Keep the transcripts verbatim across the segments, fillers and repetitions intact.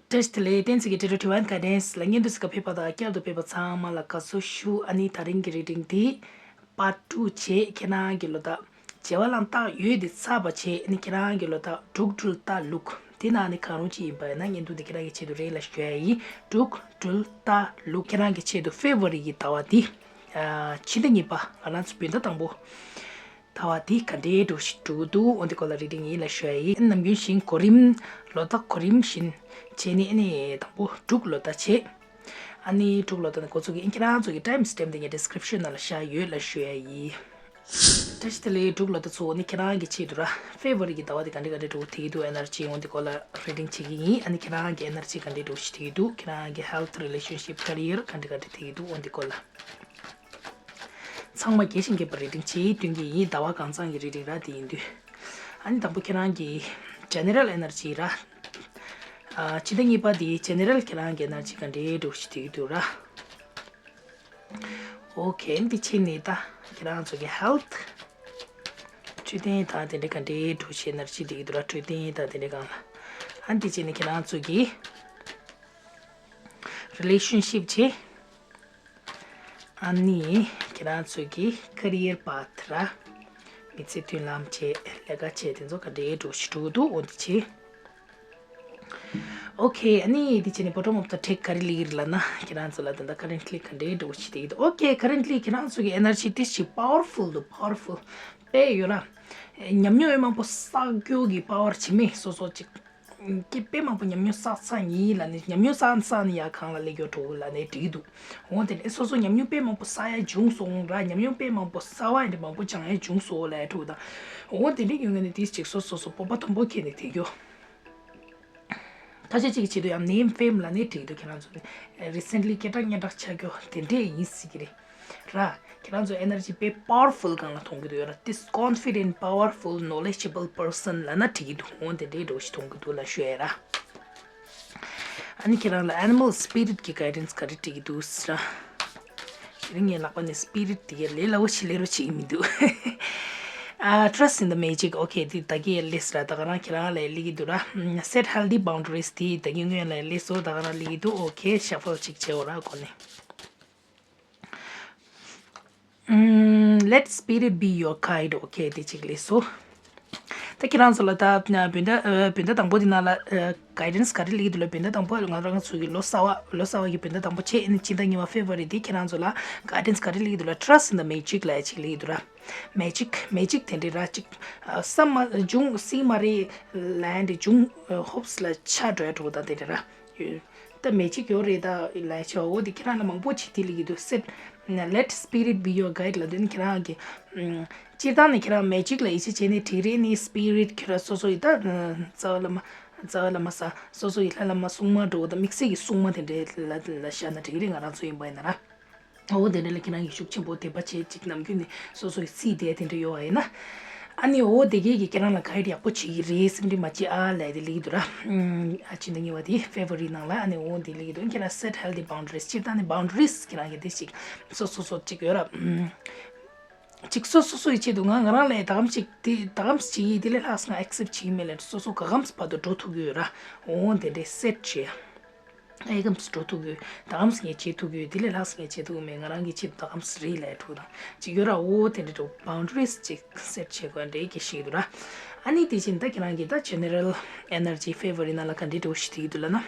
བཀྲ་ཤིས་བདེ་ལེགས། བསྟན་འཛིན་གྱི་འབྲེལ་གྲོགས་Divine Guidance ལ་བརྙན་ཐུང་གཟིགས་ཀ་ཕེབས་པ་དང་བསྐྱར་དུ་ཕེབས་པ་ཚང་མ་ལ་དགའ་བསུ་ཞུ། ཨ་ནི་དེ་རིང་གི་རེ་ཌིང་འདི་Part two བྱས། ཁྱེད་རང་གི་ལོ་རྟགས་བྱེ་བ་གླང་སྟག་ཡོས་འདི་ཚར་བ་བྱས། ཨ་ནི་ཁྱེད་རང་གི་ལོ་རྟགས་འབྲུག་སྦྲུལ་རྟ་ལུག་འདི་ནང་ནས་གང་རུང་ཅིག་ཡིན་པ་ཡིན་ན་བརྙན་ཐུང་འདི་ཁྱེད་རང་གི་ཆེད་དུ་རེད་ལ་ཞུ་ཡ་ཡིན། འབྲུག་སྦྲུལ་རྟ་ལུག་ཁྱེད་རང་གི་ཆེད་དུ་February གི་ཟླ་བ་འདི། ཨ། ཕྱི་ཟླ་གཉིས་པ་ང་རང་ཚོ་བོད་ཟླ་དང་པོ། ཟླ་བ་འདི་ག་འདྲའི་འགྲོ་ཞིག་འགྲོ་འདུག་འོ་འདི་སྐོར་ལ་རེ་ཌིང་ཡིན་ལ་ཞུ་ཡ་ཡིན། ནམ་རྒྱུན་བཞིན་གོ་རིམ་ལོ་རྟགས་གོ་རིམ་བཞིན་བྱས་ནས། ཨ་ནི་དང་པོ་འབྲུག་ལོ་རྟགས་བྱས། ཨ་ནི་འབྲུག་ལོ་རྟགས་ནི་འགོ་ཚུགས་ཀྱི་ཨིན། ཁྱེད་རང་ཚོ་གི་time stamp དེ་ངས་description ནང་ལ་བཞག་ཡོད་ལ་ཞུ་ཡ་ཡིན། བཀྲ་ཤིས་བདེ་ལེགས། འབྲུག་ལོ་རྟགས་ཚོ་ནི་ཁྱེད་རང་གི་ཆེད་དུ་ར་February གི་ཟླ་བ་དེ་ག་འདྲ་ག་འདྲ་འགྲོ་དེ་འདུག energy འོ་འདི་སྐོར་ལ་རེ་ཌིང་བྱེད་ཀྱི་ཡིན། ཨ་ནི་ཁྱེད་རང་གི་energy ག་འདྲ་འགྲོ་ཞིག་དེ་འདུག་ཁྱེད་རང་གི་health relationship career ག་འདྲ་ག་འདྲ་དེ་འདུག་འོ་འདི་སྐོར་ལ། ཚང་མ་རྒྱས་ཤིང་རྒྱས་པ་རེ་ཌིང་བྱེད་སྟོན་གྱི་ཡིན། ཟླ་བ་གང་ཚང་གི་རེ་ཌིང་ར་དེ་ཡིན་དུས། ཨ་ནི་དང་པོ་ཁྱེད་རང་གི་general energy ར། ཨ། ཕྱི་ཟླ་གཉིས་པ་དེའི་general ཁྱེད་རང་གི་energy ག་འདྲའི་འགྲོ་ཞིག་དེ་འདུག་ར། ཨོ་ཁེ། འདི་ཕྱི་ནས་ད་ཁྱེད་རང་ཚོ་གི་health འཕྲོད་བསྟེན་དང་དེ་འདྲའི་ག་འདྲའི་འགྲོ་ཞིག་energy དེ་འདུག་ར། འཕྲོད་བསྟེན་དང་དེ་འདྲའི་སྒང་ལ། ཨ་ནི་འདི་ཕྱི་ནས་ཁྱེད་རང་ཚོ་གི་relationship བྱེད། ཨ་ནི་ཁྱེད་རང་ཚོ་གི་career path ར། མི་ཚེ་མདུན་ལམ་བྱེད། ལས་ཀ་བྱེད། དེ་ཚོ་ག་འདྲའི་འགྲོ་ཞིག་འགྲོ་འདུག་འོ་འདི་བྱེད། ཨོ་ཁེ། ཨ་ནི་འདི་བྱས་ནས་bottom of the deck ག་རེ་སླེབས་ཀྱི་རེད་ལབ་ན། ཁྱེད་རང་ཚོ་ལ་ད་ལྟ་currently ག་འདྲའི་འགྲོ་ཞིག་དེ་ཡིན་འདུག་ཨོ་ཁེ། Currently ཁྱེད་རང་ཚོ་གི་energy ཏི་ཞིག་powerful འདུག powerful དཔེ་ཡོད་ར། ཉམས་མྱོང་ཡོད་མང་པོ་བསགས་རྒྱུ་གི་power བྱེད་མེད་སོ་སོ་ཅིག་ཀྱི་དཔེ་མང་པོ་ཉམས་མྱོང་བསགས་ཚར་ཡིན་ལབ་ནས། ཉམས་མྱོང་བསགས་བསགས་ནས་ཡར་གང་ལ་སླེབས་ཡོད་འགྲོ་ལབ་ནས་འགྲིག་གི་འདུག་འོ་དེ་ནས་སོ་སོ་ཉམས་མྱོང་དཔེ་མང་པོ་བསགས་ཡ་བྱུང་སོང་ར། ཉམས་མྱོང་དཔེ་མང་པོ་གསར་བ་ཡིན་ན་མང་པོ་སྦྱང་ཡ་བྱུང་སོང་ལབ་ཡ་འགྲོ་དང་། འོ་དེ་འདྲའི་ཡོང་ངེས་ནས་དེ་ཅིག་སོ་སོ་སོ་སྤོབས་པ་མཐོན་པོ་ཁྱེར་ནས་བསྡད་རྒྱུ། ཁ་ཤས་ཅིག་གི་ཆེད་དུ་ཡང་name fame ལབ་ནས་འགྲིག་གི་འདུག་ཁྱེད་རང་ཚོ་ནི་recently སྐད་གྲགས་སྙན་གྲགས་ཆགས་རྒྱུ་དེ་འདྲས་ཡིན་སྲིད་ཀྱི་རེད། ར། ཁྱེད་རང་ཚོ་energy དཔེ་powerful སྒང་ལ་མཐོང་གི་འདུག་ཡོད་ར། This confident, powerful, knowledgeable person ལབ་ན་འགྲིག་གི་འདུག་འོ་དེ་འདྲའི་འགྲོ་ཞིག་མཐོང་གི་འདུག་ལབ་ཞུ་ཡ་ར། ཨ་ནི་ཁྱེད་རང་ལ་animal spirit གི་guidance ག་རེ་འགྲིག་གི་འདུག་ཟེར་ར། དེ་རིང་ངའི་ལག་པ་ནས་spirit དེ་གའི་ལས་སླ་བོ་ཞིག་སླེབས་རོགས་བྱེད་ཀྱི་མི་འདུག་ཨ། Trust in the magic ཨོ་ཁེ། དེ་ད་གིན་སླེབས་ཟེར་ར། ད་ག་རང་ཁྱེད་རང་ལ་སླེབས་ཀྱི་འདུག་ར། Set healthy boundaries དེ་ད་གིན་སྔོན་ལ་སླེབས་སོང་། ད་ག་རང་སླེབས་ཀྱི་འདུག་ཨོ་ཁེ། shuffle ཅིག་བྱེད་འོ་ར་གོ་ནས། ཨམ། Let spirit be your guide ཨོ་ཁེ། དེ་ཅིག་སླེབས་སོང་། ད་ཁྱེད་རང་ཚོ་ལ་ད་བོད་ཟླ་ཨ་བོད་ཟླ་དང་པོ་དེ་ནང་ལ་ཨ་guidance ག་རེ་སླེབས་ཀྱི་འདུག་ལབ། བོད་ཟླ་དང་པོ་ང་རང་ཚོ་གི་ལོ་གསར་བ་ལོ་གསར་བ་གི་བོད་ཟླ་དང་པོ་བྱས་ནས་ཕྱི་ཟླ་གཉིས་པ་February དེ་ཁྱེད་རང་ཚོ་ལ་guidance ག་རེ་སླེབས་ཀྱི་འདུག་ལབ། Trust in the magic ལབ་ཡ་ཅིག་སླེབས་ཀྱི་འདུག་ར། Magic magic དེ་འདྲའི་ར་ཅིག་ཨ་བསམ་མ་འབྱུང་སྲིད་མ་རེད་ལབ་ཡ་འདྲ། འབྱུང་ཨ་ཧོབ་སི་ལ་ཆ་འགྲོ་ཡ་འགྲོ་དང་དེ་འདྲ་ར། ད་magic ཡོད་རེད་ད་ལབ་ཡ་ཆེ་བ་འོ་དེ་ཁྱེད་རང་ལ་མང་པོ་ཅིག་དེ་སླེབས་ཀྱི་འདུག Set let spirit be your guide ལབ་དུས་ནི་ཁྱེད་རང་གི་ཨམ་སྤྱིར་བཏང་ནས་ཁྱེད་རང་magic ལ་ཡིད་ཆེས་བྱས་ནས་འགྲིག་རེད། ནི་spirit ཁྱེད་རང་སོ་སོ་ཡི་ད་རྩ་བ་བླ་མ་རྩ་བ་བླ་མ་ས་སོ་སོ་ཡི་ལྷ་བླ་མ་སྲུང་མ་འགྲོ་དང་དམིགས་བསལ་གྱི་སྲུང་མ་དེ་འདྲའི་ལ་ལ་བཞག་ན་འགྲིག་རེད། ང་རང་ཚོ་ཡིན་པ་ཡིན་ན་ར། འོ་དེ་འདྲ་ལ་ཁྱེད་རང་གིས་ཤུགས་ཆེན་པོ་དད་པ་བྱེད་ཅིག་ནམ་རྒྱུན་ནས་སོ་སོ་ཡི་སྲིད་དེ་དེ་འདྲ་ཡོད་བ་ཡིན་ན། ཨ་ནི་འོ་དེ་གས་ཀྱིས་ཁྱེད་རང་ལ་guide ཡག་པོ་བྱེད་ཀྱི་རེད། སེམས་ཁྲལ་མ་བྱེད་ཨ་ལབ་དེ་སླེབས་ཀྱི་འདུག་ར། ཨ་ཕྱི་ཟླ་གཉིས་པ་དེ་February ནང་ལ་ཨ་ནི་འོ་དེ་སླེབས་ཀྱི་འདུག་ཁྱེད་རང་set healthy boundaries སྤྱིར་བཏང་ནས་boundaries ཁྱེད་རང་གིས་དེ་ཞིག་སོ་སོ་སོ་ཅིག་ཡོད་ར། ཅིག་སོ་སོ་སོ་ཡི་ཆེད་དུ་ང་ང་རང་ལ་ད་གམ་ཞིག་དེ་ད་གམ་ཞིག་བྱེད་ཀྱི་དེ་ལས་ལྷག་ང་accept བྱེད་ཀྱི་མེད་ལབ་སོ་སོ་ག་གམ་བར་དུ་འགྲོ་ཐུབ་ཀྱི་ཡོད་ར། འོ་དེ་འདྲའི་set བྱེད། ཨེ་གམ་སི་འགྲོ་ཐུབ་ཀྱི་ཡོད། ད་གམ་སི་ངས་བྱེད་ཐུབ་ཀྱི་ཡོད། དེ་ལས་ལྷག་སི་ངས་བྱེད་ཐུབ་ཀྱི་མེད། ང་རང་གི་ཆེད་དུ་ད་གམ་སི་རེད་ལབ་ཡ་འགྲོ་དང་ཅིག་ཡོད་ར། འོ་དེ་འདྲ་འགྲོ་boundaries ཅིག་set བྱེད་དགོས་འདྲ་གི་ཞིག་འདུག་ར། ཨ་ནི་དེ་བཞིན་ད་ཁྱེད་རང་གི་ད་general energy February ནང་ལ་ག་འདྲའི་འགྲོ་ཞིག་དེ་འདུག་ལབ་ན།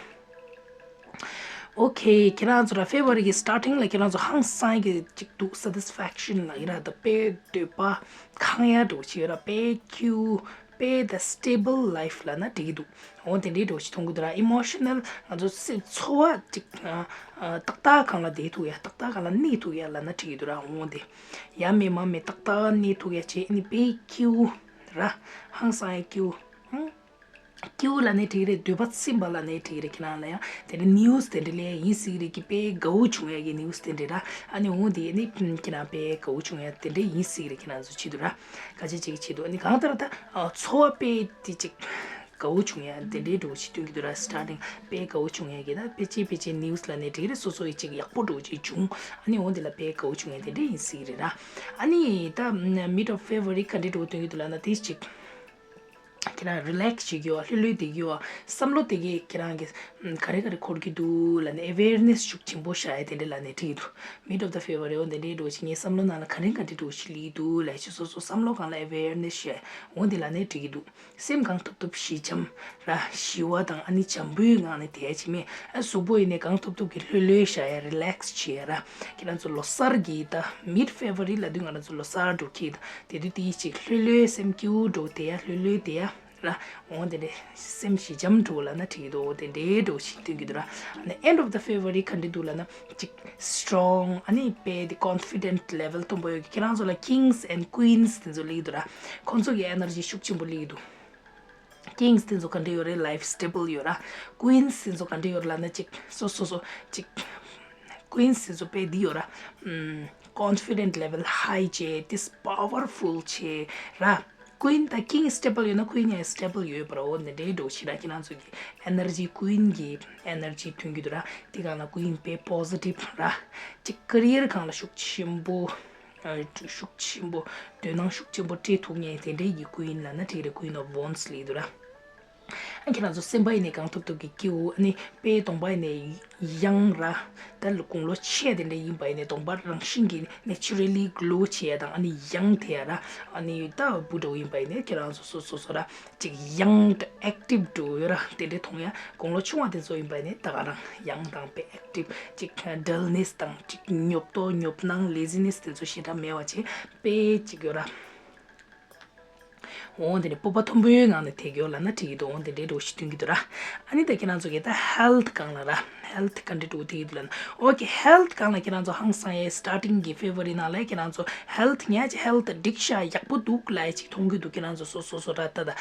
ཨོ་ཁེ། ཁྱེད་རང་ཚོ་ར་February གི་starting ལ་ཁྱེད་རང་ཚོ་ཧང་སང་གི་ཅིག་འདུག satisfaction ལ་ཡིན་ར། ད་དཔེ་འདོད་པ་ཁེངས་ཡ་འགྲོ་ཞིག་ཡོད་ར། དཔེ་ཁྱིའུ་དཔེ་the stable life ལབ་ན་འགྲིག་གི་འདུག་འོ་དེ་འདྲའི་འགྲོ་ཞིག་མཐོང་གི་འདུག་ར། emotional ང་ཚོ་སེམས་ཚོར་བ་ཅིག་ཨ་ཨ་ཏག་ཏག་སྒང་ལ་བསྡད་ཐུབ་ཡ། ཏག་ཏག་སྒང་ལ་གནས་ཐུབ་ཡ་ལབ་ན་འགྲིག་གི་འདུག་ར། འོ་དེ་ཡ་མེད་མ་མེད་ཏག་ཏག་གནས་ཐུབ་ཡ་བྱས། ཨ་ནི་དཔེ་ཁྱིའུ་ར་ཧང་སང་ཡ་ཁྱིའུ་ཧང་ཁྱིའུ་ལབ་ནའི་འགྲིག་རེད། འདོད་པ་ཚིམ་པ་ལབ་ནའི་འགྲིག་རེད། ཁྱེད་རང་ལ་ཡང་དེ་འདྲའི་news དེ་འདྲ་ལས་ཡིན་སྲིད་རེད་ཀྱི་དཔེ་དགའ་བོ་བྱུང་ཡ་གི་news དེ་འདྲ་ར། ཨ་ནི་འོ་དེ་ནི་ཁྱེད་རང་དཔེ་དགའ་བོ་བྱུང་ཡ་དེ་འདྲ་ཡིན་སྲིད་རེད། ཁྱེད་རང་ཚོ་ཆེད་དུ་ར། ག་ཅི་ཅིག་གི་ཆེད་དུ། ཨ་ནི་གང་ལྟར་ད་ཨ་ཚོར་བ་དཔེ་དེ་ཅིག་དགའ་བོ་བྱུང་ཡ་དེ་འདྲའི་འགྲོ་ཞིག་སྟོན་གྱི་འདུག་ར། starting དཔེ་དགའ་བོ་བྱུང་ཡ་གི་ད་དཔེ་ཅིག་དཔེ་ཅིག་news ལབ་ནའི་འགྲིག་རེད། སོ་སོ་ཡི་ཅིག་ཡག་པོ་འགྲོ་ཅིག་བྱུང་། ཨ་ནི་འོ་དེ་ལ་དཔེ་དགའ་བོ་བྱུང་ཡ་དེ་འདྲ་ཡིན་སྲིད་རེད་ར། ཨ་ནི་ད་mid of February ག་འདྲའི་འགྲོ་སྟོན་གྱི་འདུག་ལབ་ན་དེ་ཅིག་ཁྱེད་རང་རི་ལེག་སི་བྱེད་ཀྱི་ཡོད། ལྷོད་ལྷོད་བསྡད་ཀྱི་ཡོད། བསམ་བློ་དེ་གས་ཁྱེད་རང་གི་ཨམ་ག་རེ་ག་རེ་འཁོར་གྱི་འདུག་ལབ་ནས་ཨེ་ཝེར་ནེ་སི་ཤུགས་ཆེན་པོ་བཞག་ཡ་དེ་འདྲ་ལབ་ནས་བྲིས་ཀྱི་འདུག་མིཌ་ཨོཕ་ད་ཕེབ་རུ་ཝ་རི་འོ་དེ་འདྲའི་འགྲོ་བྱེད། ངའི་བསམ་བློ་ནང་ལ་ག་རེ་ག་འདྲ་འགྲོ་བྱེད་ལི་འདུག་ལབ་ཅིག་སོ་སོ་བསམ་བློ་སྒང་ལ་ཨེ་ཝེར་ནེ་སི་བྱས་འོ་དེ་ལབ་ནས་བྲིས་ཀྱི་འདུག་སེམས་གང་ཐུབ་ཐུབ་ཞི་འཇམ་ར་ཞི་བ་དང་ཨ་ནི་བྱམས་པོའི་ངང་ནས་བསྡད་ཡ་བྱེད་མེད། ཨ་གཟུགས་པོ་ཡིན་ནའི་གང་ཐུབ་ཐུབ་ཀྱིས་ལྷོད་ལྷོད་བཞག་ཡ་རི་ལེག་སི་བྱེད་ཡ་ར། ཁྱེད་རང་ཚོ་ལོ་གསར་གྱི་ད་མིཌ་ཕེབ་རུ་ཝ་རི་ལབ་དུས་ང་རང་ཚོ་ལོ་གསར་འགྲོ་གི་ད་དེ་དུས་དེ་ཅིག་ལྷོད་ལྷོད་སེམས་སྐྱིད་པོ་འགྲོ་བསྡད་ཡ་ལྷོད་ལྷོད་བསྡད་ཡ་ར། འོ་དེ་འདྲའི་སེམས་ཞི་འཇམ་འགྲོ་ལབ་ན་འགྲིག་གི་འདུག་འོ་དེ་འདྲའི་འགྲོ་ཞིག་སྟོན་གྱི་འདུག་ར། ཨ་ནི་ཨེན་ཌི་ཨོཕ་ད་ཕེབ་རུ་ཝ་རི་ག་འདྲ་འདུག་ལབ་ན་ཅིག་སི་ཊོང་ཨ་ནི་དཔེ་དེ་ཀོན་ཕི་ཌེན་ཊི་ལེ་ཝལ་མཐོན་པོ་ཡོད་ཀྱི། ཁྱེད་རང་ཚོ་ལ་ཀིང་སི་ཨེན་ཌི་ཀུན་སི་དེ་ཚོ་སླེབས་ཀྱི་འདུག་ར། ཁོང་ཚོ་གི་ཨེ་ནར་ཇི་ཤུགས་ཆེན་པོ་སླེབས་ཀྱི་འདུག་ཀིང་སི་དེ་ཚོ་ག་འདྲ་ཡོད་རེད། ལའིཕ་སི་ཊེ་བལ་ཡོད་ར། ཀུན་སི་དེ་ཚོ་ག་འདྲ་ཡོད་རེད་ལབ་ན་ཅིག་སོ་སོ་སོ་ཅིག་ཀུན་སི་དེ་ཚོ་དཔེ་འདི་ཡོད་ར། ཀོན་ཕི་ཌེན་ཊི་ལེ་ཝལ་ཧའི་བྱས་དེ་པ་ཝར་ཕུལ་བྱས་ར། ཀུན་ད་ཀིང་སི་ཊེ་བལ་ཡོད་ན་ཀུན་ཡང་སི་ཊེ་བལ་ཡོད་པ་ར། འོ་འདི་འདྲའི་འགྲོ་ཞིག་ར། ཁྱེད་རང་ཚོ་གི་ཨེ་ནར་ཇི་ཀུན་གི་ཨེ་ནར་ཇི་ཐོན་གྱི་འདུག་ར། དེ་གང་ལ་ཀུན་དཔེ་པོ་ཟི་ཊིབ་ར། ཅིག་ཀེ་རི་ཡར་གང་ལ་ཤུགས་ཆེན་པོ། ཨ་ཤུགས་ཆེན་པོ་དོ་སྣང་ཤུགས་ཆེན་པོ་སྤྲད་ཐུབ་མཁན་དེ་འདྲའི་གི་ཀུན་ལབ་ན་འགྲིག་རེད། ཀུན་ཨོཕ་ཝོན་སི་ལབ་ཀྱི་འདུག་ར། ཨ་ཁྱེད་རང་ཚོ་སེམས་པ་ཡིན་ནའི་གང་ཐུབ་ཐུབ་ཀྱིས་སྐྱིད་པོ། ཨ་ནི་དཔེ་གདོང་པ་ཡིན་ནའི་ཡང་ར། ད་དགུང་ལོ་ཆེ་དེ་འདྲ་ཡིན་པ་ཡིན་ནའི་གདོང་པ་རང་བཞིན་གྱིས་ནེ་ཅུ་ར་ལི་གློ་བྱེད་ཡ་དང་ཨ་ནི་ཡང་དེ་ཡ་ར། ཨ་ནི་ད་བུ་འདྲ་བོ་ཡིན་པ་ཡིན་ནའི་ཁྱེད་རང་ཚོ་སོ་སོ་སོ་ར་ཅིག་ཡང་དུ་ཨེག་ཊིབ་འགྲོ་ཡོད་ར། དེ་འདྲའི་མཐོང་ཡ། དགུང་ལོ་ཆུང་བ་དེ་ཚོ་ཡིན་པ་ཡིན་ནའི་ད་ག་རང་ཡང་དང་དཔེ་ཨེག་ཊིབ་ཅིག་ཌལ་ནེ་སི་དང་ཅིག་ཉོབ་ཏོ་ཉོབ་སྣང་ལེ་ཛི་ནེ་སི་དེ་ཚོ་ཞེ་དྲག་མེད་པ་བྱས་དཔེ་ཅིག་ཡོད་ར། འོ་དེ་ནས་སྤོབས་པ་མཐོན་པོའི་ངང་ནས་དེ་གྱོ་ལབ་ན་འགྲིག་གི་འདུག་འོ་དེ་འདྲའི་འགྲོ་ཞིག་སྟོན་གྱི་འདུག་ར། ཨ་ནི་ད་ཁྱེད་རང་ཚོ་གིས་ད་ཧེལ་ཐི་སྒང་ལ་ར། ཧེལ་ཐི་ག་འདྲ་འགྲོ་དེ་གི་འདུག་ལབ་ན། ཨོ་ཀེ། ཧེལ་ཐི་སྒང་ལ་ཁྱེད་རང་ཚོ་ཧང་སང་ཡས་སི་ཊར་ཊིང་གི་ཕེབ་རུ་ཝ་རི་ནང་ལ་ཁྱེད་རང་ཚོ་ཧེལ་ཐི་ཉག་ཅིག་ཧེལ་ཐི་འགྲིག་ཤག་ཡག་པོ་འདུག་ལབ་ཡས་ཅིག་མཐོང་གི་འདུག་ཁྱེད་རང་ཚོ་སོ་སོ་སོ་ར། ད་ད་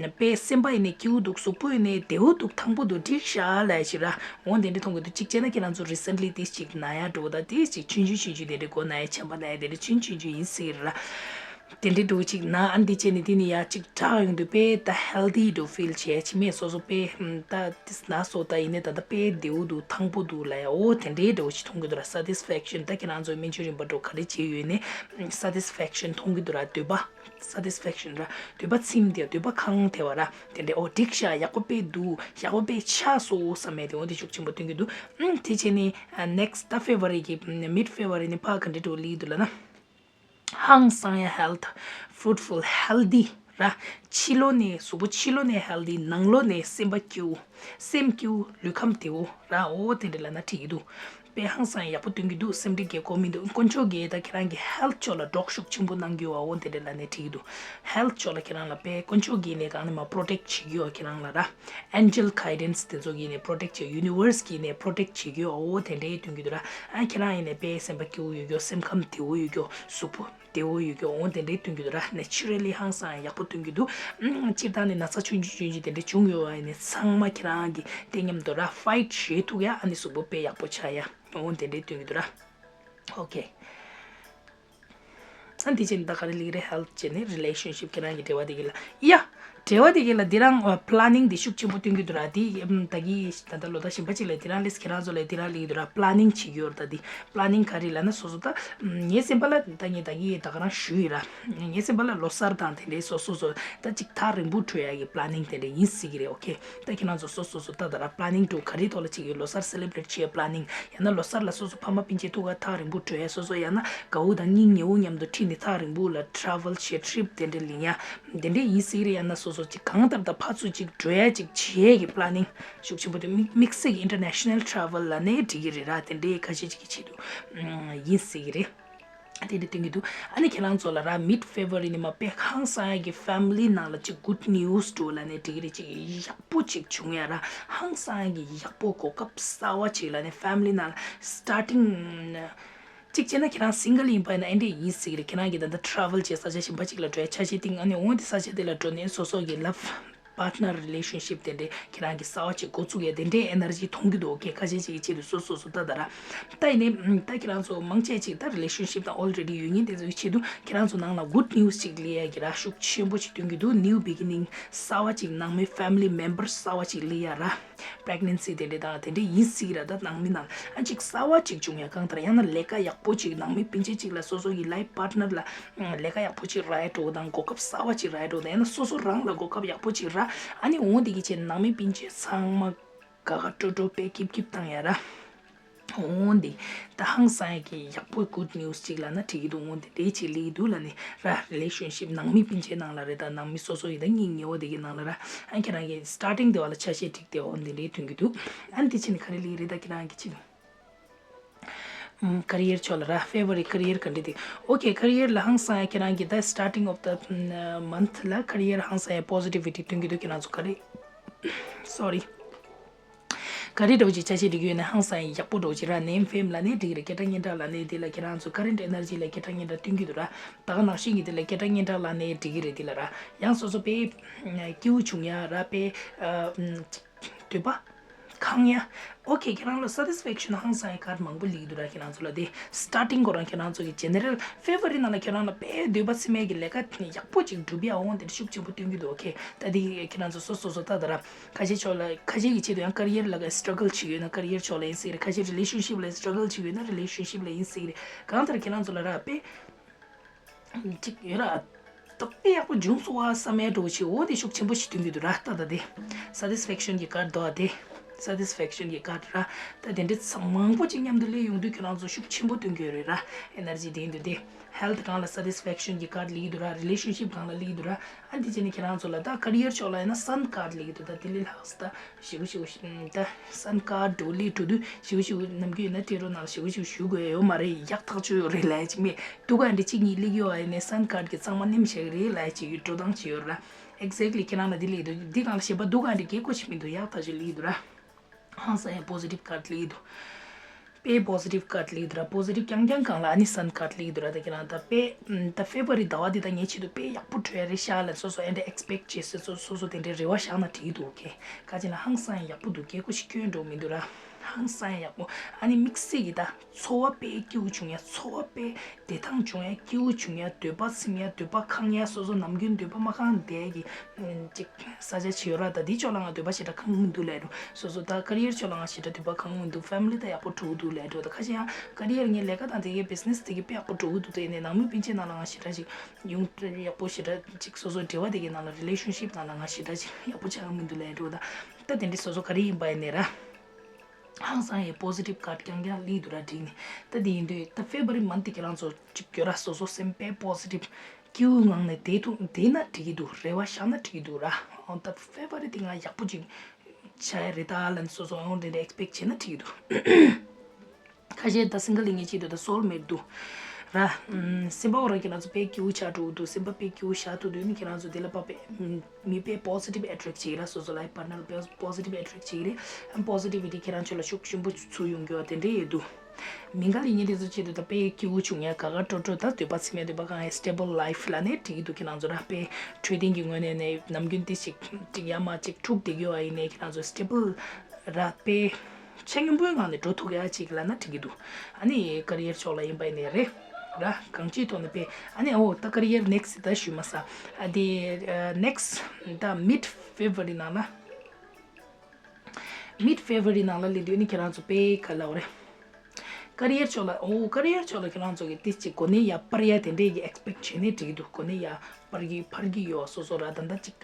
དཔེ་སེམས་པ་ཡིན་ནའི་སྐྱིད་པོ་འདུག་གཟུགས་པོ་ཡིན་ནའི་བདེ་པོ་འདུག་ཐང་པོ་འདུག་འགྲིག་ཤག་ལབ་ཡས་ཅིག་ར། འོ་དེ་འདྲ་མཐོང་གི་འདུག་གཅིག་བྱས་ན་ཁྱེད་རང་ཚོ་རི་སེན་ཊི་ལི་དེ་ཅིག་ན་ཡ་འགྲོ་ད་དེ་ཅིག་ཆུང་ཆུང་ཆུང་ཆུང་དེ་འདྲ་མགོ་ན་ཡ། ཆམ་པ་ན་ཡ་དེ་འདྲ་ཆུང་ཆུང་ཆུང་ཡིན་སྲིད་ར། དེ་འདྲའི་འགྲོ་ཅིག་ན་ཨ་འདི་བྱས་ནས་དེ་ནི་ཡ་ཅིག་དྲག་ཡོང་དུས་དཔེ་ད་ཧེལ་ཐི་འགྲོ་ཕིལ་བྱས་ཕྱི་མས་སོ་སོ་དཔེ་ད་དེ་ན་སོ་ད་ཡིན་ནའི་ད་ད་དཔེ་བདེ་པོ་འདུག་ཐང་པོ་འདུག་ལབ་ཡ། འོ་དེ་འདྲའི་འགྲོ་ཞིག་མཐོང་གི་འདུག་ར། སེ་ཊི་སི་ཕེག་ཤན། ད་ཁྱེད་རང་ཚོས་སྨན་བཅོས་རིམ་པ་འགྲོ་ག་རེ་བྱས་ཡོད་ནའི་སེ་ཊི་སི་ཕེག་ཤན་མཐོང་གི་འདུག་ར། འདོད་པ་སེ་ཊི་སི་ཕེག་ཤན་ར། འདོད་པ་ཚིམ་དེ་འདོད་པ་ཁེངས་དེ་བ་ར། དེ་འདྲའི་འོ་འགྲིག་ཤག་ཡག་པོ་དཔེ་འདུག་ཡག་པོ་དཔེ་ཆགས་སོང་བསམ་མེད་དེ་འོ་དེ་ཤུགས་ཆེན་པོ་སྟོན་གི་འདུག་ཨང་དེ་བྱས་ནས་ནེག་སི་ཊི་ད་ཕེབ་རུ་ཝ་རི་གི་མིཌ་ཕེབ་རུ་ཝ་རི་ནས་ཕར་ག་འདྲའི་འགྲོ་ལི་འདུག་ལབ་ན། ཧང་སང་ཡ་ཧེལ་ཐི། ཕུ་རུ་ཊི་ཕུལ། ཧེལ་ཐི་ར། ཕྱི་ལོགས་ནས་གཟུགས་པོ་ཕྱི་ལོགས་ནས་ཧེལ་ཐི། ནང་ལོགས་ནས་སེམས་པ་སྐྱིད་པོ། སེམས་སྐྱིད་པོ་ལུས་ཁམས་བདེ་པོ་ར། འོ་དེ་འདྲ་ལབ་ན་འགྲིག་གི་འདུག་དཔེ་ཧང་སང་ཡག་པོ་སྟོན་གྱི་འདུག་སེམས་ཁྲལ་གྱི་དགོས་མི་འདུག་དཀོན་མཆོག་གིས་ད་ཁྱེད་རང་གི་ཧེལ་ཐི་ཕྱོགས་ལ་འགྲོ་ཤུགས་ཆེན་པོ་གནང་གི་ཡོད་པ། འོ་དེ་འདྲ་ལབ་ན་འགྲིག་གི་འདུག་ཧེལ་ཐི་ཕྱོགས་ལ་ཁྱེད་རང་ལ་དཔེ་དཀོན་མཆོག་གིས་ནས་གང་ནས་མ་པྲོ་ཊེག་བྱེད་ཀྱི་ཡོད་ཁྱེད་རང་ལ་ར། ཨེན་ཇེལ་གའི་ཌེན་སི་དེ་ཚོ་གིས་ནས་པྲོ་ཊེག་བྱེད། ཡུ་ནི་ཝར་སི་གིས་ནས་པྲོ་ཊེག་བྱེད་ཀྱི་ཡོད། འོ་དེ་འདྲའི་སྟོན་གྱི་འདུག་ར། ཨ་ཁྱེད་རང་ཡིན་ནས་དཔེ་སེམས་པ་སྐྱིད་པོ་ཡོད་ཀྱོ། སེམས་ཁམས་བདེ་པོ་ཡོད་ཀྱོ། གཟུགས་པོ་བདེ་པོ་ཡོད་ཀྱོ། འོ་དེ་འདྲའི་སྟོན་གྱི་འདུག་ར། ནེ་ཅུ་ར་ལི་ཧང་སང་ཡག་པོ་སྟོན་གྱི་འདུག་ཨང་སྤྱིར་བཏང་ནས་ན་ཚ་ཆུང་ཆུང་ཆུང་ཆུང་དེ་འདྲ་བྱུང་ཡོད་པ་ཡིན་ནས་ཚང་མ་ཁྱེད་རང་གིས་དེ་མཉམ་དུ་ར་ཕའིཊ་བྱེད་ཐུབ་ཡ། ཨ་ནི་གཟུགས་པོ་དཔེ་ཡག་པོ་ཆགས་ཡ། འོ་དེ་འདྲའི་སྟོན་གྱི་འདུག་ར། ཨོ་ཀེ། ཨ་འདི་བྱས་ནས་ད་ག་རེ་ལིག་རེད། ཧེལ་ཐི་བྱས་ནས་རི་ལེ་ཤན་ཤིབ་ཁྱེད་རང་གི་འབྲེལ་བ་དེ་གི་ལ། ཡ། འབྲེལ་བ་དེ་གི་ལ་འདི་རང་པ་ལ་ནིང་དེ་ཤུགས་ཆེན་པོ་སྟོན་གྱི་འདུག་ར། དེ་ད་གི་ད་ལྟ་ལོ་ཟླ་གཞན་པ་ཅིག་ལ་དེ་རང་ལས་ཁྱེད་རང་ཚོ་ལ་དེ་རང་ལིག་འདུག་ར། པ་ལ་ནིང་བྱེད་ཀྱི་ཡོད་ར། ད་དེ་པ་ལ་ནིང་ག་རེ་ལབ་ན་སོ་སོ་ད་ངའི་སེམས་པ་ལ་ད་ངས་ད་གི་ད་ག་རང་ཞུས་ཡིན་ར། ངའི་སེམས་པ་ལ་ལོ་གསར་དང་དེ་འདྲའི་སོ་སོ་སོ་ད་ཅིག་ཐག་རིང་པོ་འགྲོ་ཡ་གི་པ་ལ་ནིང་དེ་འདྲ་ཡིན་སྲིད་ཀྱི་རེད། ཨོ་ཀེ། ད་ཁྱེད་རང་ཚོ་སོ་སོ་སོ་ད་ད་ར་པ་ལ་ནིང་འགྲོ་ག་རེ་ཐོག་ལ་བྱེད་ཀྱི་ཡོད། ལོ་གསར་སེ་ལེ་བྷ་རེཊ་བྱེད་པ་ལ་ནིང་། ཡང་ན་ལོ་གསར་ལ་སོ་སོ་ཕ་མ་སྤུན་མཆེད་ཐུག་ག་ཐག་རིང་པོ་འགྲོ་ཡ། སོ་སོ་ཡང་ན་དགའ་བོ་དང་སྙིང་ཉེ་བོ་མཉམ་དུ་ཁྲིད་ནས་ཐག་རིང་པོ་ལ་ཊ་རེ་ཝལ་བྱེད། ཊི་རིབ་དེ་འདྲ་ལེན་ཡ་དེ་འདྲ་ཡིན་སྲིད་རེད། ཡང་ན་སོ་སོ་ཅིག་གང་ལྟར་ད་ཕར་ཚུར་ཅིག་འགྲོ་ཡ་ཅིག་བྱེད་ཡ་གི་པ་ལ་ནིང་ཤུགས་ཆེན་པོ་དེ་དམིགས་དམིགས་བསལ་གྱི་ཨིན་ཊར་ནེ་ཤ་ནལ་ཊ་རེ་ཝལ་ལབ་ནའི་འགྲིག་གི་རེད་ར། དེ་འདྲའི་ཁ་ཤས་ཅིག་གི་ཆེད་དུ་ཡིན་སྲིད་ཀྱི་རེད། དེ་འདྲ་སྟོན་གྱི་འདུག་ཨ་ནི་ཁྱེད་རང་ཚོ་ལ་ར་མིཌ་ཕེབ་རུ་ཝ་རི་ནས་མ་དཔེ་ཧང་སང་ཡ་གི་ཕེ་མི་ལི་ནང་ལ་ཅིག་གུཌ་ནིའུ་སི་འགྲོ་ལབ་ནའི་འགྲིག་གི་རེད། ཅིག་ཡག་པོ་ཅིག་བྱུང་ཡ་ར། ཧང་སང་ཡ་གི་ཡག་པོ་གོ་སྐབས་གསར་བ་ཅིག་ལབ་ནའི་ཕེ་མི་ལི་ནང་ལ་སི་ཊར་ཊིང་ཅིག་བྱས་ན་ཁྱེད་རང་སིང་གལ་ཡིན་པ་ཡིན་ན་ཨེ་འདྲས་ཡིན་སྲིད་ཀྱི་རེད། ཁྱེད་རང་གིས་ད་ལྟ་ཊ་རེ་ཝལ་བྱས་ས་ཆ་གཞན་པ་ཅིག་ལ་འགྲོ་ཡ་ཆ་ཤས་བཏིང་། ཨ་ནི་འོ་དེ་ས་ཆ་དེ་ལ་འགྲོ་ནས་སོ་སོ་གི་ལབ་ partner relationship དེ་འདྲའི་ཁྱེད་རང་གི་གསར་བ་ཅིག་འགོ་བཙུགས་ཡས་དེ་འདྲའི་ཨེ་ནར་ཇི་མཐོང་གི་འདུག་ཨོ་ཁེ། ཁ་ཤས་ཅིག་གི་ཆེད་དུ་སོ་སོ་སོ་ད་ད་ར། ད་ཡིན་ནའི་ད་ཁྱེད་རང་ཚོ་མང་ཆེ་ཅིག་ད་རི་ལེ་ཤན་ཤིབ་དང་ཨོལ་རེ་ཌི་ཡོད་མཁན་དེ་ཚོའི་ཆེད་དུ་ཁྱེད་རང་ཚོ་ནང་ལ་good news ཅིག་སླེབས་ཡ་གི་ར་ཤུགས་ཆེན་པོ་ཅིག་སྟོན་གྱི་འདུག new beginning གསར་བ་ཅིག་ནང་མི་family member གསར་བ་ཅིག་སླེབས་ཡ་ར། pregnancy དེ་འདྲ་དང་དེ་འདྲ་ཡིན་སྲིད་ར། ད་ནང་མི་ནང་ཨ་ཅིག་གསར་བ་ཅིག་བྱུང་ཡ་གང་ལྟར་ཡང་ན་ལས་ཀ་ཡག་པོ་ཅིག་ནང་མི་སྤུན་མཆེད་ཅིག་ལ་སོ་སོ་ཡི་life partner ལ་ལས་ཀ་ཡག་པོ་ཅིག་རག་ཡ་འགྲོ་དང་གོ་སྐབས་གསར་བ་ཅིག་རག་ཡ་འགྲོ་དང་ཡང་ན་སོ་སོ་རང་ལ་གོ་སྐབས་ཡག་པོ་ཅིག་རག་ཨ་ནི་འོང་དེ་གི་ཆེད་ནང་མི་སྤུན་མཆེད་ཚང་མ་དགའ་དགའ་སྤྲོ་སྤྲོ་དཔེ་སྐྱིད་སྐྱིད་བཏང་ཡ་ར། འོང་དེ་ད་ཧང་སང་ཡ་གི་ཡག་པོ་good news ཅིག་ལ་ན་འགྲིག་གི་འདུག་འོང་དེ་འདྲའི་ཅིག་སླེབས་ཀྱི་འདུག་ལ་ནི་ར། རི་ལེ་ཤན་ཤིབ་ནང་མི་སྤུན་མཆེད་ནང་ལ་རེད། ད་ནང་མི་སོ་སོ་ཡི་ད་སྙིང་ཉེ་བོ་དེ་གི་ནང་ལ་ར། ཨ་ཁྱེད་རང་གི་starting དེ་བ་ལ་ཆ་ཤས་འགྲིག་དེ་འོང་དེ་འདྲའི་ཐོན་གྱི་འདུག་ཨ་ནི་དེ་ཕྱིན་ག་རེ་སླེབས་རེད། ད་ཁྱེད་རང་གི་ཆེད་དུ། ཨམ། career ཕྱོགས་ལ་ར། February career ག་འདྲ་འདུག་ཨོ་ཁེ། career ལ་ཧང་སང་ཡ་ཁྱེད་རང་གི་ད་starting of the month ལ་career ཧང་སང་ཡ་positivity སྟོན་གྱི་འདུག་ཁྱེད་རང་ཚོ་ག་རེ། sorry ག་རེ་འདྲ་བོ་ཅིག་ཆ་ཤས་འགྲིག་ཡོད་ན་ཧང་སང་ཡ་ཡག་པོ་འདྲ་བོ་ཅིག་ར། name fame ལ་ནི་འགྲིག་རེད། སྐད་གྲགས་སྙན་གྲགས་ལ་ནི་དེ་ལ་ཁྱེད་རང་ཚོ་current energy ལ་སྐད་གྲགས་སྙན་གྲགས་སྟོན་གྱི་འདུག་ར། ད་ག་ནང་བཞིན་གྱི་དེ་ལ་སྐད་གྲགས་སྙན་གྲགས་ལ་ནི་འགྲིག་གི་རེད། དེ་ལ་ར་ཡང་སོ་སོ་དཔེ་སྐྱིད་པོ་བྱུང་ཡ་ར། དཔེ་ཨ། འདོད་པ་ཁེངས་ཡ། ཨོ་ཁེ། ཁྱེད་རང་ལ་satisfaction ཧང་སང་ཡ་card མང་པོ་སླེབས་ཀྱི་འདུག་ར། ཁྱེད་རང་ཚོ་ལ་དེ་starting སྐོར་རང་ཁྱེད་རང་ཚོ་གི་general February ནང་ལ་ཁྱེད་རང་ལ་དཔེ་འདོད་པ་ཚིམ་མེད་ཀྱི་ལས་ཀ་ཡག་པོ་ཅིག་སྒྲུབ་ཡ་འོང་དེ་འདྲ་ཤུགས་ཆེན་པོ་སྟོན་གྱི་འདུག་ཨོ་ཁེ། ད་དེ་ཁྱེད་རང་ཚོ་སོ་སོ་སོ་ད་ད་ར་ཁ་ཤས་ཕྱོགས་ལ་ཁ་ཤས་ཀྱི་ཆེད་དུ་ཡང་career ལ་struggle བྱེད་ཡོད་ན་career ཕྱོགས་ལ་ཡིན་སྲིད་རེད། ཁ་ཤས་relationship ལ་struggle བྱེད་ཡོད་ན་relationship ལ་ཡིན་སྲིད་རེད། གང་ལྟར་ཁྱེད་རང་ཚོ་ལ་ར་དཔེ། ཅིག་ཡོད་ར། ད་དཔེ་ཡག་པོ་བྱུང་སོང་བ་བསམ་ཡ་འགྲོ་ཆེ་འོ་དེ་ཤུགས་ཆེན་པོ་ཞིག་སྟོན་གྱི་འདུག་ར། ད་ད་དེ་satisfaction གྱི་card འདུག་ཨ། དེ་satisfaction གྱི་card ར། ད་དེ་འདྲ་ཚང་མང་པོ་ཅིག་མཉམ་དུ་སླེབས་ཡོང་དུས་ཁྱེད་རང་ཚོ་ཤུགས་ཆེན་པོ་སྟོན་གྱི་ཡོད་རེད་ར། energy དེ་ཡིན་དུས་དེ་health སྒང་ལ་satisfaction གྱི་card སླེབས་ཀྱི་འདུག་ར། relationship སྒང་ལ་སླེབས་ཀྱི་འདུག་ར། ཨ་འདི་བྱས་ནས་ཁྱེད་རང་ཚོ་ལ་ད་career ཕྱོགས་ལ་ཡིན་ན་sun card སླེབས་ཀྱི་འདུག་ད་དེ་ལས་ལྷག་ས་ད་ཞེ་པོ་ཞེ་པོ་ཞིག་ད་sun card འགྲོ་སླེབས་འགྲོ་དུས་ཞེ་པོ་ཞེ་པོ་ནམ་རྒྱུན་ཡིན་ན་སྤྲད་རོགས་གནང་ཞེ་པོ་ཞེ་པོ་ཞུ་དགོས་ཡོད་མ་རེད། ཡག་ཐག་ཆོད་ཡོད་རེད་ལབ་ཡ་ཅིག་མེད། སྡུག་ག་འདྲ་གཅིག་གཉིས་སླེབས་ཡོད་ཨ་ཡིན་ནའི་sun card གི་གཙང་མ་ནེམ་བཞག་གི་རེད་ལབ་ཡ་ཅིག་འགྲོ་སྟངས་ཅིག་ཡོད་ར། exactly ཁྱེད་རང་ལ་འདི་སླེབས་འདུག་འདི་སྒང་ལ་ཞེ་པོ་སྡུག་ག་འདྲ་གི་ཀོ་ཞིག་མི་འདུག་ཡག་ཐག་ཆོད་སླེབས་འདུག་ར། ཧང་སང་ཡ་positive card སླེབས་འདུག་དཔེ་positive card སླེབས་འདུག་ར། positive རྐྱང་རྐྱང་སྒང་ལ་ཨ་ནི་sun card སླེབས་འདུག་ར། ད་ཁྱེད་རང་ད་དཔེ་ད་February ཟླ་བ་འདི་ད་ངའི་ཆེད་དུ་དཔེ་ཡག་པོ་འགྲོ་ཡ་རེད་ཤག་ལབ་སོ་སོ་ཨེ་འདྲ་expect བྱེད་སོ་སོ་སོ་སོ་དེ་འདྲའི་རེ་བ་བཞག་ན་འགྲིག་གི་འདུག་ཁེ། ཁ་ཅིག་ལ་ཧང་སང་ཡ་ཡག་པོ་འདུག་སྐྱིད་པོ་ཞིག་སྐྱོན་འགྲོ་མི་འདུག་ར། ཧང་སང་ཡ་ཡག་པོ་ཨ་ནི་དམིགས་བསལ་གྱི་ད། ཚོར་བ་དཔེ་སྐྱིད་པོ་བྱུང་ཡ། ཚོར་བ་དཔེ་བདེ་ཐང་བྱུང་ཡ། སྐྱིད་པོ་བྱུང་ཡ། འདོད་པ་ཚིམ་ཡ། འདོད་པ་ཁེངས་ཡ། སོ་སོ་ནམ་རྒྱུན་འདོད་པ་མ་ཁེངས་བསྡད་ཀྱི་ཅིག་ས་ཆ་ཅིག་ཡོད་ར། ད་འདི་ཕྱོགས་ལ་ང་འདོད་པ་ཞེ་དྲག་ཁེངས་མི་འདུག་ལབ་འགྲོ། སོ་སོ་ད་career ཕྱོགས་ལ་ང་ཞེ་དྲག་འདོད་པ་ཁེངས་མི་འདུག family ད་ཡག་པོ་འགྲོ་གི་འདུག་ལབ་འགྲོ། ད་ཁ་ཤས་ཡང་career ངའི་ལས་ཀ་དང་དེ་གའི་business དེ་གའི་དཔེ་ཡག་པོ་འགྲོ་གི་འདུག་དེ་ནས་ནང་མི་སྤུན་མཆེད་ནང་ལ་ང་ཞེ་དྲག་ཅིག་ཡོང་ཡག་པོ་ཞེ་དྲག་ཅིག་སོ་སོ་འབྲེལ་བ་དེ་གའི་ནང་ལ་relationship ནང་ལ་ང་ཞེ་དྲག་ཅིག་ཡག་པོ་ཆགས་ཀྱི་མི་འདུག་ལབ་འགྲོ། ད་ད་དེ་འདྲ་སོ་སོ་ག་རེ་ཡིན་པ་ཡིན་ནའི་ར། ཧང་སང་ཡི་positive card རྐྱང་རྐྱང་སླེབས་འདུག་ར་བསྒྲིགས་ནས། ད་དེ་ཡིན་དུས་ད་February month དེ་ཁྱེད་རང་ཚོ་གཅིག་གྱུར་ར་སོ་སོ་སེམས་པའི་positive སྐྱིད་པོའི་ངང་ནས་བསྡད་ཐུབ་བསྡད་ན་འགྲིག་གི་འདུག་རེ་བ་བཞག་ན་འགྲིག་གི་འདུག་ར། ཨོ་ད་February དེ་ང་ཡག་པོ་ཅིག་ཆགས་ཡ་རེད་ད་ལབ་ནས་སོ་སོ་ཨོ་དེ་འདྲ་expect བྱས་ན་འགྲིག་གི་འདུག་ཁ་ཤས་ད་single ཡིན་མཁན་གཅིག་འདུག་ད་soulmate འདུག་ར། ཨམ། སེམས་པ་འོ་རང་ཁྱེད་རང་ཚོ་དཔེ་སྐྱིད་པོ་ཆགས་འགྲོ་གི་འདུག་སེམས་པ་དཔེ་སྐྱིད་པོ་བཞག་ཐུབ་འདུག་ནི་ཁྱེད་རང་ཚོ་དེ་ལ་དཔག་པའི་ཨམ། མི་དཔེ་positive attract བྱེད་ཀྱི་ར། སོ་སོ་life partner དཔེ་positive attract བྱེད་ཀྱི་རེད། ཨམ། positivity ཁྱེད་རང་ཚོ་ལ་ཤུགས་ཆེན་པོ་ཚུར་ཡོང་རྒྱུ་བ་དེ་འདྲ་ཡོད་འདུག་མི་འགལ་ཡིན་མཁན་དེ་ཚོ་ཆེད་དུ་ད་དཔེ་སྐྱིད་པོ་བྱུང་ཡ་དགའ་དགའ་སྤྲོ་སྤྲོ་ད་འདོད་པ་ཚིམ་ཡ་འདོད་པ་ཁེངས་ཡ་stable life ལབ་ནས་འགྲིག་གི་འདུག་ཁྱེད་རང་ཚོ་ར་དཔེ་འཕྲོད་བསྟེན་གྱི་ངོས་ནས་ནས་ནམ་རྒྱུན་དེ་ཞིག་ཅིག་ཡ་མ་ཅིག་འཁྲུག་བསྡད་ཀྱི་ཡོད་པ་ཡིན་ནའི་ཁྱེད་རང་ཚོ་stable ར་དཔེ་ཆ་སྙོམས་པོའི་ངང་ནས་འགྲོ་ཐུབ་ཡ་ཅིག་ལབ་ན་འགྲིག་གི་འདུག་ཨ་ནི་career ཕྱོགས་ལ་ཡིན་པ་ཡིན་ནའི་རེད་ར། གང་ཅིའི་ཐོག་ནས་དཔེ་ཨ་ནི་ཨོ་ད་career next ད་ཞུས་མ་ས་ཨ་དེ་next ད་mid February ནང་ལ། mid February ནང་ལ་སླེབས་དུས་ནི་ཁྱེད་རང་ཚོ་དཔེ་ག་ལབ་དགོས་རེད། career ཕྱོགས་ལ་ཨོ་career ཕྱོགས་ལ་ཁྱེད་རང་ཚོ་གི་ཏིས་ཅིག་གོ་གནས་ཡར་སྤར་ཡ་དེ་འདྲས་ཀྱི་expect བྱས་ནས་འགྲིག་གི་འདུག་གོ་གནས་ཡར་སྤར་གི་འཕར་གི་ཡོད་སོ་སོ་ར། ད་ལྟ་ཅིག་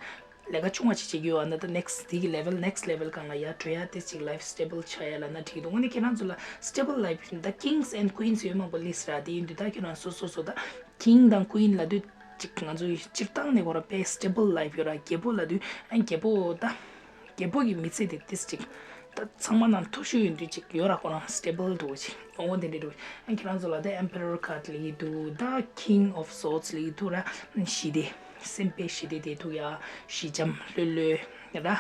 ལས་ཀ་ཆུང་བ་ཅིག་བྱེད་ཀྱི་ཡོད་ཨ་ན་ད་next དེ་གི་level next level སྒང་ལ་ཡར་འགྲོ་ཡ་ཏིས་ཅིག་life stable ཆགས་ཡ་ལབ་ན་འགྲིག་གི་འདུག་དངོས་གནས་ཁྱེད་རང་ཚོ་ལ་stable life ད་kings and queens ཡོད་མང་པོ་སླེབས་ར། དེ་ཡིན་དུས་ད་ཁྱེད་རང་སོ་སོ་སོ་ད་king དང་queen ལབ་དུས་ཅིག་ང་ཚོ་སྤྱིར་བཏང་ནས་གོ་ར་དཔེ་stable life ཡོད་ར། རྒྱལ་པོ་ལབ་དུས་ཨ་རྒྱལ་པོ་ད། རྒྱལ་པོ་གི་མི་ཚེ་དེ་ཏིས་ཅིག་ད་ཚང་མ་ནང་མཐོ་ཤོས་ཡོད་དུས་ཅིག་ཡོད་ར། ཁོ་རང་stable འདུག་ཅིག་འོ་དེ་འདྲ་འདུག་ཨ་ཁྱེད་རང་ཚོ་ལ་ད་emperor card སླེབས་འདུག་ད་king of swords སླེབས་འདུག་ར། ཞི་བདེ་སེམས་དཔའི་ཞི་བདེ་དེ་འདུག་ཡ། ཞི་འཇམ་ལྷོད་ལྷོད་ར།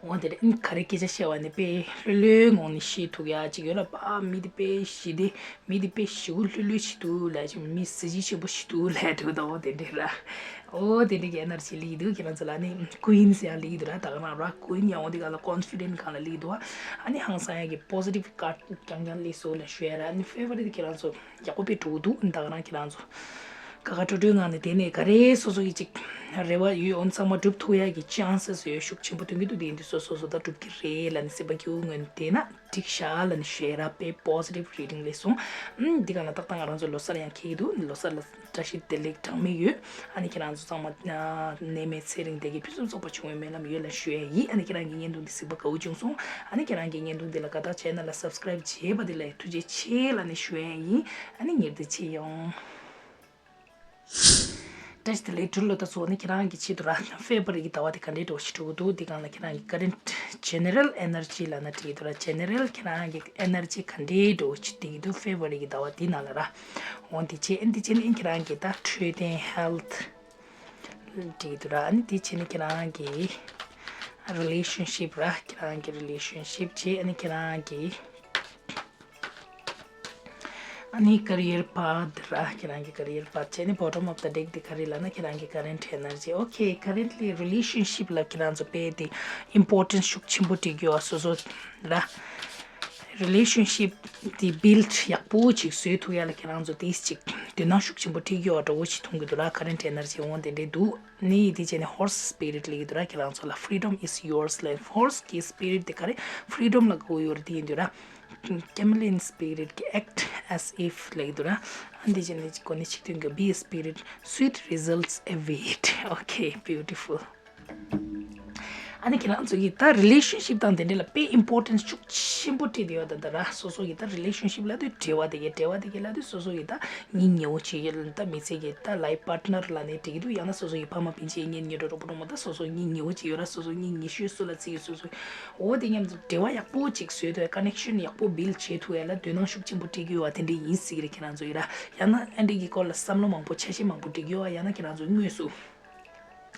འོ་དེ་རེད། ཨིན་ག་རེ་སྐད་ཆ་བཤད་པ་ནི་དཔེ་ལྷོད་ལྷོད་ངང་ནས་བཤད་ཐུབ་ཡ་ཅིག་ཡོད་ལ། པ་མི་དེ་དཔེ་ཞི་བདེ། མི་དེ་དཔེ་ཞི་བོ་ལྷོད་ལྷོད་ཞིག་འདུག་ལབ་ཅིག་མི་གཟི་བརྗིད་ཆེན་པོ་ཞིག་འདུག་ལབ་འདུག་ད་འོ་དེ་འདྲས་ར། འོ་དེ་འདྲས་ཀྱི་ཨེ་ནར་ཇི་སླེབས་ཀྱི་འདུག་ཁྱེད་རང་ཚོ་ལ་ནི་ཀུན་ཡང་སླེབས་ཀྱི་འདུག་ར། ད་ག་རང་ར་ཀུན་ཡང་འོ་དེ་ག་ལ་ཀོན་ཕི་ཌེན་ཊི་གང་ལ་སླེབས་ཀྱི་འདུག་ཨ་ནི་ཧང་སང་ཡ་གི་པོ་ཟི་ཊིབ་ཀར་ཌི་རྐྱང་རྐྱང་སླེབས་སོང་ལབ་ཞུ་ཡ་ར། ཨ་ནི་ཕེབ་རུ་ཝ་རི་དེ་ཁྱེད་རང་ཚོ་ཡག་པོ་དཔེ་འགྲོ་གི་འདུག་ད་ག་རང་ཁྱེད་རང་ཚོ་དགའ་དགའ་སྤྲོ་སྤྲོའི་ངང་ནས་དེ་ནས་ག་རེ་སོ་སོ་ཡི་ཅིག་རེ་བ་ཡོད་འོ་ཚང་མ་འགྲུབ་ཐུབ་ཡ་གི་ཅན་སི་ཡོད་ཤུགས་ཆེན་པོ་ཐོན་གྱི་འདུག་དེ་ཡིན་དུས་སོ་སོ་སོ་ད་འགྲུབ་ཀྱི་རེད་ལབ་ནས་སེམས་པ་སྐྱིད་པོ་ངང་ནས་བསྡད་ན་འགྲིག་ཤག་ལབ་ནས་ཞུ་ཡ་ར། དཔེ་པོ་ཟི་ཊིབ་རི་ཌིང་སླེབས་སོང་། ཨུམ། འདི་ག་ལ་ཏག་ཏག་ང་རང་ཚོ་ལོ་གསར་ཡང་འཁེལ་གྱི་འདུག་ལོ་གསར་ལ་བཀྲ་ཤིས་བདེ་ལེགས་གྲངས་མེད་ཡོད། ཨ་ནི་ཁྱེད་རང་ཚོ་ཚང་མ་ནད་མེད་ཚེ་རིང་བདེ་སྐྱིད་ཕུན་སུམ་ཚོགས་པ་བྱུང་བའི་སྨོན་ལམ་ཡོད་ལབ་ཞུ་ཡ་ཡིན། ཨ་ནི་ཁྱེད་རང་གི་བརྙན་ཐུང་འདི་གཟིགས་པ་དགའ་བོ་བྱུང་སོང་། ཨ་ནི་ཁྱེད་རང་གི་བརྙན་ཐུང་འདི་ལ་དགའ་ཐག་བྱས་ན་ལ་སབ་སི་ཀ་རའིབ་བྱས་པ་འདི་ལ་ཐུགས་རྗེ་ཆེ་ལབ་ནས་ཞུ་ཡ་ཡིན། ཨ་ནི་ཉེར་བདེ་ཆེ་ཡོང་། བཀྲ་ཤིས་བདེ་ལེགས་འབྲུག་ལོ། ད་གཟོད་ནི་ཁྱེད་རང་གི་ཆེད་དུ་ར་ཕེབ་རུ་ཝ་རི་གི་ཟླ་བ་དེ་ག་འདྲའི་འགྲོ་ཞིག་འགྲོ་གི་འདུག་དེ་སྒང་ལ་ཁྱེད་རང་གི་ཀ་རེན་ཊི་ཇེ་ནེ་རལ་ཨེ་ནར་ཇི་ལབ་ན་འགྲིག་གི་འདུག་ར། ཇེ་ནེ་རལ་ཁྱེད་རང་གི་ཨེ་ནར་ཇི་ག་འདྲའི་འགྲོ་ཞིག་འགྲིག་གི་འདུག་ཕེབ་རུ་ཝ་རི་གི་ཟླ་བ་དེ་ནང་ལ་ར། འོ་འདི་བྱས་འདི་བྱས་ནི་ཁྱེད་རང་གི་ད་འཕྲོད་བསྟེན་ཧེལ་ཐི་འགྲིག་གི་འདུག་ར། ཨ་ནི་འདི་བྱས་ནི་ཁྱེད་རང་གི་རི་ལེ་ཤན་ཤིབ་ར། ཁྱེད་རང་གི་རི་ལེ་ཤན་ཤིབ་བྱས་ཨ་ནི་ཁྱེད་རང་གི་ཨ་ནི་ཀེ་རི་ཡར་པཱ་ཐི་ར། ཁྱེད་རང་གི་ཀེ་རི་ཡར་པཱ་ཐི་བྱས་ནི་བྷོ་ཊམ་ཨོཕ་ཏུ་ཌེག་འདི་ག་རེ་ལབ་ན་ཁྱེད་རང་གི་ཀ་རེན་ཊི་ཨེ་ནར་ཇི། ཨོ་ཁེ། ཀ་རེན་ཊི་ལི་རི་ལེ་ཤན་ཤིབ་ལ་ཁྱེད་རང་ཚོ་དཔེ་དེ་ཨིམ་པོར་ཊེན་ཤུགས་ཆེན་པོ་སྤྲད་ཀྱི་ཡོད་སོ་སོ་ར། རི་ལེ་ཤན་ཤིབ་དེ་བིལ་ཌི་ཡག་པོ་ཅིག་བཟོས་ཐུབ་ཡ་ལ་ཁྱེད་རང་ཚོ་དེ་ཅིག་དོ་སྣང་ཤུགས་ཆེན་པོ་སྤྲད་ཀྱི་ཡོད་འདྲ་བོ་ཅིག་མཐོང་གི་འདུག་ར། ཀ་རེན་ཊི་ཨེ་ནར་ཇི་འོང་དེ་འདྲའི་འདུག་ནི་དེ་བྱས་ནས་ཧོར་སི་སི་པི་རི་ཊི་ལབ་ཀྱི་འདུག་ར། ཁྱེད་རང་ཚོ་ལ་Freedom is yours ལབ། ཧོར་སི་གི་སི་པི་རི་ཊི་དེ་ག་རེ་ཕི་རི་ཌམ་ལ་གོ་ཡོད་རེད་དེ་ཡིན་དུས་ར། Chameleon spirit གི་act as if ལབ་ཀྱི་འདུག་ར། ཨ་འདི་བྱས་ནས་གོ་ནི་ཆིག་སྟོན་གི་be a spirit, sweet results await. Okay, beautiful. ཨ་ནི་ཁྱེད་རང་ཚོ་གི་ད་རི་ལེ་ཤན་ཤིབ་དང་དེ་འདྲ་ལ་དཔེ་ཨིམ་པོར་ཊེན་ཤུགས་ཆེན་པོ་སྤྲད་དེ་ཡོད་ད། ད་ར་སོ་སོ་གི་ད་རི་ལེ་ཤན་ཤིབ་ལབ་དུས་འབྲེལ་བ་དེ་གི་འབྲེལ་བ་དེ་གི་ལབ་དུས་སོ་སོ་གི་ད་སྙིང་ཉེ་བོ་ཅིག་ཡོད་ད། མི་ཚེ་གི་ད་ལའིཕ་པཱར་ཊི་ནར་ལབ་ནས་འགྲིག་གི་འདུག་ཡང་ན་སོ་སོ་ཡི་ཕ་མ་སྤུན་མཆེད་གཉེན་ཉེ་འགྲོ་གྲོགས་པོ་གྲོགས་མོ་ད་སོ་སོ་སྙིང་ཉེ་བོ་ཅིག་ཡོད་ར། སོ་སོ་སྙིང་ཉེ་ཤོས་སུ་ལ་བརྩི་ཡོད་སོ་སོ། འོ་དེ་མཉམ་དུ་འབྲེལ་བ་ཡག་པོ་ཅིག་བཟོས་ཐུབ་ཡ། ཀ་ནེག་ཤན་ཡག་པོ་བིལ་ཌི་བྱེད་ཐུབ་ཡ་ལ་དོ་སྣང་ཤུགས་ཆེན་པོ་སྤྲད་ཀྱི་ཡོད་བ་དེ་འདྲ་ཡིན་སྲིད་ཀྱི་རེད། ཁྱེད་རང་ཚོ་ཡི་ར། ཡང་ན་ཨ་འདྲི་གི་སྐོར་ལ་བསམ་བློ་མང་པོ་འཆར་གཞི་མང་པོ་སྒྲིག་ཡོད་བ། ཡང་ན་ཁྱེད་རང་ཚོ་དངོས་སུ་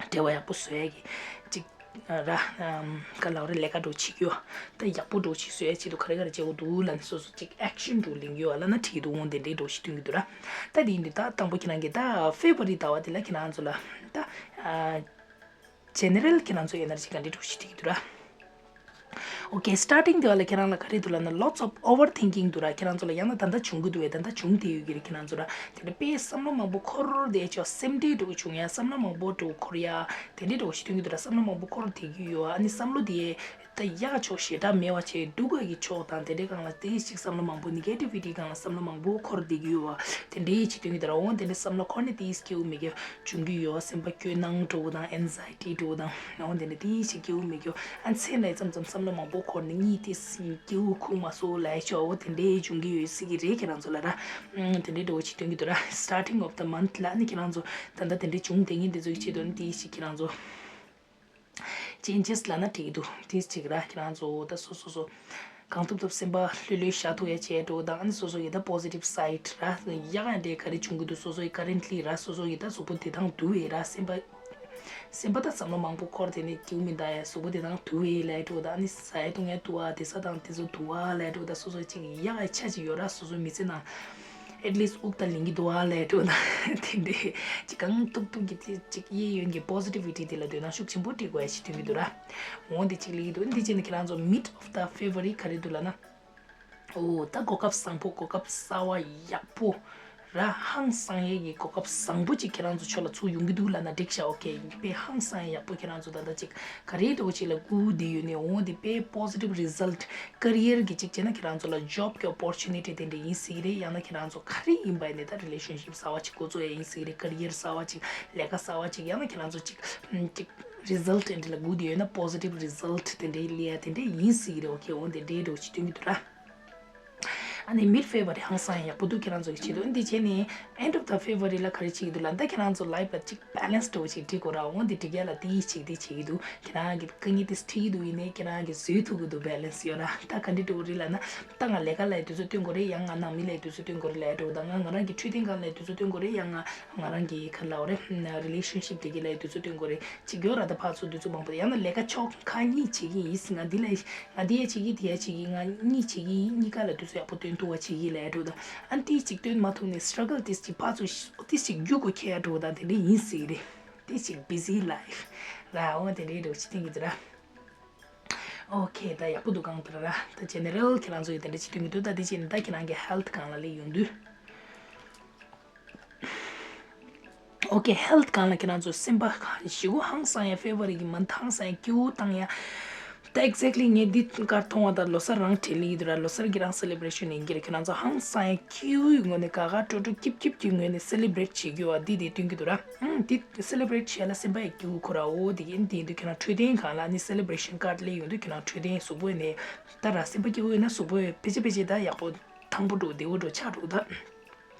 འབྲེལ་བ་ཡག་པོ་བཟོ་ཡ་གི་ཅིག་ར། ཨམ། ག་ལབ་རེད། ལས་ཀ་འགྲོ་བྱེད་ཀྱི་ཡོད། ད་ཡག་པོ་འགྲོ་བྱེད་བཟོ་ཡ་ཆེད་དུ་ག་རེ་ག་རེ་བྱེད་དགོས་འདུག་ལབ་ནས་སོ་སོ་ཅིག་ཨེག་ཤན་འགྲོ་ལེན་གྱི་ཡོད་བ་ལབ་ན་འགྲིག་འདུག་འོང་དེ་འདྲའི་འགྲོ་ཞིག་སྟོན་གྱི་འདུག་ར། ད་དེ་ཡིན་དུས་ད་དང་པོ་ཁྱེད་རང་གི་ད་ཕེབ་རུ་ཝ་རི་ཟླ་བ་དེ་ལ་ཁྱེད་རང་ཚོ་ལ་ད་ཨ། ཇེ་ནེ་རལ་ཁྱེད་རང་ཚོ་ཨེ་ནར་ཇི་ག་འདྲ་འགྲོ་ཞིག་འགྲིག་གི་འདུག་ར། Okay, starting དེ་བ་ལ་ཁྱེད་རང་ལ་ག་རེ་འདུག་ལབ་ན་lots of overthinking འདུག་ར། ཁྱེད་རང་ཚོ་ལ་ཡང་ན་ད་ལྟ་བྱུང་གི་འདུག་བས། ད་ལྟ་བྱུང་བསྡད་ཡོད་ཀྱི་རེད། ཁྱེད་རང་ཚོ་ར་དེ་འདྲ་དཔེ་བསམ་བློ་མང་པོ་འཁོར་བསྡད་ཆོག་སེམས་ཁྲལ་འདྲ་བོ་བྱུང་ཡ། བསམ་བློ་མང་པོ་འདྲ་བོ་འཁོར་ཡ་དེ་འདྲ་འདྲ་བོ་ཞིག་སྟོན་གྱི་འདུག་ར། བསམ་བློ་མང་པོ་འཁོར་བསྡད་ཀྱི་ཡོད། ཨ་ནི་བསམ་བློ་དེ་ད་ཡག་ཕྱོགས་ཞེ་དྲག་མེད་པ་བྱས་སྡུག་ག་གི་ཕྱོགས་དང་དེ་འདྲའི་སྒང་ལ་དེ་ཞིག་བསམ་བློ་མང་པོ་ནེ་གེ་ཊི་བི་ཊི་སྒང་ལ་བསམ་བློ་མང་པོ་འཁོར་བསྡད་ཀྱི་ཡོད་བ། དེ་འདྲའི་ཞིག་སྟོན་གྱི་འདུག་ར། འོ་དེ་འདྲའི་བསམ་བློ་འཁོར་ནས་དེ་སྐྱིད་པོ་མེད་རྒྱུ་བྱུང་གི་ཡོད། སེམས་པ་སྐྱོ་སྣང་འདྲ་བོ་དང་ཨེན་ཛའི་ཊི་འདྲ་བོ་དང་། འོ་དེ་འདྲ་དེ་ཞིག་སྐྱིད་པོ་མེད་རྒྱུ། ཨ་མཚན་ལ་མཚམས་མཚམས་བསམ་བློ་མང་པོ་འཁོར་ནས་གཉིད་དེ་སྐྱིད་པོ་ཁུག་མ་སོང་ལབ་ཡ་ཆོག་འོ་དེ་འདྲའི་བྱུང་གི་ཡོད་སྲིད་ཀྱི་རེད། ཁྱེད་རང་ཚོ་ལ་ར། ཨང་། དེ་འདྲའི་འདྲ་བོ་ཞིག་སྟོན་གྱི་འདུག་ར། Starting of the month ལ་ནི་ཁྱེད་རང་ཚོ་ད་ལྟ་དེ་འདྲའི་བྱུང་བསྡད་མཁན་དེ་ཚོ་གི་ཆེད་དུ་ནི་དེ་ཞིག་ཁྱེད་རང་ཚོ་ཅེན་ཇེས་ལབ་ན་འགྲིག་གི་འདུག་དེ་ཞིག་ར། ཁྱེད་རང་ཚོ་ད་སོ་སོ་སོ་གང་ཐུབ་ཐུབ་སེམས་པ་ལྷོད་ལྷོད་བཞག་ཐུབ་ཡ་བྱས་འགྲོ་དང་། ཨ་ནི་སོ་སོ་ཡི་ད་པོ་ཟི་ཊིབ་སའིཌ་ར་ཡག་ཡག་འདྲ་ག་རེ་བྱུང་གི་འདུག་སོ་སོ་ཡི་ཀ་རེན་ཊི་ལི་ར་སོ་སོ་ཡི་ད་གཟུགས་པོ་བདེ་ཐང་འདུག་བས་ར། སེམས་པ་སེམས་པ་ད་བསམ་བློ་མང་པོ་འཁོར་དེ་ནས་སྐྱིད་པོ་མི་འདུག་ཡ། གཟུགས་པོ་བདེ་ཐང་འདུག་བས་ལབ་འགྲོ་དང་། ཨ་ནི་ཟ་ཡ་བཏུང་ཡ་འདུག་ཨ། དེ་ས་དང་དེ་ཚོ་འདུག་ཨ་ལབ་འགྲོ་དང་། སོ་སོ་ཅིག་ཡག་ཡག་ཆ་ཅིག་ཡོད་ར། སོ་སོ་མི་ཚེ་ནང་ཨེཊ་ལིསཊ་དབུགས་ད་ལེན་གྱི་འདུག་ཨ་ལབ་འགྲོ་དང་། དེ་འདྲས་ཅིག་གང་ཐུབ་ཐུབ་ཀྱི་དེ་ཅིག་གཡས་གཡོན་གྱི་པོ་ཟི་ཊི་བི་ཊི་དེ་ལ་དོ་སྣང་ཤུགས་ཆེན་པོ་སྤྲད་དགོས་ཡ་ཞིག་སྟོན་གྱི་འདུག་ར། འོ་འདི་གཅིག་སླེབས་ཀྱི་འདུག་འདི་བྱས་ནས་ཁྱེད་རང་ཚོ་མིཌ་ཨོཕ་ད་ཕེབ་རུ་ཝ་རི་ག་རེ་འདུག་ལབ་ན། འོ་ད་གོ་སྐབས་བཟང་པོ། གོ་སྐབས་གསར་བ་ཡག་པོ་ར། ཧང་སང་ཡས་ཀྱི་གོ་སྐབས་བཟང་པོ་ཅིག་ཁྱེད་རང་ཚོ་ཕྱོགས་ལ་ཚུར་ཡོང་གི་འདུག་ལབ་ན་འགྲིག་ཤག་འོ་ཁེ། དཔེ་ཧང་སང་ཡས་ཡག་པོ་ཁྱེད་རང་ཚོ་ད་ལྟ་ཅིག་ག་རེ་འདྲ་བོ་ཅིག་ལ་སྒུག་བསྡད་ཡོད་ནས། འོ་འདི་དཔེ་པོ་ཟི་ཊིབ་རི་ཛལ་ཊི། ཀེ་རི་ཡར་གྱི་ཅིག་བྱས་ན་ཁྱེད་རང་ཚོ་ལ་ཇོབ་ཀྱི་ཨོ་པོར་ཅུ་ནི་ཊི་དེ་འདྲ་ཡིན་སྲིད་ཀྱི་རེད། ཡང་ན་ཁྱེད་རང་ཚོ་ག་རེ་ཡིན་པ་ཡིན་ནའི་ད་རི་ལེ་ཤན་ཤིབ་གསར་བ་ཅིག་འགོ་བཙུགས་ཡས་ཡིན་སྲིད་ཀྱི་རེད། ཀེ་རི་ཡར་གསར་བ་ཅིག་ལས་ཀ་གསར་བ་ཅིག་ཡང་ན་ཁྱེད་རང་ཚོ་ཅིག་ཅིག་རི་ཛལ་ཊི་དེ་འདྲ་ལ་སྒུག་བསྡད་ཡོད་ན། པོ་ཟི་ཊིབ་རི་ཛལ་ཊི་དེ་འདྲའི་སླེབས་ཡ་དེ་འདྲ་ཡིན་སྲིད་ཀྱི་རེད། འོ་ཁེ། འོ་དེ་འདྲའི་འདྲ་བོ་ཅིག་སྟོན་གྱི་འདུག་ར། ཨ་ནི་mid February ཧང་སང་ཡག་པོ་འདུག་ཁྱེད་རང་ཚོ་གི་ཆེད་དུ། འདི་བྱས་ནས་end of the February ལ་ག་རེ་བྱེད་ཀྱི་འདུག་ལབ་ན། ད་ཁྱེད་རང་ཚོ་life ལ་གཅིག་balance འདྲ་བོ་ཞིག་སྒྲིག་དགོས་ར། འོ་འདི་སྒྲིག་ཡ་ལ་དེ་ཡིས་བྱེད་དེ་བྱེད་ཀྱི་འདུག་ཁྱེད་རང་གི་དཀའ་ངལ་དེ་འཕྲད་ཀྱི་འདུག་ཡིན་ནའི་ཁྱེད་རང་གིས་བཟོད་ཐུབ་ཀྱི་འདུག balance ཡོད་ར། ད་ག་འདྲ་འདྲ་བོ་རེད་ལབ་ན། ད་ང་ལས་ཀ་ལ་ཡི་དུས་ཚོད་སྟོན་དགོས་རེད། ཡང་ང་ནང་མི་ལ་ཡི་དུས་ཚོད་སྟོན་དགོས་རེད་ལབ་ཡ་འདྲ་བོ་དང་། ང་ང་རང་གི་འཕྲོད་བསྟེན་སྒང་ལ་ཡི་དུས་ཚོད་སྟོན་དགོས་རེད། ཡང་ང་ང་རང་གི་ག་རེ་ལབ་དགོས་རེད། relationship དེ་གི་ལ་ཡི་དུས་ཚོད་སྟོན་དགོས་རེད། ཅིག་ཡོད་ར། ད་ཕར་ཚུར་དུས་ཚོད་མང་པོ། ཡང་ན་ལས་ཀ་ཕྱོགས་ཁག་གཉིས་བྱེད་ཀྱི་ཡིན། ང་འདི་ལ་ང་འདི་ཡ་བྱེད་ཀྱི་དེ་ཡ་བྱེད་ཀྱི། ང་གཉིས་བྱེད་ཀྱི་ཡིན། གཉིས་ཀ་ལ་དུས་ཚོད་ཡག་པོ་སྟོན་ཐུབ་པ་བྱེད་ཀྱི་ལབ་ཡ་འདྲ་བོ་དང་། ཨ་ནི་དེ་ཅིག་སྟོན་མ་ཐུབ་ནས་struggle དེ་ཅིག་ཕར་ཚུར་དེ་ཅིག་རྒྱུག་དགོས་ཁེལ་ཡ་འདྲ་བོ་དང་དེ་འདྲ་ཡིན་སྲིད་ཀྱི་རེད། དེ་ཅིག་busy life ར། འོ་དེ་འདྲའི་འདྲ་བོ་ཅིག་བསྟན་གྱི་འདུག་ར། ཨོ་ཁེ། ད་ཡག་པོ་འདུག་གང་ལྟར་ར། ད་general ཁྱེད་རང་ཚོ་ཡི་དེ་འདྲ་ཅིག་སྟོན་གྱི་འདུག་ད་དེ་བྱས་ནས་ད་ཁྱེད་རང་གི་health སྒང་ལ་སླེབས་ཡོང་དུས། ཨོ་ཁེ། health སྒང་ལ་ཁྱེད་རང་ཚོ་སེམས་པ་ཞེ་པོ་ཧང་སང་ཡ། February གི་མ་མཐའ་ཧང་སང་ཡ། སྐྱིད་པོ་བཏང་ཡ། ད་exactly ངས་འདི་གར་མཐོང་བ་དང་ལོ་གསར་རང་བྲེལ་ཡི་འདུག་ར། ལོ་གསར་གྱི་རང་celebration ཡིན་གྱི་རེད། ཁྱེད་རང་ཚོ་ཧང་སང་ཡ་སྐྱིད་པོའི་ངོས་ནས་དགའ་དགའ་སྤྲོ་སྤྲོ་སྐྱིད་སྐྱིད་ཀྱི་ངོས་ནས་celebrate བྱེད་རྒྱུ་བ་འདི་དེ་སྟོན་གྱི་འདུག་ར། ཨང་། འདི་celebrate བྱེད་ལ་སེམས་པ་ཡ་སྐྱིད་པོ་ཁོ་ར། འོ་དེ་གི་འདི་འདུག་ཁྱེད་རང་འཕྲོད་བསྟེན་སྒང་ལ་ནི་celebration card སླེབས་ཡོང་དུས་ཁྱེད་རང་འཕྲོད་བསྟེན་གཟུགས་པོ་ནས་ད་ར་སེམས་པ་སྐྱིད་པོ་ཡོད་ན་གཟུགས་པོ་ཕལ་ཆེར་ཕལ་ཆེར་ད་ཡག་པོ་ཐང་པོ་འགྲོ་བདེ་པོ་འགྲོ་ཆགས་འགྲོ་ད།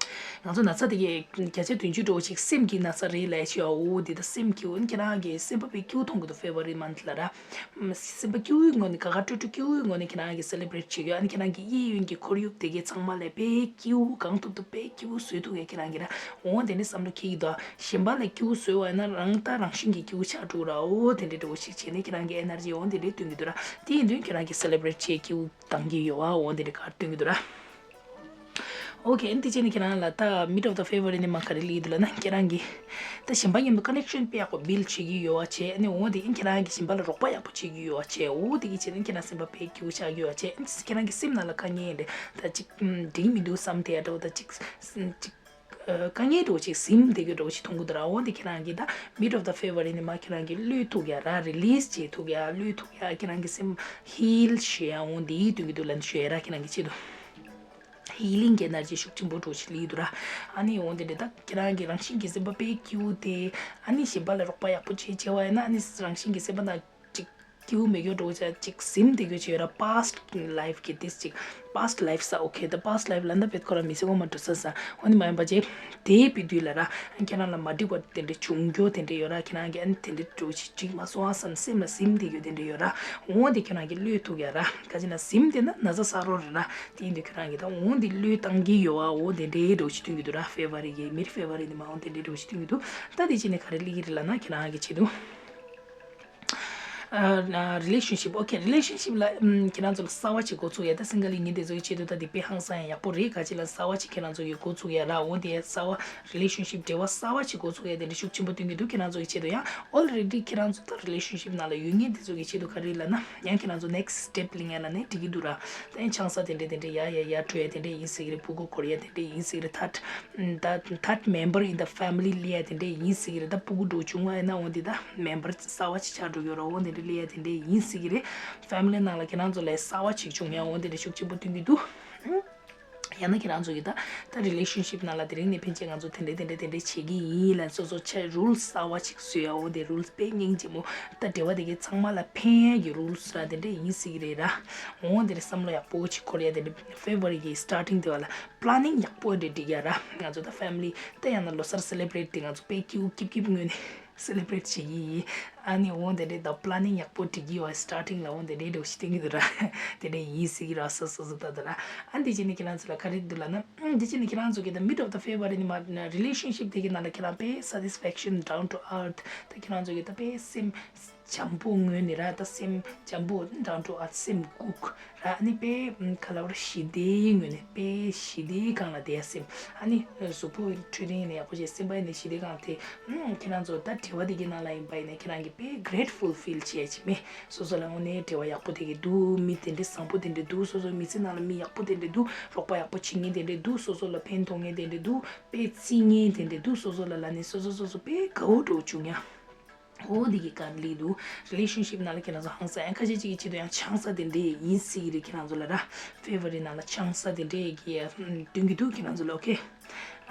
ང་ཚོ་ན་ཚ་དེ་གའི་བརྒྱ་ཆ་བདུན་ཅུ་འགྲོ་ཅིག་སེམས་ཀྱི་ན་ཚ་རེད་ལབ་ཤི་ཨ། འོ་འདི་ད་སེམས་སྐྱིད་པོ། ཁྱེད་རང་གི་སེམས་པ་དཔེ་སྐྱིད་པོ་མཐོང་གི་འདུག February month ལ་ར། སེམས་པ་སྐྱིད་པོའི་ངོས་ནས་དགའ་དགའ་སྤྲོ་སྤྲོ་སྐྱིད་པོའི་ངོས་ནས་ཁྱེད་རང་གི་celebrate བྱེད་རྒྱུ། ཨ་ནི་ཁྱེད་རང་གི་གཡས་གཡོན་གྱི་ཁོར་ཡུག་དེ་གའི་ཚང་མ་ལ་དཔེ་སྐྱིད་པོ་གང་ཐུབ་ཐུབ་དཔེ་སྐྱིད་པོ་བཟོ་ཐུབ་ཡ་ཁྱེད་རང་གི་ར། འོ་དེ་འདྲ་བསམ་བློ་འཁྱེར་གྱི་འདུག་གཞན་པ་ལ་སྐྱིད་པོ་བཟོས་པ་ཡིན་ན་རང་ད་རང་བཞིན་གྱིས་སྐྱིད་པོ་ཆགས་འགྲོ་ར། འོ་དེ་འདྲ་འདྲ་བོ་ཞིག་བྱས་ནས་ཁྱེད་རང་གི་energy འོ་དེ་འདྲ་སྟོན་གྱི་འདུག་ར། དེ་ཡིན་དུས་ཁྱེད་རང་གི་celebrate བྱེད་སྐྱིད་པོ་བཏང་གི་ཡོད་པ་འོ་དེ་འདྲ་ག་རེ་སྟོན་གྱི་འདུག་ར། ཨོ་ཁེ། ཨ་ནི་དེ་བྱས་ནས་ཁྱེད་རང་ལ་ད་mid of the February ནས་མར་ག་རེ་སླེབས་ཀྱི་འདུག་ལབ་ན། ཁྱེད་རང་གིས་ད་གཞན་པ་མཉམ་དུ་connection དཔེ་ཡག་པོ་build བྱེད་ཀྱི་ཡོད་པ་བྱས། ཨ་ནི་འོ་དེ་ཨིན་ཁྱེད་རང་གིས་གཞན་པ་ལ་རོགས་པ་ཡག་པོ་བྱེད་ཀྱི་ཡོད་པ་བྱས། འོ་དེ་གི་བྱས་ནས་ཁྱེད་རང་སེམས་པ་དཔེ་སྐྱིད་པོ་ཆགས་ཀྱི་ཡོད་པ་བྱས། ཨ་ནི་ཁྱེད་རང་གི་སེམས་ནང་ལ་དཀའ་ངལ་རེད། ད་ཅིག་འགྲིག་མི་འདུག་བསམ་དེ་འདྲ་བོ། ད་ཅིག་ཅིག་ཨ། དཀའ་ངལ་འདྲ་བོ་ཅིག་ཟིན་བསྡད་རྒྱུ་འདྲ་བོ་ཞིག་མཐོང་གི་འདུག་ར། འོ་འདི་ཁྱེད་རང་གིས་ད་mid of the February ནས་མར་ཁྱེད་རང་གིས་བློས་ཐུབ་ཡ་ར། release བྱེད་ཐུབ་ཡ། བློས་ཐུབ་ཡ། ཁྱེད་རང་གི་སེམས་heal བྱེད་ཡ། འོ་འདི་སྟོན་གྱི་འདུག་ལབ་ནས་ཞུ་ཡ་ར། ཁྱེད་རང་གི་ཆེད་དུ་healing energy ཤུགས་ཆེན་པོ་འདྲ་བོ་ཞིག་སླེབས་འདུག་ར། ཨ་ནི་འོ་འདི་འདྲ་ད་ཁྱེད་རང་གི་རང་བཞིན་གྱི་སེམས་པ་དཔེ་སྐྱིད་པོ་དེ། ཨ་ནི་གཞན་པ་ལ་རོགས་པ་ཡག་པོ་བྱེད་བྱས་པ་ཡིན་ན། ཨ་ནི་རང་བཞིན་གྱི་སེམས་པ་ནང་ཅིག་སྐྱིད་པོ་མེད་རྒྱུ་འདྲ་བོ་ཅིག་ཟིན་བསྡད་རྒྱུ་ཅིག་ཡོད་ར། past life གི་དེ་ཅིག past life ས། ཨོ་ཁེ། ད་past life ལབ་ན་བེད་ཁོ་རང་མི་ཚེ་སྔོན་མ་འགྲོ་ས་ས། འོ་ནི་མ་ཡིན་པ་ཅིག་དེའི་བར་དུ་ལ་ར། ཨ་ཁྱེད་རང་ལ་མ་འགྲིག་པ་དེ་འདྲ་བྱུང་རྒྱུ་དེ་འདྲ་ཡོད་ར། ཁྱེད་རང་གིས་ཨ་ནི་དེ་འདྲ་འདྲ་བོ་ཅིག་འགྲིག་མ་སོང་ཨ་བསམ་སེམས་ལ་ཟིན་བསྡད་རྒྱུ་དེ་འདྲ་ཡོད་ར། འོ་དེ་ཁྱེད་རང་གིས་བློས་ཐུབ་ཡ་ར། ག་ཅི་ན་ཟིན་བསྡད་ན་ན་ཚ་ས་རོ་རེད་ར། དེ་ཡིན་དུས་ཁྱེད་རང་གིས་ད་འོ་འདི་བློས་བཏང་གི་ཡོད་ཨ། འོ་དེ་འདྲའི་འདྲ་བོ་ཞིག་སྟོན་གྱི་འདུག་ར། February གི་mid February ནས་མར་འོ་དེ་འདྲའི་འདྲ་བོ་ཞིག་སྟོན་གྱི་འདུག་ད་དེ་བྱས་ནས་ག་རེ་སླེབས་ཀྱི་རེད་ལབ་ན། ཁྱེད་རང་གི་ཆེད་དུ་ཨ། relationship ཨོ་ཁེ། relationship ལ་ཨམ། ཁྱེད་རང་ཚོ་ལ་གསར་པ་ཅིག་འགོ་ཚུགས་ཡ། ད་single ཡིན་མཁན་དེ་ཚོ་གི་ཆེད་དུ་ད་དེ་དཔེ་ཧང་སང་ཡ་ཡག་པོ་རེད། ག་ཅི་ལ་གསར་པ་ཅིག་ཁྱེད་རང་ཚོ་གི་འགོ་ཚུགས་ཡ་ར། འོ་དེ་གསར་པ་relationship འབྲེལ་བ་གསར་པ་ཅིག་འགོ་ཚུགས་ཡ་དེ་འདྲ་ཤུགས་ཆེན་པོ་སྟོན་གྱི་འདུག་ཁྱེད་རང་ཚོ་གི་ཆེད་དུ། ཡང་already ཁྱེད་རང་ཚོ་ད་relationship ནང་ལ་ཡོད་མཁན་དེ་ཚོ་གི་ཆེད་དུ་ག་རེ་ལབ་ན། ཡང་ཁྱེད་རང་ཚོ་next step ལེན་ཡ་ལ་ནི་འགྲིག་གི་འདུག་ར། ད་ཡང་ཆང་ས་དེ་འདྲ་དེ་འདྲ་ཡ་ཡ་ཡ་འགྲོ་ཡ་དེ་འདྲ་ཡིན་སྲིད་ཀྱི་རེད། ཕྲུ་གུ་འཁོར་ཡ་དེ་འདྲ་ཡིན་སྲིད་ཀྱི་རེད། third ད་third member in the family སླེབས་ཡ་དེ་འདྲ་ཡིན་སྲིད་ཀྱི་རེད། ད་ཕྲུ་གུ་འདྲ་བྱུང་བ་ཡིན་ན་འོ་འདི་ད་member གསར་པ་ཅིག་ཆགས་འགྲོ་གི་ཡོད་ར། འོ་དེ་འདྲ་སླེབས་ཡ་དེ་འདྲ་ཡིན་སྲིད་ཀྱི་རེད། family ནང་ལ་ཁྱེད་རང་ཚོ་ལ་གསར་པ་ཅིག་བྱུང་ཡ་འོ་དེ་འདྲ་ཤུགས་ཆེན་པོ་སྟོན་གྱི་འདུག་ཡང་ན་ཁྱེད་རང་ཚོ་གིས་ད་ད་relationship ནང་ལ་དེ་རིང་ནས་ཕན་ཆད་ང་ཚོ་དེ་འདྲ་དེ་འདྲ་དེ་འདྲ་བྱེད་ཀྱི་ཡིན་ལབ་སོ་སོ་ཆ་rules གསར་པ་ཅིག་བཟོས་ཡ། འོ་དེ་rules དཔེ་སྙིང་རྗེ་མོ། ད་འབྲེལ་བ་དེ་གའི་ཚང་མ་ལ་ཕན་ཡ་གི་rules ར་དེ་འདྲ་ཡིན་སྲིད་ཀྱི་རེད་ར། འོ་དེ་འདྲ་བསམ་བློ་ཡག་པོ་ཅིག་འཁོར་ཡ་དེ་འདྲ་February གི་starting དེ་བ་ལ་planning ཡག་པོ་འདྲ་སྒྲིག་ཡ་ར། ང་ཚོ་ད་family ད་ཡང་ན་ལོ་གསར་celebrate དེ་ང་ཚོ་དཔེ་སྐྱིད་པོ་སྐྱིད་སྐྱིད་ངོས་ནས་celebrate བྱེད་ཀྱི་ཡིན། ཨ་ནི་འོ་དེ་འདྲའི་ད་planning ཡག་པོ་སྒྲིག་གི་ཡོད། starting ལ་འོ་དེ་འདྲའི་འདྲ་བོ་ཞིག་སྟོན་གྱི་འདུག་ར། དེ་འདྲ་ཡིན་སྲིད་ཀྱི་ར། སོ་སོ་སོ་ད་ད་ར། ཨ་འདི་བྱས་ནས་ཁྱེད་རང་ཚོ་ལ་ག་རེ་འདུག་ལབ་ན། ཨ་འདི་བྱས་ནས་ཁྱེད་རང་ཚོ་གི་ད་mid of the February ནས་མར་relationship དེ་གི་ནང་ལ་ཁྱེད་རང་དཔེ་satisfaction down to earth ད་ཁྱེད་རང་ཚོ་གི་ད་དཔེ་སེམས་བྱམས་པོ་ངོས་ནས་ར། ད་སེམས་བྱམས་པོ་down to earth སེམས་ལྐུགས་ར། ཨ་ནི་དཔེ་ག་ལ་བར་ཞི་བདེའི་ངོས་ནས་དཔེ་ཞི་བདེའི་སྒང་ལ་བསྡད་ཡ་སེམས། ཨ་ནི་གཟུགས་པོ་འཕྲོད་བསྟེན་ནས་ཡག་པོ་བྱས། སེམས་པ་ནས་ཞི་བདེའི་སྒང་དེ། ཨུམ། ཁྱེད་རང་ཚོ་ད་འབྲེལ་བ་དེ་གི་ནང་ལ་ཡིན་པ་ཡིན་ན་ཁྱེད་རང་གིས་དཔེ་grateful feel བྱེད་ཡ་ཅིག་མེད། སོ་སོ་ལ་དངོས་གནས་འབྲེལ་བ་ཡག་པོ་དེ་གི་འདུག་མི་དེ་འདྲའི་བཟང་པོ་དེ་འདྲ་འདུག་སོ་སོའི་མི་ཚེ་ནང་ལ་མི་ཡག་པོ་དེ་འདྲ་འདུག་རོགས་པ་ཡག་པོ་བྱེད་མཁན་དེ་འདྲ་འདུག་སོ་སོ་ལ་ཕན་ཐོགས་མཁན་དེ་འདྲ་འདུག་དཔེ་བརྩི་མཁན་དེ་འདྲ་འདུག་སོ་སོ་ལ་ལབ་ནས་སོ་སོ་སོ་སོ་དཔེ་དགའ་བོ་འདྲ་བོ་བྱུང་ཡ། འོ་འདི་གི་ག་རེ་སླེབས་འདུག relationship ནང་ལ་ཁྱེད་རང་ཚོ་ཧང་སང་ཡང་ཁ་ཤས་ཅིག་གི་ཆེད་དུ་ཡང་ཆང་ས་དེ་འདྲས་ཡིན་སྲིད་ཀྱི་རེད། ཁྱེད་རང་ཚོ་ལ་ར་February ནང་ལ་ཆང་ས་དེ་འདྲས་ཀྱི་ཨ་སྟོན་གྱི་འདུག་ཁྱེད་རང་ཚོ་ལ། ཨོ་ཁེ།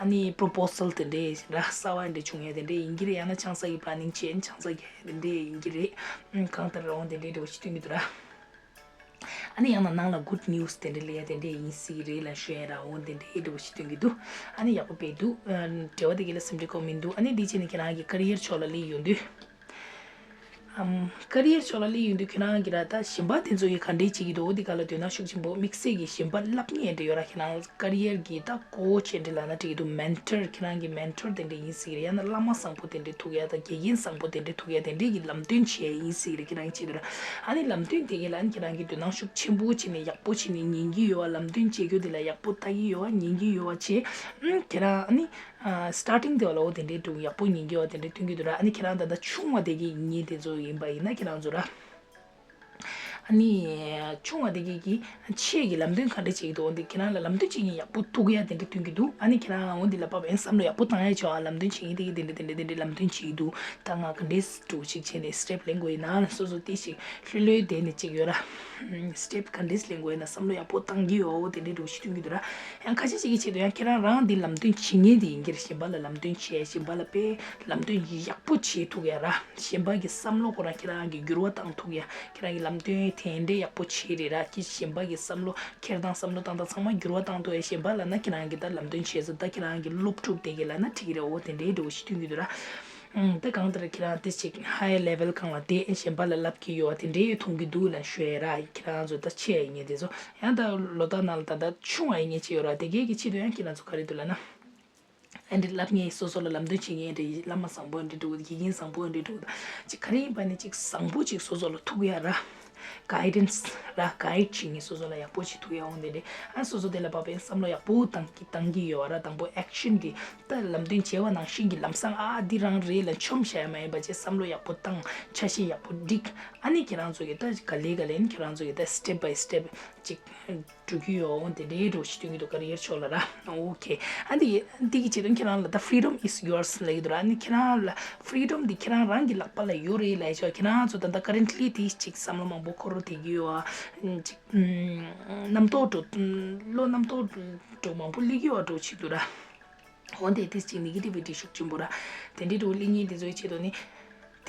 ཨ་ནི་proposal དེ་འདྲས་ར་གསར་པ་འདྲས་བྱུང་ཡས་དེ་འདྲས་ཡིན་གྱི་རེད། ཡང་ན་ཆང་ས་གི་planning བྱས་ཆང་ས་གི་དེ་འདྲས་ཡིན་གྱི་རེད། གང་ལྟར་རང་དེ་འདྲས་འདྲ་བོ་ཞིག་སྟོན་གྱི་འདུག་ར། ཨ་ནི་ཡང་ན་ནང་ལ་good news་དེ་འདྲ་ལབ་ཡ་དེ་འདྲ་ཡིན་སྲིད་ཀྱི་རེད་ལབ་ཞུ་ཡ་ར། འོ་དེ་འདྲའི་འདྲ་བོ་ཞིག་སྟོན་གྱི་འདུག་ཨ་ནི་ཡག་པོ་དཔེ་འདུག་ཨ་འབྲེལ་བ་དེ་ག་ལ་སེམས་ཁྲལ་དགོས་མི་འདུག་ཨ་ནི་དེ་བྱས་ནས་ཁྱེད་རང་གི་ཀེ་རི་ཡར་ཕྱོགས་ལ་སླེབས་ཡོང་དུས། ཨམ། ཀེ་རི་ཡར་ཕྱོགས་ལ་སླེབས་ཡོང་དུས་ཁྱེད་རང་གི་ར་ད་གཞན་པ་དེ་ཚོ་གི་ག་འདྲས་བྱེད་ཀྱི་འདུག་འོ་དེ་ག་ལ་དོ་སྣང་ཤུགས་ཆེན་པོ་དམིགས་བསལ་གྱི་གཞན་པ་བསླབ་མཁན་འདྲ་ཡོད་ར། ཁྱེད་རང་ཀེ་རི་ཡར་གྱི་ད་ཀོ་ཆེན་འདྲ་ལབ་ན་འགྲིག་གི་འདུག་མེན་ཊར། ཁྱེད་རང་གི་མེན་ཊར་དེ་འདྲ་ཡིན་སྲིད་ཀྱི་རེད། ཡང་ན་བླ་མ་བཟང་པོ་དེ་འདྲ་ཐུག་ཡ་དང་དགེ་རྒན་བཟང་པོ་དེ་འདྲ་ཐུག་ཡ་དེ་འདྲས་ཀྱི་ལམ་སྟོན་བྱས་ཡིན་སྲིད་ཀྱི་རེད། ཁྱེད་རང་གི་ཆེད་དུ་ར། ཨ་ནི་ལམ་སྟོན་དེ་ག་ལ་ཨ་ནི་ཁྱེད་རང་གི་དོ་སྣང་ཤུགས་ཆེན་པོ་བྱས་ནས་ཡག་པོ་བྱས་ནས་ཉན་གྱི་ཡོད་བ། ལམ་སྟོན་བྱེད་རྒྱུ་དེ་ལ་ཡག་པོ་ལྟ་གི་ཡོད་བ། ཉན་གྱི་ཡོད་བ་བྱས། ཨམ། ཁྱེད་རང་ཨ་ནི། ཨ། སི་ཊར་ཊིང་དེ་བ་ལ་འོ་དེ་འདྲའི་འདུག་ཡག་པོ་ཉན་གྱི་ཡོད་བ་དེ་འདྲ་སྟོན་གྱི་འདུག་ར། ཨ་ནི་ཁྱེད་རང་ད་ལྟ་ཆུང་བ་དེ་གི་ཉན་དེ་ཚོ་ཡིན་པ་ཡིན་ན་ཁྱེད་རང་ཚོ་ར། ཨ་ནི་ཆུང་བ་དེ་གི་གི་ཆེ་གི་ལམ་སྟོན་ག་འདྲ་བྱེད་ཀྱི་འདུག་འོ་འདི་ཁྱེད་རང་ལ་ལམ་སྟོན་བྱེད་མཁན་ཡག་པོ་ཐུག་ཡ་དེ་འདྲ་སྟོན་གྱི་འདུག་ཨ་ནི་ཁྱེད་རང་འོ་འདི་ལ་བབ་ཨན་བསམ་བློ་ཡག་པོ་བཏང་ཡ་ཆོག་ཨ། ལམ་སྟོན་བྱེད་མཁན་དེ་གི་དེ་འདྲ་དེ་འདྲ་དེ་འདྲ་ལམ་སྟོན་བྱེད་ཀྱི་འདུག་ད་ང་ག་འདྲས་འགྲོ་ཞིག་བྱས་ནས་སི་ཊེབ་ལེན་དགོས་ཡིན་ན་སོ་སོ་དེ་ཞིག་ལྷོད་ལྷོད་བསྡད་ནས་ཅིག་ཡོད་ར། སི་ཊེབ་ག་འདྲས་ལེན་དགོས་ཡིན་ན་བསམ་བློ་ཡག་པོ་བཏང་གི་ཡོད། འོ་དེ་འདྲའི་འགྲོ་ཞིག་སྟོན་གྱི་འདུག་ར། ཡང་ཁ་ཤས་ཤིག་གི་ཆེད་དུ་ཡང་ཁྱེད་རང་རང་འདི་ལམ་སྟོན་བྱེད་མཁན་དེ་ཡིན་གྱི་ར། གཞན་པ་ལ་ལམ་སྟོན་བྱེད། གཞན་པ་ལ་དཔེ་ལམ་སྟོན་ཡག་པོ་བྱེད་ཐུབ་ཡ་ར། གཞན་པ་གི་བསམ་བློ་ཁོ་རང་ཁྱེད་རང་གི་འགྱུར་བ་བཏང་ཐུབ་ཡ། ཁྱེད་རང་གི་ལམ་སྟོན་དེ་འདྲའི་ཡག་པོ་བྱེད་རེད་ར། ཁྱེད་གཞན་པ་གི་བསམ་བློ་འཁྱེར་སྟངས་བསམ་བློ་བཏང་སྟངས་ཚང་མ་འགྱུར་བ་བཏང་ཐུབ་ཡ། གཞན་པ་ལ་ན་ཁྱེད་རང་གི་ད་ལམ་སྟོན་བྱས་ཚོ་ད་ཁྱེད་རང་གི་སློབ་ཕྲུག་དེ་གི་ལ་ན་འགྲིག་གི་རེད། འོ་དེ་འདྲའི་འགྲོ་ཞིག་སྟོན་གྱི་འདུག་ར། ཨང་། ད་གང་ལྟར་ཁྱེད་རང་དེ་ཅིག་ཧའི་ལེ་ཝལ་སྒང་ལ་དེ་གཞན་པ་ལ་བསླབ་ཀྱི་ཡོད་པ་དེ་འདྲའི་མཐོང་གི་འདུག་ལབ་ཞུ་ཡ་ར། ཁྱེད་རང་ཚོ་ད་ཆེ་ཡ་ཡིན་མཁན་དེ་ཚོ་ཡང་ད་ལོ་ཏོག་ནང་ལ་ད་ད་ཆུང་བ་ཡིན་མཁན་ཅིག་ཡོད་ར། དེ་གས་ཀྱི་ཆེད་དུ་ཡང་ཁྱེད་རང་ཚོ་ག་རེ་འདུག་ལབ་ན། ཨ་འདྲི་བསླབ་མཁན་སོ་སོ་ལ་ལམ་སྟོན་བྱེད་མཁན་འདྲ་བླ་མ་བཟང་པོ་འདྲ་འདུག་དགེ་རྒན་བཟང་པོ་འདྲ་འདུག་ཅིག་ག་རེ་ཡིན་པ་ནི་ཅིག་བཟང་པོ་ཅིག་སོ་སོ་ལ་ཐུག་ཡ་ར། གའི་ཌེན་སི་ར་གའིཌ་བྱེད་མཁན་སོ་སོ་ལ་ཡག་པོ་ཅིག་ཐུག་ཡ་འོང་དེ་འདྲ། ཨ་སོ་སོ་དེ་ལ་བབ་པའི་བསམ་བློ་ཡག་པོ་བཏང་གི་བཏང་གི་ཡོད་ར། དང་པོ་ཨེག་ཤན་གྱི་ད་ལམ་སྟོན་བྱས་པ་ནང་བཞིན་གྱི་ལམ་སང་ཨ་འདི་རང་རེད་ལ་མཆོམ་བཞག་ཡ་མ་ཡིན་པ་བྱས་བསམ་བློ་ཡག་པོ་བཏང་ཆ་ཤས་ཡག་པོ་སྒྲིག་ཨ་ནི་ཁྱེད་རང་ཚོ་གི་ད་ག་ལེ་ག་ལེ་ནི་ཁྱེད་རང་ཚོ་གི་ད་སི་ཊེབ་བའི་སི་ཊེབ་ཅིག་འགྲོ་གི་ཡོད། འོ་དེ་འདྲའི་འགྲོ་ཞིག་སྟོན་གྱི་འདུག་ཀེ་རི་ཡར་ཕྱོགས་ལ་ར། ཨོ་ཁེ། ཨ་འདི་འདི་གི་ཆེད་དུ་ཁྱེད་རང་ལ་ད་freedom is yours་ལབ་ཀྱི་འདུག་ར། ཨ་ནི་ཁྱེད་རང་ལ་freedom་འདི་ཁྱེད་རང་རང་གི་ལག་པ་ལ་ཡོད་རེད་ལབ་ཆོག་ཁྱེད་རང་ཚོ་ད་ལྟ་currently་དེ་ཅིག་བསམ་བློ་མང་པོ་འཁོར་རོ་དེ་གི་ཡོད་ཨ། ཅིག་རྣམ་རྟོག་འགྲོ་བློ་རྣམ་རྟོག་འགྲོ་མང་པོ་སླེབས་ཀྱི་ཡོད་འགྲོ་ཞིག་འདུག་ར། འོ་དེ་དེ་ཅིག་negativity་ཤུགས་ཆེན་པོ་ར། དེ་འདྲའི་འགྲོ་སླེབས་མཁན་དེ་ཚོའི་ཆེད་དུ་ནི།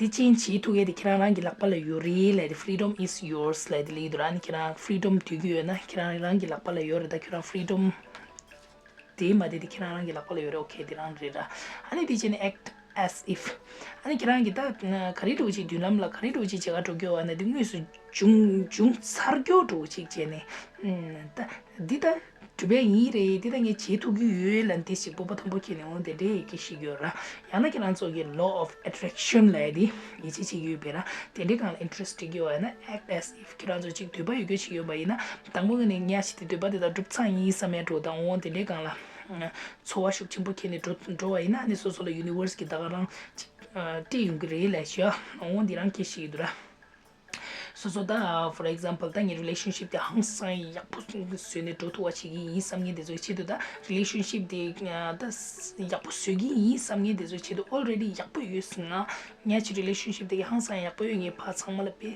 དེ་ཅན་བྱེད་ཐུབ་ཡས་དེ་ཁྱེད་རང་རང་གི་ལག་པ་ལ་ཡོད་རེད་ལབ་དེ་freedom is yours་ལབ་དེ་ལབ་ཀྱི་འདུག་ར། ཨ་ནི་ཁྱེད་རང་freedom་འདོད་ཀྱི་ཡོད་ན་ཁྱེད་རང་རང་གི་ལག་པ་ལ་ཡོད་རེད། ད་ཁྱོད་རང་freedom་དེ་མ་དེ་དེ་ཁྱེད་རང་རང་གི་ལག་པ་ལ་ཡོད་རེད། ཨོ་ཁེ་དེ་རང་རེད་ར། ཨ་ནི་དེ་བྱས་ནས་act as if། ཨ་ནི་ཁྱེད་རང་གི་ད་ག་རེ་འདྲ་བོ་ཅིག་མདུན་ལམ་ལ་ག་རེ་འདྲ་བོ་ཅིག་བྱེད་ག་འགྲོ་གི་ཡོད་པ་ན་དེ་དངོས་སུ་བྱུང་བྱུང་ཚར་གྱི་འདྲ་བོ་ཅིག་བྱས་ནས་ད་འདི་ད། གྲུབ་པ་ཡིན་རེད། དེ་ད་ངས་བྱེད་ཐུབ་ཀྱི་ཡོད་ལབ་དེ་ཞིག་སྤོབས་པ་མཐོན་པོ་ཁྱེར་ནས་འོང་དེ་འདྲའི་ཡི་གེ་ཞིག་ཡོད་ར། ཡང་ན་ཁྱེད་རང་ཚོ་གི་law of attraction་ལབ་ཡ་དེ་ཡིད་ཆེས་བྱེད་ཀྱི་ཡོད་པས་ར། དེ་འདྲའི་སྒང་ལ་interest་སྐྱེ་གི་ཡོད་ཡང་ན་act as if་ཁྱེད་རང་ཚོ་ཅིག་འདོད་པ་ཡོད་རྒྱུ་ཞིག་ཡོད་པ་ཡིན་ན་དང་པོ་ངས་ནས་ཉག་ཞིག་དེ་འདོད་པ་དེ་དག་འགྲུབ་ཚར་ཡིན་བསམ་ཡ་འགྲོ་དང་འོང་དེ་འདྲའི་སྒང་ལ་ཚོར་བ་ཤུགས་ཆེན་པོ་ཁྱེར་ནས་འགྲོ་འགྲོ་བ་ཡིན་ན་ཨ་ནི་སོ་སོ་ལ་universe་གི་ད་ག་རང་ཅིག་སྤྲད་ཡོང་གི་རེད་ལབ་ཤག་འོང་དེ་རང་སྐད་ཤིག་ཡོད་ར། སོ་སོ་ད་for example་ད་ངའི་relationship་དེ་ཧང་སང་ཡག་པོ་བཟོས་ནས་འགྲོ་ཐུབ་པ་བྱེད་ཀྱི་ཡིན་བསམ་མཁན་དེ་ཚོའི་ཆེད་དུ་ད་relationship་དེ་ད་ཡག་པོ་བཟོ་གི་ཡིན་བསམ་མཁན་དེ་ཚོའི་ཆེད་དུ་already་ཡག་པོ་ཡོད་ཟིན་ང་ཉག་ཅིག་relationship་དེ་གི་ཧང་སང་ཡག་པོ་ཡོད། ངའི་ཕ་ཚང་མ་ལ་དཔེ་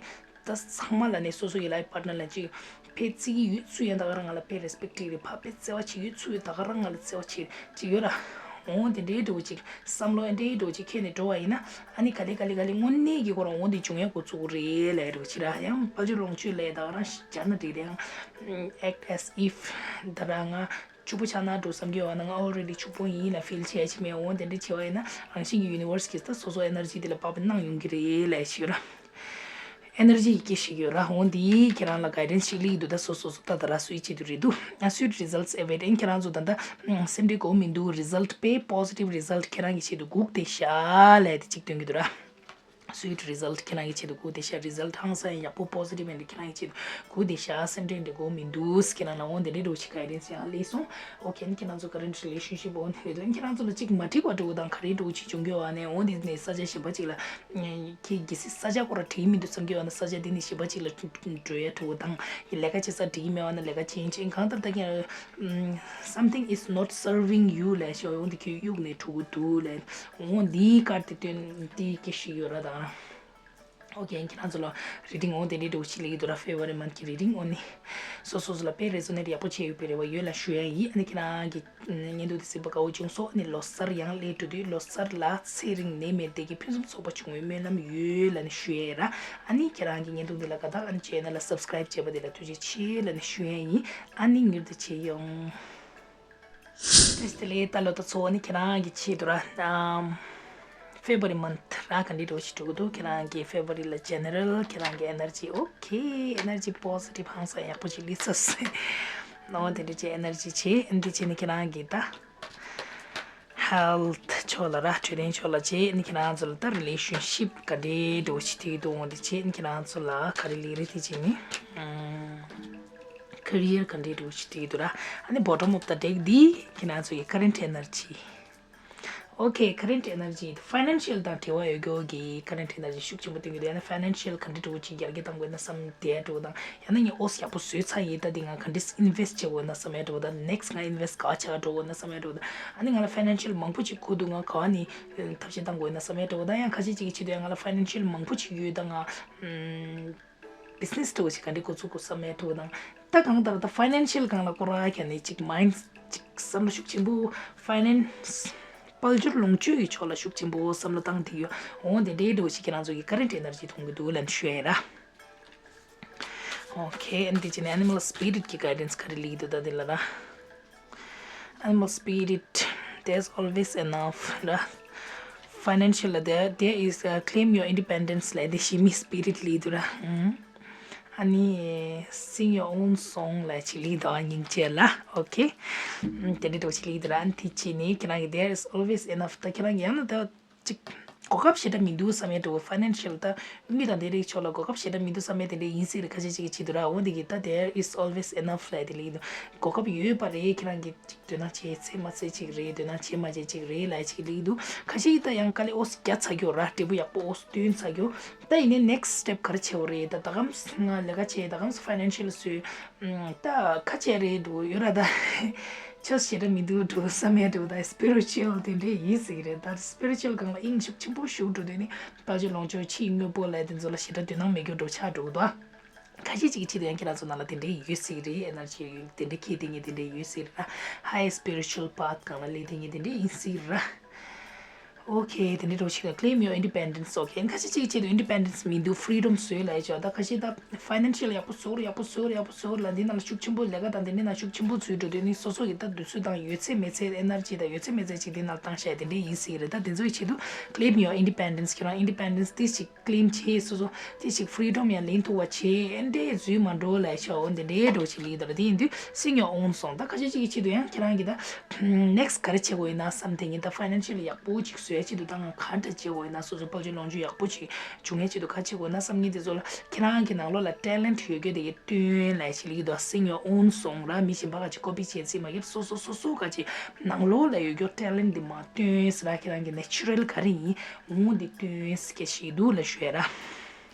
ད་ཚང་མ་ལ་ནས་སོ་སོ་གི་life partner་ལ་ཅིག་དཔེ་བརྩི་གི་ཡོད་ཚུལ་ཡང་ད་ག་རང་ང་ལ་དཔེ་respect་བྱེད་ཀྱི་རེད། ཕ་དཔེ་བརྩེ་བ་བྱེད་ཀྱི་ཡོད་ཚུལ་ད་ག་རང་ང་ལ་བརྩེ་བ་བྱེད་ཅིག་ཡོད་ར། འོང་དེ་འདྲའི་འགྲོ་ཅིག་བསམ་བློ་ཨེ་འདྲའི་འགྲོ་ཅིག་ཁྱེར་ནས་འགྲོ་བ་ཡིན་ན་ཨ་ནི་ག་ལེ་ག་ལེ་ག་ལེ་དངོས་གནས་ཀྱི་ཁོ་རང་འོང་དེ་བྱུང་ཡ་འགོ་ཚུགས་རེད་ལབ་འགྲོ་ཅིག་ར། ཡང་ཕལ་ཆེར་ལོངས་སྤྱོད་ལས་ད་ག་རང་སྦྱར་ན་འགྲིག་རེད། ཡང་act as if་ད་ར་ང་ཕྱུག་པོ་ཆགས་ན་འགྲོ་བསམ་གྱི་ཡོད་ན་ང་already་ཕྱུག་པོ་ཡིན་ལ་feel་བྱས་ཅི་མེད། འོང་དེ་འདྲ་བྱས་པ་ཡིན་ན་རང་བཞིན་གྱི་universe་གིས་ད་སོ་སོ་energy་དེ་ལ་བབས་གནང་ཡོང་གི་རེད་ལབ་ཞིག་ཡོད་ར། Energy་ཡི་སྐད་ཞིག་ཡོད་ར། འོ་འདི་ཁྱེད་རང་ལ་guidance་ཞིག་སླེབས་ཀྱི་འདུག་ད་སོ་སོ་སོ་ད་ད་ར་སུའི་ཆེད་དུ་རེད་འདུག་ཨ་sweet results await། ཨན་ཁྱེད་རང་ཚོ་ད་ད་སེམས་ཁྲལ་དགོས་མི་འདུག result་དཔེ་positive result་ཁྱེད་རང་གི་ཆེད་དུ་སྒུག་བསྡད་ཤག་ལབ་དེ་གཅིག་སྟོན་གྱི་འདུག་ར། sweet result་ཁྱེད་རང་གི་ཆེད་དུ་སྒུག་བསྡད་ཤག result་ཧང་སང་ཡག་པོ་positive་ཨན་ཁྱེད་རང་གི་ཆེད་དུ་སྒུག་བསྡད་ཤག་སེམས་ཁྲལ་འདི་དགོས་མི་འདུག་ཁྱེད་རང་ལ་འོ་འདི་འདྲའི་འགྲོ་ཞིག་guidance་ཡང་སླེབས་སོང་། Okay་ཁྱེད་རང་ཚོ་current relationship་འོ་འདི་རེད་འདུག་ཁྱེད་རང་ཚོ་ལ་གཅིག་མ་འགྲིག་པ་འགྲོ་དང་ག་རེ་འགྲོ་ཅིག་བྱུང་གི་ཡོད་ནས་འོ་འདི་ནས་ས་ཆ་གཞན་པ་གཅིག་ལ། ཁྱེད་གལ་སྲིད་ས་ཆ་ཁོ་ར་བྲིས་མི་འདུག་བསམ་གྱི་ཡོད་ན་ས་ཆ་དེ་ནས་གཞན་པ་གཅིག་ལ་འགྲོ་ཡ་འགྲོ་དང་ལས་ཀ་བྱེད་ས་འགྲིག་གི་མེད་པ་ན་ལས་ཀ་change་ཅན་གང་ལྟར་ད་ཀྱང་something is not serving you་ལས་ཤོག་འོང་དེ་ཁྱོད་གཡུག་ནས་འགྲོ་གི་འདུག་ལས་འོང་འདིའི་ཀར་དེ་སྟོན་དེའི་སྐད་ཤིག་ཡོད་ར་དང་། ཨོ་ཁེ། ཁྱེད་རང་ཚོ་ལ་རི་ཌིང་འོ་དེ་འདྲའི་འདྲ་བོ་ཞིག་སླེབས་ཀྱི་འདུག་ར། February month གི་རི་ཌིང་འོ་ནི། སོ་སོ་སོ་ལ་དཔེ་རེ་ཟོ་ནས་ཡག་པོ་བྱས་ཡོད་པའི་རེ་བ་ཡོད་ལ་ཞུ་ཡ་ཡིན། ཨ་ནི་ཁྱེད་རང་གི་བརྙན་ཐུང་དེ་གཟིགས་པ་དགའ་བོ་བྱུང་སོང་། ཨ་ནི་ལོ་གསར་ཡང་སླེབས་འགྲོ་དུས་ལོ་གསར་ལ་ཚེ་རིང་ནད་མེད་བདེ་སྐྱིད་ཕུན་སུམ་ཚོགས་པ་བྱུང་བའི་སྨོན་ལམ་ཡོད་ལ་ནི་ཞུ་ཡ་ཡིན་ར། ཨ་ནི་ཁྱེད་རང་གི་བརྙན་ཐུང་འདི་ལ་དགའ་ད། ཨ་ནི་ཅེ་ནལ་ལ་སབ་སི་ཀ་རབ་བྱས་པ་དེ་ལ་ཐུགས་རྗེ་ཆེ་ལ་ནི་ཞུ་ཡ་ཡིན། ཨ་ནི་མྱུར་དུ་མཇལ་ཡོང་། དེ་ལས་ད་ལོ་ད་ཚོ་ནི་ཁྱེད་རང་གི་ཆེད་དུ་ར། ཨམ། February month ར་ག་འདྲ་འདྲ་བོ་ཞིག་འགྲོ་གི་འདུག་ཁྱེད་རང་གི་February ལ་general ཁྱེད་རང་གི་energy okay, energy positive ཧང་སང་ཡག་པོ་ཞིག་སླེབས་ཚར་སོང་། ནོ་དེ་འདྲ་ཅིག་energy བྱེད། འདི་བྱས་ནས་ཁྱེད་རང་གི་ད་health ཕྱོགས་ལ་ར། འཕྲོད་བསྟེན་ཕྱོགས་ལ་བྱེད། ནི་ཁྱེད་རང་ཚོ་ལ་ད་relationship ག་འདྲ་འདྲ་བོ་ཞིག་ཐིག་འདུག་འོ་འདི་བྱེད། ནི་ཁྱེད་རང་ཚོ་ལ་ག་རེ་ལས་རེད། དེ་བྱས་ནི་ཨམ། career ག་འདྲ་འདྲ་བོ་ཞིག་ཐིག་འདུག་ར། ཨ་ནི་bottom of the deck འདི་ཁྱེད་རང་ཚོ་གི་current energy okay, current energy, financial དང་འབྲེལ་བ་ཡོད་རྒྱུ་གི་current energy ཤུགས་ཆེན་པོ་སྟོན་གྱི་འདུག་ཡང་ན་financial ག་འདྲ་འདྲ་བོ་ཅིག་ཡར་རྒྱས་གཏང་དགོས་ན་བསམ་དེ་འདྲ་བོ་དང་། ཡང་ན་ངས་ཨོ་ཡག་པོ་བཟོས་ཚར་ཡིན། ད་འདི་ང་ག་འདྲས་invest བྱེད་དགོས་ན་བསམ་ཡ་འདྲ་བོ་དང་། next ང་invest ག་བྱེད་ག་འགྲོ་དགོས་ན་བསམ་ཡ་འདྲ་བོ་དང་། ཨ་ནི་ང་ལ་financial མང་པོ་ཅིག་དགོས་འདུག་ང་ག་བ་ནས་ཐབས་ཤེས་གཏང་དགོས་ན་བསམ་ཡ་འདྲ་བོ་དང་། ཡང་ཁ་ཤས་ཅིག་གི་ཆེད་དུ་ཡང་ང་ལ་financial མང་པོ་ཅིག་ཡོད། ད་ང་ཨམ། business འདྲ་བོ་ཞིག་ག་འདྲ་འགོ་ཚུགས་དགོས་བསམ་ཡ་འདྲ་བོ་དང་། ད་གང་ལྟར་ད་financial སྒང་ལ་སྐོར་ར་ཁྱེད་ནས་ཅིག་mind ཅིག་བསམ་བློ་ཤུགས་ཆེན་པོ། finance དཔལ་འབྱོར་ལོངས་སྤྱོད་ཀྱི་ཕྱོགས་ལ་ཤུགས་ཆེན་པོ་བསམ་བློ་བཏང་དེ་ཡོད། འོ་དེ་འདྲའི་འདྲ་བོ་ཞིག་ཁྱེད་རང་ཚོ་གི་current energy མཐོང་གི་འདུག་ལབ་ནས་ཞུ་ཡ་ཡིན་ར། okay, and དེ་བྱས་ནས་animal spirit གི་guidance ག་རེ་ལེགས་འདུག་ད་དེ་ལ་ར། Animal spirit, there's always enough ར། financial ལ་there, there is a claim your independence ལ་དེ་ཞི་མི་spirit ལེགས་འདུག་ར། ཨ་ནི་sing your own song ལ་ཅིག་ལེགས་འདུག་སྙིང་རྗེ་ལ། okay, དེ་འདྲ་འདྲ་བོ་ཅིག་ལེགས་འདུག་ར། ཨ་ནི་དེ་བྱས་ནས་ཁྱེད་རང་གི་there is always enough ད་ཁྱེད་རང་གི་ཡང་ན་ད་ཅིག་གོ་སྐབས་ཞེ་དྲག་མི་འདུག་བསམ་ཡ་འདྲ་བོ། financial ད་དངུལ་དང་དེ་རིགས་ཕྱོགས་ལ་གོ་སྐབས་ཞེ་དྲག་མི་འདུག་བསམ་ཡ་དེ་འདྲ་ཡིན་སྲིད་རེད། ཁ་ཤས་ཅིག་གི་ཆེད་དུ་ར། འོ་འདི་གི་ད་there is always enough ལབ་དེ་ལ་ཡིན་འདུག་གོ་སྐབས་ཡོད་པ་རེད། ཁྱེད་རང་གི་ཅིག་འདོད་ན་བྱེད་ཚེ་མ་ཚེ་ཅིག་རེད། འདོད་ན་བྱེད་མ་བྱེད་ཅིག་རེད་ལབ་ཅིག་ལ་ཡིན་འདུག་ཁ་ཤས་ཀྱིས་ད་ཡང་དཀའ་ལས་ཨོ་སི་རྒྱག་ཚར་རྒྱུ་ར། འབྲས་བུ་ཡག་པོ་ཨོ་སི་བཏོན་ཚར་རྒྱུ། ད་ཡིན་ནའི་next step ག་རེ་བྱེད་དགོས་རེད། ད་ད་གམ་ང་ལས་ཀ་བྱས། ད་གམ་financial བཟོས། ད་ཁ་ཆེ་རེད་འདུག་ཡོད་ར། ད་ཆོས་ཞེ་དྲག་མི་འདུག་འདུག་བསམ་ཡ་འདུག་ད་spiritual དེ་འདྲས་ཡིན་ཟིག་རེད། ད་spiritual སྒང་ལ་དབྱིངས་ཤུགས་ཆེན་པོ་ཞུགས་འགྲོ་དུས་ནི་དཔལ་འབྱོར་ལོངས་སྤྱོད་ཕྱིའི་དངོས་པོ་ལ་དེ་ཚོ་ལ་ཞེ་དྲག་དོ་སྣང་མེད་རྒྱུ་འགྲོ་ཆགས་འགྲོ་གི་འདུག་ཁ་ཤས་ཅིག་གི་ཆེད་དུ་ཡང་ཁྱེད་རང་ཚོ་ནང་ལ་དེ་འདྲས་ཡོད་ཟིག་རེད། energy ཡོད་དེ་འདྲས་ཁྱེད་དེ་ངས་དེ་འདྲས་ཡོད་ཟིག་ར། high spiritual path སྒང་ལ་སླེབས་དེ་ངས་དེ་འདྲས་ཡིན་ཟིག་ར། okay དེ་འདྲའི་འདྲ་བོ་ཞིག་ལ་claim your independence okay ཁ་ཤས་ཅིག་ཆེད་དུ་independence མི་འདུག freedom བཟོས་ལབ་ཡ་ཅིག་ད་ཁ་ཤས་ད་financial ཡག་པོ་བཟོ་ར་ཡག་པོ་བཟོ་ར་ཡག་པོ་བཟོ་ར་ལ་འདི་ནང་ལ་ཤུགས་ཆེན་པོ་ལས་ཀ་དང་དེ་འདྲའི་ནང་ཤུགས་ཆེན་པོ་བཟོས་འགྲོ་དུས་ནི་སོ་སོ་གི་ད་དུས་ཚོད་དང་ཡོད་ཚད་མེད་ཚད་energy དང་ཡོད་ཚད་མེད་ཚད་ཅིག་འདི་ནང་ལ་བཏང་བཞག་དེ་འདྲའི་ཡིན་སྲིད་རེད། ད་དེ་ཚོའི་ཆེད་དུ་claim your independence ཁྱེད་རང་independence དེ་ཅིག claim བྱེད། སོ་སོ་དེ་ཅིག་freedom ཡང་ལེན་ཐུབ་པ་བྱེད། ཨེ་འདྲའི་བཟོས་མ་འགྲོ་ལབ་ཡ་ཅིག་འོ་འདི་འདྲའི་འདྲ་བོ་ཅིག་ལེགས་ད་ར། དེ་ཡིན་དུས་sing your own song ད་ཁ་ཤས་ཅིག་གི་ཆེད་དུ་ཡང་ཁྱེད་རང་གི་ད next ག་རེ་བྱེད་དགོས་ཡིན་ན་བསམ་དེ་ངས་ད་financial ཡག་པོ་ཅིག་བཟོ་ཡ་ཆེད་དུ་ད་ང་ག་འདྲ་བྱེད་དགོས་ཡིན་ན། སོ་སོ་དཔལ་འབྱོར་ལོངས་སྤྱོད་ཡག་པོ་ཅིག་འབྱུང་ཡ་ཆེད་དུ་ག་བྱེད་དགོས་ན་བསམ་མཁན་དེ་ཚོ་ལ་ཁྱེད་རང་གི་ནང་ལོགས་ལ་talent ཡོད་རྒྱུ་དེ་གི་སྟོན་ལབ་ཡ་ཅིག་ལེགས་འདུག sing your own song ར། མི་གཞན་པ་ག་ཅིག་copy བྱེད་རྩིས་མ་བརྒྱབ། སོ་སོ་སོ་སོ་ག་ཅིག་ནང་ལོགས་ལ་ཡོད་རྒྱུ་talent འདི་མར་སྟོན་ཟེར་ར། ཁྱེད་རང་གི་natural ག་རེ་ཡིན་འོ་འདི་སྟོན་ཟེར་ག་ཞིག་འདུག་ལབ་ཞུ་ཡ་ར།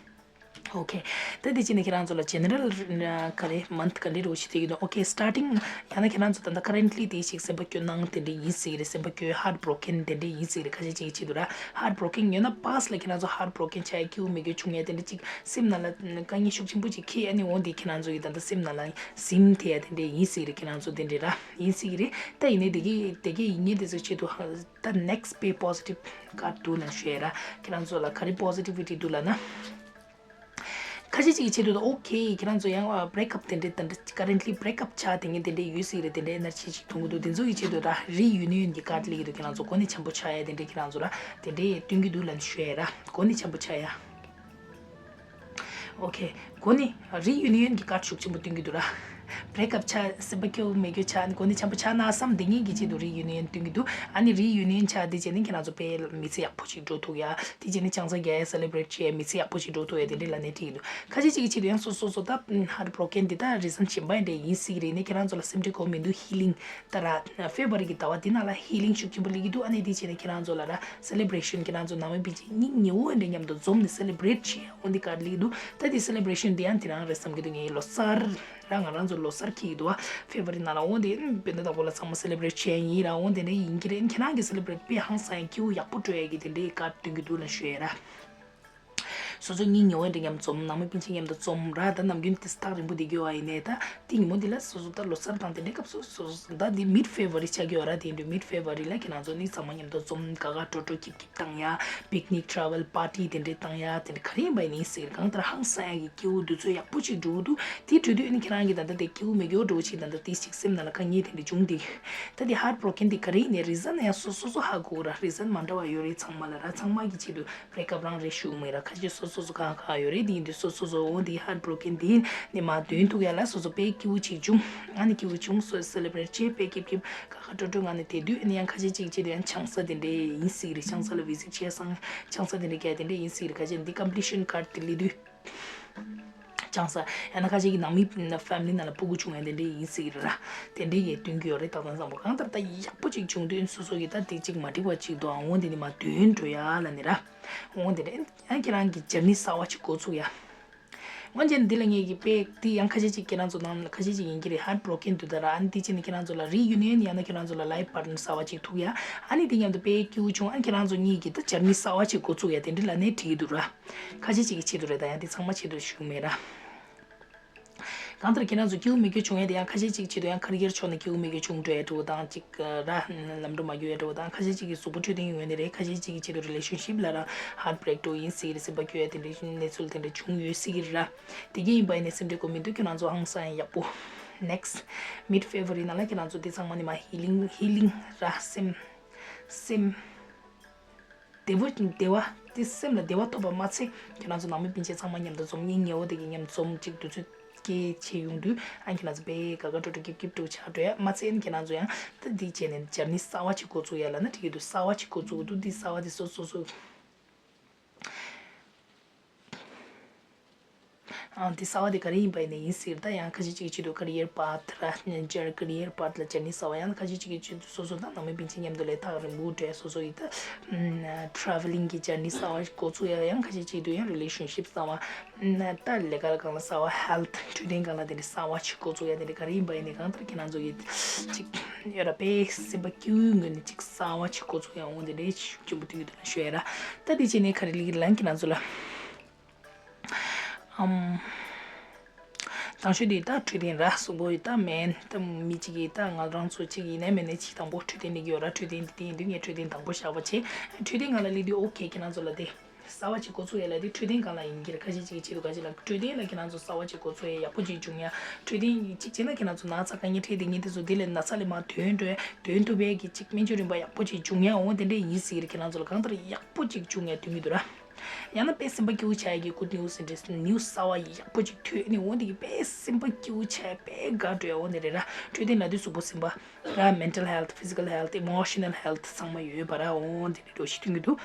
okay ད་དེ་ཅི་ནས་ཁྱེད་རང་ཚོ་ལ་general ག་རེ་month ག་འདྲ་འདྲ་བོ་ཞིག་དེ་ཡིན་ནོ། okay starting ཡང་ན་ཁྱེད་རང་ཚོ་ད་ལྟ་currently དེ་ཞིག་སེམས་པ་སྐྱོ་སྣང་དེ་འདྲ་ཡིན་སྲིད་རེད། སེམས་པ་སྐྱོ་heart broken དེ་འདྲ་ཡིན་སྲིད་རེད། ཁ་ཤས་ཅིག་གི་ཆེད་དུ་ར་heart broken ཡོད་ན་past ལ་ཁྱེད་རང་ཚོ་heart broken ཆགས་ཡ་སྐྱིད་པོ་མེད་རྒྱུ་བྱུང་ཡ་དེ་འདྲ་ཅིག་སེམས་ནང་ལ་དཀའ་ངལ་ཤུགས་ཆེན་པོ་ཅིག་འཁྱེར་ཨ་ནི་འོ་འདི་ཁྱེད་རང་ཚོ་ཡི་ད་ལྟ་སེམས་ནང་ལ་ཟིན་ཐེ་ཡ་དེ་འདྲ་ཡིན་སྲིད་རེད། ཁྱེད་རང་ཚོ་དེ་འདྲ་ར་ཡིན་སྲིད་རེད། ད་ཡིན་ནའི་དེ་གི་དེ་གི་ཡིན་ངེས་དེ་ཚོ་ཆེད་དུ་ད་next be positive ག་འདུག་ན་ཞུ་ཡ་ར། ཁྱེད་རང་ཚོ་ལ་ག་རེ་positivity འདུག་ལབ་ན། ཁ་ཤས་ཅིག་གི་ཆེད་དུ་ད་okay ཁྱེད་རང་ཚོ་ཡང་break up དེ་འདྲའི་ད་འདྲ་currently break up ཆགས་དེ་ངས་དེ་འདྲའི་ཡོད་སྲིད་རེད། དེ་འདྲའི་energy ཅིག་མཐོང་གི་འདུག་དེ་ཚོ་གི་ཆེད་དུ་ད་reunion གི་card སླེབས་ཀྱི་འདུག་ཁྱེད་རང་ཚོ་གོ་གནས་འཆམ་པོ་ཆགས་ཡ་དེ་འདྲའི་ཁྱེད་རང་ཚོ་ར་དེ་འདྲའི་སྟོན་གྱི་འདུག་ལབ་ནས་ཞུ་ཡ་ར། གོ་གནས་འཆམ་པོ་ཆགས་ཡ། okay གོ་གནས་reunion གི་card ཤུགས་ཆེན་པོ་སྟོན་གྱི་འདུག་ར། break up ཆགས་སེམས་པ་སྐྱོ་མེད་རྒྱུ་ཆགས་གོ་གནས་འཆམ་པོ་ཆགས་ན་བསམ་དེ་ངས་ཀྱི་ཆེད་དུ་reunion སྟོན་གྱི་འདུག་ཨ་ནི་reunion ཆགས་དེ་བྱས་ནས་ཁྱེད་རང་ཚོ་དཔེ་མི་ཚེ་ཡག་པོ་ཅིག་འགྲོ་ཐུབ་ཡ། དེ་བྱས་ནས་ཅང་ཙང་རྒྱ་ཡ་celebrate བྱས་མི་ཚེ་ཡག་པོ་ཅིག་འགྲོ་ཐུབ་ཡ་དེ་འདྲའི་ལ་ནས་ཁྲིད་ཀྱི་འདུག་ཁ་ཤས་ཅིག་གི་ཆེད་དུ་ཡང་སོ་སོ་སོ་ད་heart broken དེ་ད་reason གཞན་པ་འདྲ་ཡིན་སྲིད་རེད། ནས་ཁྱེད་རང་ཚོ་ལ་སེམས་ཁྲལ་དགོས་མི་འདུག healing ད་ར་February གི་ཟླ་བ་འདི་ནང་ལ་healing ཤུགས་ཆེན་པོ་སླེབས་ཀྱི་འདུག་ཨ་ནི་དེ་བྱས་ནས་ཁྱེད་རང་ཚོ་ལ་ར་celebration ཁྱེད་རང་ཚོ་ནང་མི་པི་ཅི་སྙིང་ཉེ་བོ་འདྲ་མཉམ་དུ་འཛོམས་ནས་celebrate བྱེད་འོ་འདི་ག་སླེབས་ཀྱི་འདུག་ད་དེ་celebration འདི་ཡང་དེ་རང་རེད་བསམ་གྱི་འདུག་ངའི་ལོ་གསར་ར་ང་རང་ཚོ་ལོ་གསར་འཁེལ་གྱི་འདུག་ཨ། February ནང་ལ་འོ་དེ་བོད་ཟླ་དང་པོ་ལ་ཚང་མ་celebrate བྱེད་ཡིན་ར། འོ་དེ་འདྲ་ཡིན་གྱི་རེད། ཁྱེད་རང་གི་celebrate དཔེ་ཧང་སང་ཡ་སྐྱིད་པོ་ཡག་པོ་སྤྲོད་ཡ་གི་དེ་འདྲའི་ག་སྟོན་གྱི་འདུག་ལ་ཞུ་ཡ་ར། སོ་སོ་གཉེན་ཉེ་བོ་འདྲ་མཉམ་འཛོམས། ནང་མི་སྤུན་མཆེད་མཉམ་དུ་འཛོམས་ར། ད་ནམ་རྒྱུན་དེ་ཐག་རིང་པོ་དེ་གྱོ་བ་ཡིན་ནའི་ད་དེ་ཉིན་མོ་འདི་ལ་སོ་སོ་ད་ལོ་གསར་དང་དེ་འདྲའི་སྐབས་སུ་སོ་སོ་ད་འདི་མིཌ་ཕེབ་རུ་རི་ཆགས་ཀྱི་ཡོད་ར། དེ་འདྲའི་མིཌ་ཕེབ་རུ་རི་ལ་ཁྱེད་རང་ཚོ་ནི་ཚང་མ་མཉམ་དུ་འཛོམས། དགའ་དགའ་སྤྲོ་སྤྲོ་སྐྱིད་སྐྱིད་བཏང་ཡ། པིག་ནིག་ཊ་རེ་ཝལ་པར་ཊི་དེ་འདྲའི་བཏང་ཡ། དེ་འདྲ་ག་རེ་ཡིན་པ་ཡིན་ནའི་ཟེར། གང་ལྟར་ཧང་སང་ཡ་གི་སྐྱིད་པོ་དུས་ཚོད་ཡག་པོ་ཅིག་འགྲོ་གི་འདུག་དེ་འཕྲོས་དུས་ཨ་ནི་ཁྱེད་རང་གི་ད་ལྟ་དེ་སྐྱིད་པོ་མེད་སྐྱོ་འགྲོ་ཅིག་ད་ལྟ་དེ་ཅིག་སེམས་ནང་ལ་དཀའ་ངལ་དེ་འདྲ་བྱུང་དེ། ད་དེ་ཧརཊ་བྷི་རོ་ཀེན་དེ་ག་རེ་ཡིན་ནའི་རི་ཛན་ཡང་སོ་སོ་སོ་ཧ་གོ་ར། རི་ཛན་མ་འདྲ་བ་ཡོད་རེད། ཚང་མ་ལ་ར། ཚང་མ་གི་ཆེད་དུ་བྷེ་རེག་ཨབ་རང་རེད་ཞུ་མེད་ར། ཁ་ཤས་སོ་སོ་སོ་གང་གང་ཡོད་རེད། དེ་ཡིན་དུས་སོ་སོ་སོ་འོ་དེ་ཧརཊ་བྷི་རོ་ཀེན་དེ་ནི་མ་དོན་ཐུག་ཡ་ལ་སོ་སོ་དཔེ་སྐྱིད་པོ་ཅིག་བྱུང་། ཨ་ནི་སྐྱིད་པོ་བྱུང་སོ་སེ་ལེ་བྷི་རེཊ་བྱས་དཔེ་སྐྱིད་སྐྱིད་དགའ་དགའ་སྤྲོ་སྤྲོ་ངང་ནས་དེ་དུས་ཨ་ནི་ཡང་ཁ་ཤས་ཅིག་ཆེད་དུ་ཡང་ཆང་ས་དེ་འདྲས་ཡིན་སྲིད་རེད། ཆང་ས་ལ་བི་ཛིཊ་བྱས་སང་ཆང་ས་དེ་འདྲས་བརྒྱབ་དེ་འདྲས་ཡིན་སྲིད་རེད། ཁ་ཤས་འདི་ཀམ་པི་ཊི་ཤན་ཁཱཌ་དེ་སླེབས་དུས། ཆང་ས། ཡང་ན་ཁ་ཤས་ཀྱི་ནང་མི་ཕེ་མི་ལི་ནང་ལ་སྤུ་གུ་བྱུང་ཡ་དེ་འདྲས་ཡིན་སྲིད་ར། དེ་འདྲས་ཀྱི་སྟོན་གྱི་ཡོད་རེད། ཏག་ཏག་བསམ་པ་གང་ལྟར་ད་ཡག་པོ་ཅིག་བྱུང་དུས་སོ་སོ་གི་ད་དེ་ཅིག་མ་འགྲིག་པ་ཅིག་འདུག་འོ་འདི་ནི་མ་དོན་འགྲོ་ཡ་ལ་ནི་ར། འོ་འདི་རེད། ཡང་ཁྱེད་རང་གི་ཇར་ནི་གསར་བ་ཅིག་འགོ་ཚུགས་ཡ། འོན་ཀྱང་འདི་ལ་ངེད་ཀྱི་དཔེ་དེ་ཡང་ཁ་ཤས་ཅིག་ཁྱེད་རང་ཚོ་ནང་ཁ་ཤས་ཅིག་ཡིན་གྱི་རེད། ཧརཊ་བྷི་རོ་ཀེན་འདུག་ད་ར། ཨ་ནི་དེ་ཅི་ནི་ཁྱེད་རང་ཚོ་ལ་རི་ཡུ་ནི་ཡན་ཡང་ན་ཁྱེད་རང་ཚོ་ལ་ལའིཕ་པར་ཊི་ནར་གསར་བ་ཅིག་ཐུག་ཡ། ཨ་ནི་དེ་མཉམ་དུ་དཔེ་སྐྱིད་པོ་བྱུང་། ཨ་ནི་ཁྱེད་རང་ཚོ་གཉིས་ཀྱི་ད་ཇར་ནི་གསར་བ་ཅིག་འགོ་ཚུགས་ཡ་དེ་འདྲ་ལ་ནི་འགྲིག་གི་འདུག་ར། ཁ་ཤས་ཅིག་གི་ཆེད་དུ་རེད། ད་ཡང་དེ་ཚང་མ་ཆེད་དུ་ཞུ་གི་མེད་ར། གང་ལྟར་ཁྱེད་རང་ཚོ་སྐྱིད་པོ་མེད་སྐྱོ་བྱུང་ཡ་དེ་ཡང་ཁ་ཤས་ཅིག་ཆེད་དུ་ཡང་ཁེ་རི་ཡར་ཕྱོགས་ནས་སྐྱིད་པོ་མེད་སྐྱོ་བྱུང་འགྲོ་ཡ་འདྲ་བོ་དང་ཅིག་ར། ལམ་འགྲོ་མ་འགྱོ་ཡ་འདྲ་བོ་དང་ཁ་ཤས་ཅིག་གི་གཟུགས་པོ་འཕྲོད་བསྟེན་ཡོད་ནི་རེད། ཁ་ཤས་ཅིག་གི་ཆེད་དུ་རི་ལེ་ཤན་ཤིབ་ལ་ར་ཧརཊ་བྷི་རེག་འགྲོ་ཡིན་སྲིད་རེད། སེམས་པ་སྐྱོ་ཡ་དེ་འདྲའི་གནས་ཚུལ་དེ་འདྲ་བྱུང་ཡོད་སྲིད་ཀྱི་རེད་ར། དེ་གས་ཡིན་པ་ཡིན་ནའི་སེམས་ཁྲལ་དགོས་མི་འདུག་ཁྱེད་རང་ཚོ་ཧང་སང་ཡ་ཡག་པོ། ནེག་སི་མིཌ་ཕེབ་རུ་རི་ནང་ལ་ཁྱེད་རང་ཚོ་དེ་ཚང་མ་ནི་མ་ཧི་ལིང་ཧི་ལིང་ར། སེམས་སེམས། བདེ་བོ་བདེ་བ་དེ་སེམས་ལ་བདེ་བ་ཐོབ་པ་མ་ཚད་ཁྱེད་རང་ཚོ་ནང་མི་སྤུན་མཆེད་ཚང་མ་མཉམ་དུ་འཛོམས། གཉེན་ཉེ་བོ་དེ་གི་མཉམ་འཛོམས་ཅིག་དུས་ཚོད་སྐྱེལ་བྱེད་ཡོང་དུས་ཨ་ཁྱེད་རང་ཚོ་དཔེ་དགའ་དགའ་སྤྲོ་སྤྲོ་སྐྱིད་སྐྱིད་སྤྲོ་ཆགས་འགྲོ་ཡ་མ་ཚད། ཨ་ཁྱེད་རང་ཚོ་ཡང་ད་འདི་བྱས་ནས་ཇར་ནི་གསར་བ་ཅིག་འགོ་བཙུགས་ཡ་ལ་ན་འགྲིག་གི་འདུག་གསར་བ་ཅིག་འགོ་བཙུགས་འདུག་འདི་གསར་བ་དེ་སོ་སོ་སོ། ཨང་། དེ་གསར་བ་དེ་ག་རེ་ཡིན་པ་ཡིན་ནའི་ཡིན་སྲིད་ད། ཡང་ཁ་ཤས་ཅིག་གི་ཆེད་དུ་ཀེ་རི་ཡར་པཱཐ་ར་ཇར་ཀེ་རི་ཡར་པཱཐ་ལ་ཇར་ནི་གསར་བ། ཡང་ཁ་ཤས་ཅིག་གི་ཆེད་དུ་སོ་སོ་དང་ནང་མི་སྤུན་མཆེད་མཉམ་དུ་ལས་ཐག་རིང་པོ་འགྲོ་ཡ་སོ་སོ་ཡི་ད་ཊ་རེ་ཝེ་ལིང་གི་ཇར་ནི་གསར་བ་འགོ་བཙུགས་ཡ། ཡང་ཁ་ཤས་ཅིག་ཏུ་ཡང་རི་ལེ་ཤན་ཤིབ་གསར་བ། ད་ལས་ཀ་ལ་སྒང་ལ་གསར་བ། ཧེལ་ཐི་འཕྲོད་བསྟེན་སྒང་ལ་དེ་འདྲ་གསར་བ་ཅིག་འགོ་བཙུགས་ཡ་དེ་འདྲ་ག་རེ་ཡིན་པ་ཡིན་ནའི་གང་ལྟར་ཁྱེད་རང་ཚོ་གི་ཅིག་ཡོད་ར་པས་སེམས་པ་སྐྱིད་པོའི་ངང་ནས་ཅིག་གསར་བ་ཅིག་འགོ་བཙུགས་ཡ་འོང་དེ་འདྲའི་ཤུགས་ཆེན་པོ་སྟོན་གྱི་འདུག་ན་ཞུ་ཡ་ར། ད་དེ་བྱས་ནས་ག་རེ་ལིག་ལན་ཁྱེད་རང་ཚོ་ལ། ཨམ། དང་ཤོས་དེ་ད་འཕྲོད་བསྟེན་ར་གཟུགས་པོ་ཡི་ད་མེན་ད་མི་གཅིག་གིས་ད་ང་རང་ཚོ་གཅིག་ཡིན་ནའི་མེན་ནའི་གཅིག་དང་པོ་འཕྲོད་བསྟེན་ལས་ཀྱི་ཡོད་ར། འཕྲོད་བསྟེན་དེ་དེ་ཡིན་དུས་ངས་འཕྲོད་བསྟེན་དང་པོ་བཞག་པ་བྱས། འཕྲོད་བསྟེན་སྒང་ལ་སླེབས་དུས་ཨོ་ཁེ་ཁྱེད་རང་ཚོ་ལ་དེ་གསར་བ་ཅིག་འགོ་ཚུགས་ཡ་ལ་དེ་འཕྲོད་བསྟེན་སྒང་ལ་ཡིན་གྱི་རེད། ཁ་ཤས་ཅིག་གི་ཆེད་དུ་ག་ཅིག་ལ་འཕྲོད་བསྟེན་ལ་ཁྱེད་རང་ཚོ་གསར་བ་ཅིག་འགོ་ཚུགས་ཡ་ཡག་པོ་ཅིག་བྱུང་ཡ། འཕྲོད་བསྟེན་ཅིག་བྱས་ན་ཁྱེད་རང་ཚོ་ན་ཚ་དཀའ་ངལ་འཕྲད་དེ་ངས་དེ་ཚོ་དེ་ལས་ན་ཚ་ལས་མར་ཐོན་འགྲོ་ཡ་ཐོན་ཐུབ་ཡ་གི་ཅིག་སྨན་བཅོས་རིམ་པ་ཡག་པོ་ཅིག་བྱུང་ཡ་འོ་དེ་འདྲས་ཡིན་སྲིད་རེད། ཁྱེད་རང་ཚོ་ལ་གང་ལྟར་ཡག་པོ་ཅིག་བྱུང་ཡ་སྟོན་གྱི་འདུག་ར། ཡང་ན་དཔེ་སེམས་པ་སྐྱིད་པོ་ཆགས་ཡག་གི་གུཌ་ནིའུ་སི་འདྲ་ནིའུ་སི་གསར་བ་ཡག་པོ་ཅིག་ཐོས་ནི་འོ་འདི་གི་དཔེ་སེམས་པ་སྐྱིད་པོ་ཆགས་དཔེ་དགའ་འགྲོ་ཡ་འོ་འདི་རེད་ར། འཕྲོད་བསྟེན་ལབ་དུས་གཟུགས་པོ་སེམས་པ་ར་མེན་ཊལ་ཧེལ་ཐི་ཕི་ཟི་ཀལ་ཧེལ་ཐི་ཨི་མོ་ཤི་ནལ་ཧེལ་ཐི་ཚང་མ་ཡོད་པ་ར་འོ་འདི་རེད་འགྲོ་ཞིག་སྟོན་གྱི་འདུག་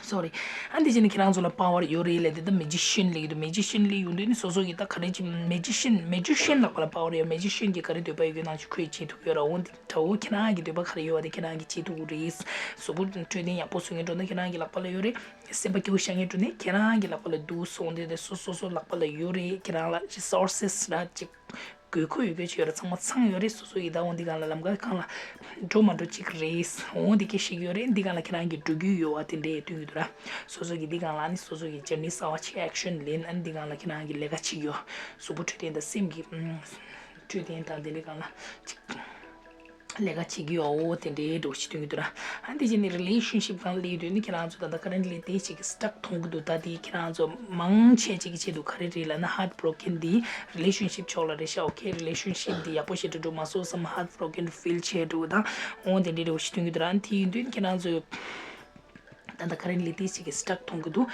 སོ་རི། ཨ་འདི་བྱས་ནི་ཁྱེད་རང་ཚོ་ལ་པ་ཝར་ཡོད་རེད་ལབ་དེ་ད་མེ་ཇི་ཤན་ལབ་ཀྱི་འདུག་མེ་ཇི་ཤན་ལབ་ཡོང་དུས་ནི་སོ་སོ་གི་ད་ག་རེ་ཅིག་མེ་ཇི་ཤན་མེ་ཇི་ཤན་ལབ་པ་ལ་པ་ཝར་ཡོད། མེ་ཇི་ཤན་གྱི་ག་རེ་འདོད་པ་ཡོད་ཀྱི་ནང་ཆུ་ཁོས་བྱེད་ཐུབ་ཡོད་ར་འོ་འདི། དྲ་བོ་ཁྱེད་རང་གི་འདོད་པ་ག་རེ་ཡོད་པ་དེ་ཁྱེད་རང་གིས་བྱེད་ཐུབ་ཀྱི་རེད། གཟུགས་པོ་འཕྲོད་བསྟེན་ཡག་པོ་བཟོ་མཁན་འགྲོ་ན་ཁྱེད་རང་གི་ལག་པ་ལ་ཡོད་རེད། སེམས་པ་སྐྱིད་པོ་བཞག་མཁན་འགྲོ་ན་ཁྱེད་རང་གི་ལག་པ་ལ་འདུག་སོང་དེ་དེ་སོ་སོ་སོ་ལག་པ་ལ་ཡོད་རེད། ཁྱེད་རང་ལ་རི་སོར་སེ་སི་ར་ཅིག་དགོས་མཁོ་ཡོད་རྒྱུ་ཅིག་ཡོད་རེད། ཚང་མ་ཚང་ཡོད་རེད། སོ་སོ་ཡི་ད་འོ་འདི་སྒང་ལ་ལམ་ཁ་སྒང་ལ་འགྲོ་མ་འགྲོ་གཅིག་རེད། འོ་འདི་སྐད་ཤེས་ཀྱི་ཡོད་རེད། འདི་སྒང་ལ་ཁྱེད་རང་གི་འགྲོ་རྒྱུ་ཡོད་པ་དེ་འདྲས་སྟོན་གྱི་འདུག་ར། སོ་སོ་གི་འདི་སྒང་ལ་ནི་སོ་སོ་གི་ཇར་ནི་གསར་བ་ཅིག་ཨེག་ཤན་ལེན། ཨ་ནི་འདི་སྒང་ལ་ཁྱེད་རང་གི་ལས་ཀ་ཅིག་ཡོད། གཟུགས་པོ་འཕྲོད་བསྟེན་དང་སེམས་ཀྱི་འཕྲོད་བསྟེན་དང་དེ་འདྲའི་སྒང་ལ་ཅིག་ལས་ཀ་བྱེད་ཀྱི་ཡོད་འོ་དེ་འདྲའི་འགྲོ་ཞིག་སྟོན་གྱི་འདུག་ར། ཨ་འདི་བྱས་ནས་རི་ལེ་ཤན་ཤིབ་སྒང་སླེབས་དུས་ནི་ཁྱེད་རང་ཚོ་ད་ལྟ་ཀ་རེན་ཊི་ལི་དེ་ཅིག་སི་ཊག་མཐོང་གི་འདུག་ད་དེ་ཁྱེད་རང་ཚོ་མང་ཆེ་ཅིག་གི་ཆེད་དུ་ག་རེ་རེད་ལབ་ན་ཧརཊ་བྷི་རོ་ཀེན་དེ་རི་ལེ་ཤན་ཤིབ་ཕྱོགས་ལ་རེད་ཤག་ཨོ་ཁེ། རི་ལེ་ཤན་ཤིབ་དེ་ཡག་པོ་ཞེ་དྲག་འགྲོ་མ་སོང་བསམ། ཧརཊ་བྷི་རོ་ཀེན་ཕིལ་བྱས་འགྲོ་དང་འོ་དེ་འདྲའི་འགྲོ་ཞིག་སྟོན་གྱི་འདུག་ར། ཨ་འདི་ཡིན་དུས་ནི་ཁྱེད་རང་ཚོ་ད་ལྟ་ཀ་རེན་ཊི་ལི་དེ་ཅིག་གི་སི་ཊག་མཐོང་གི་འདུག་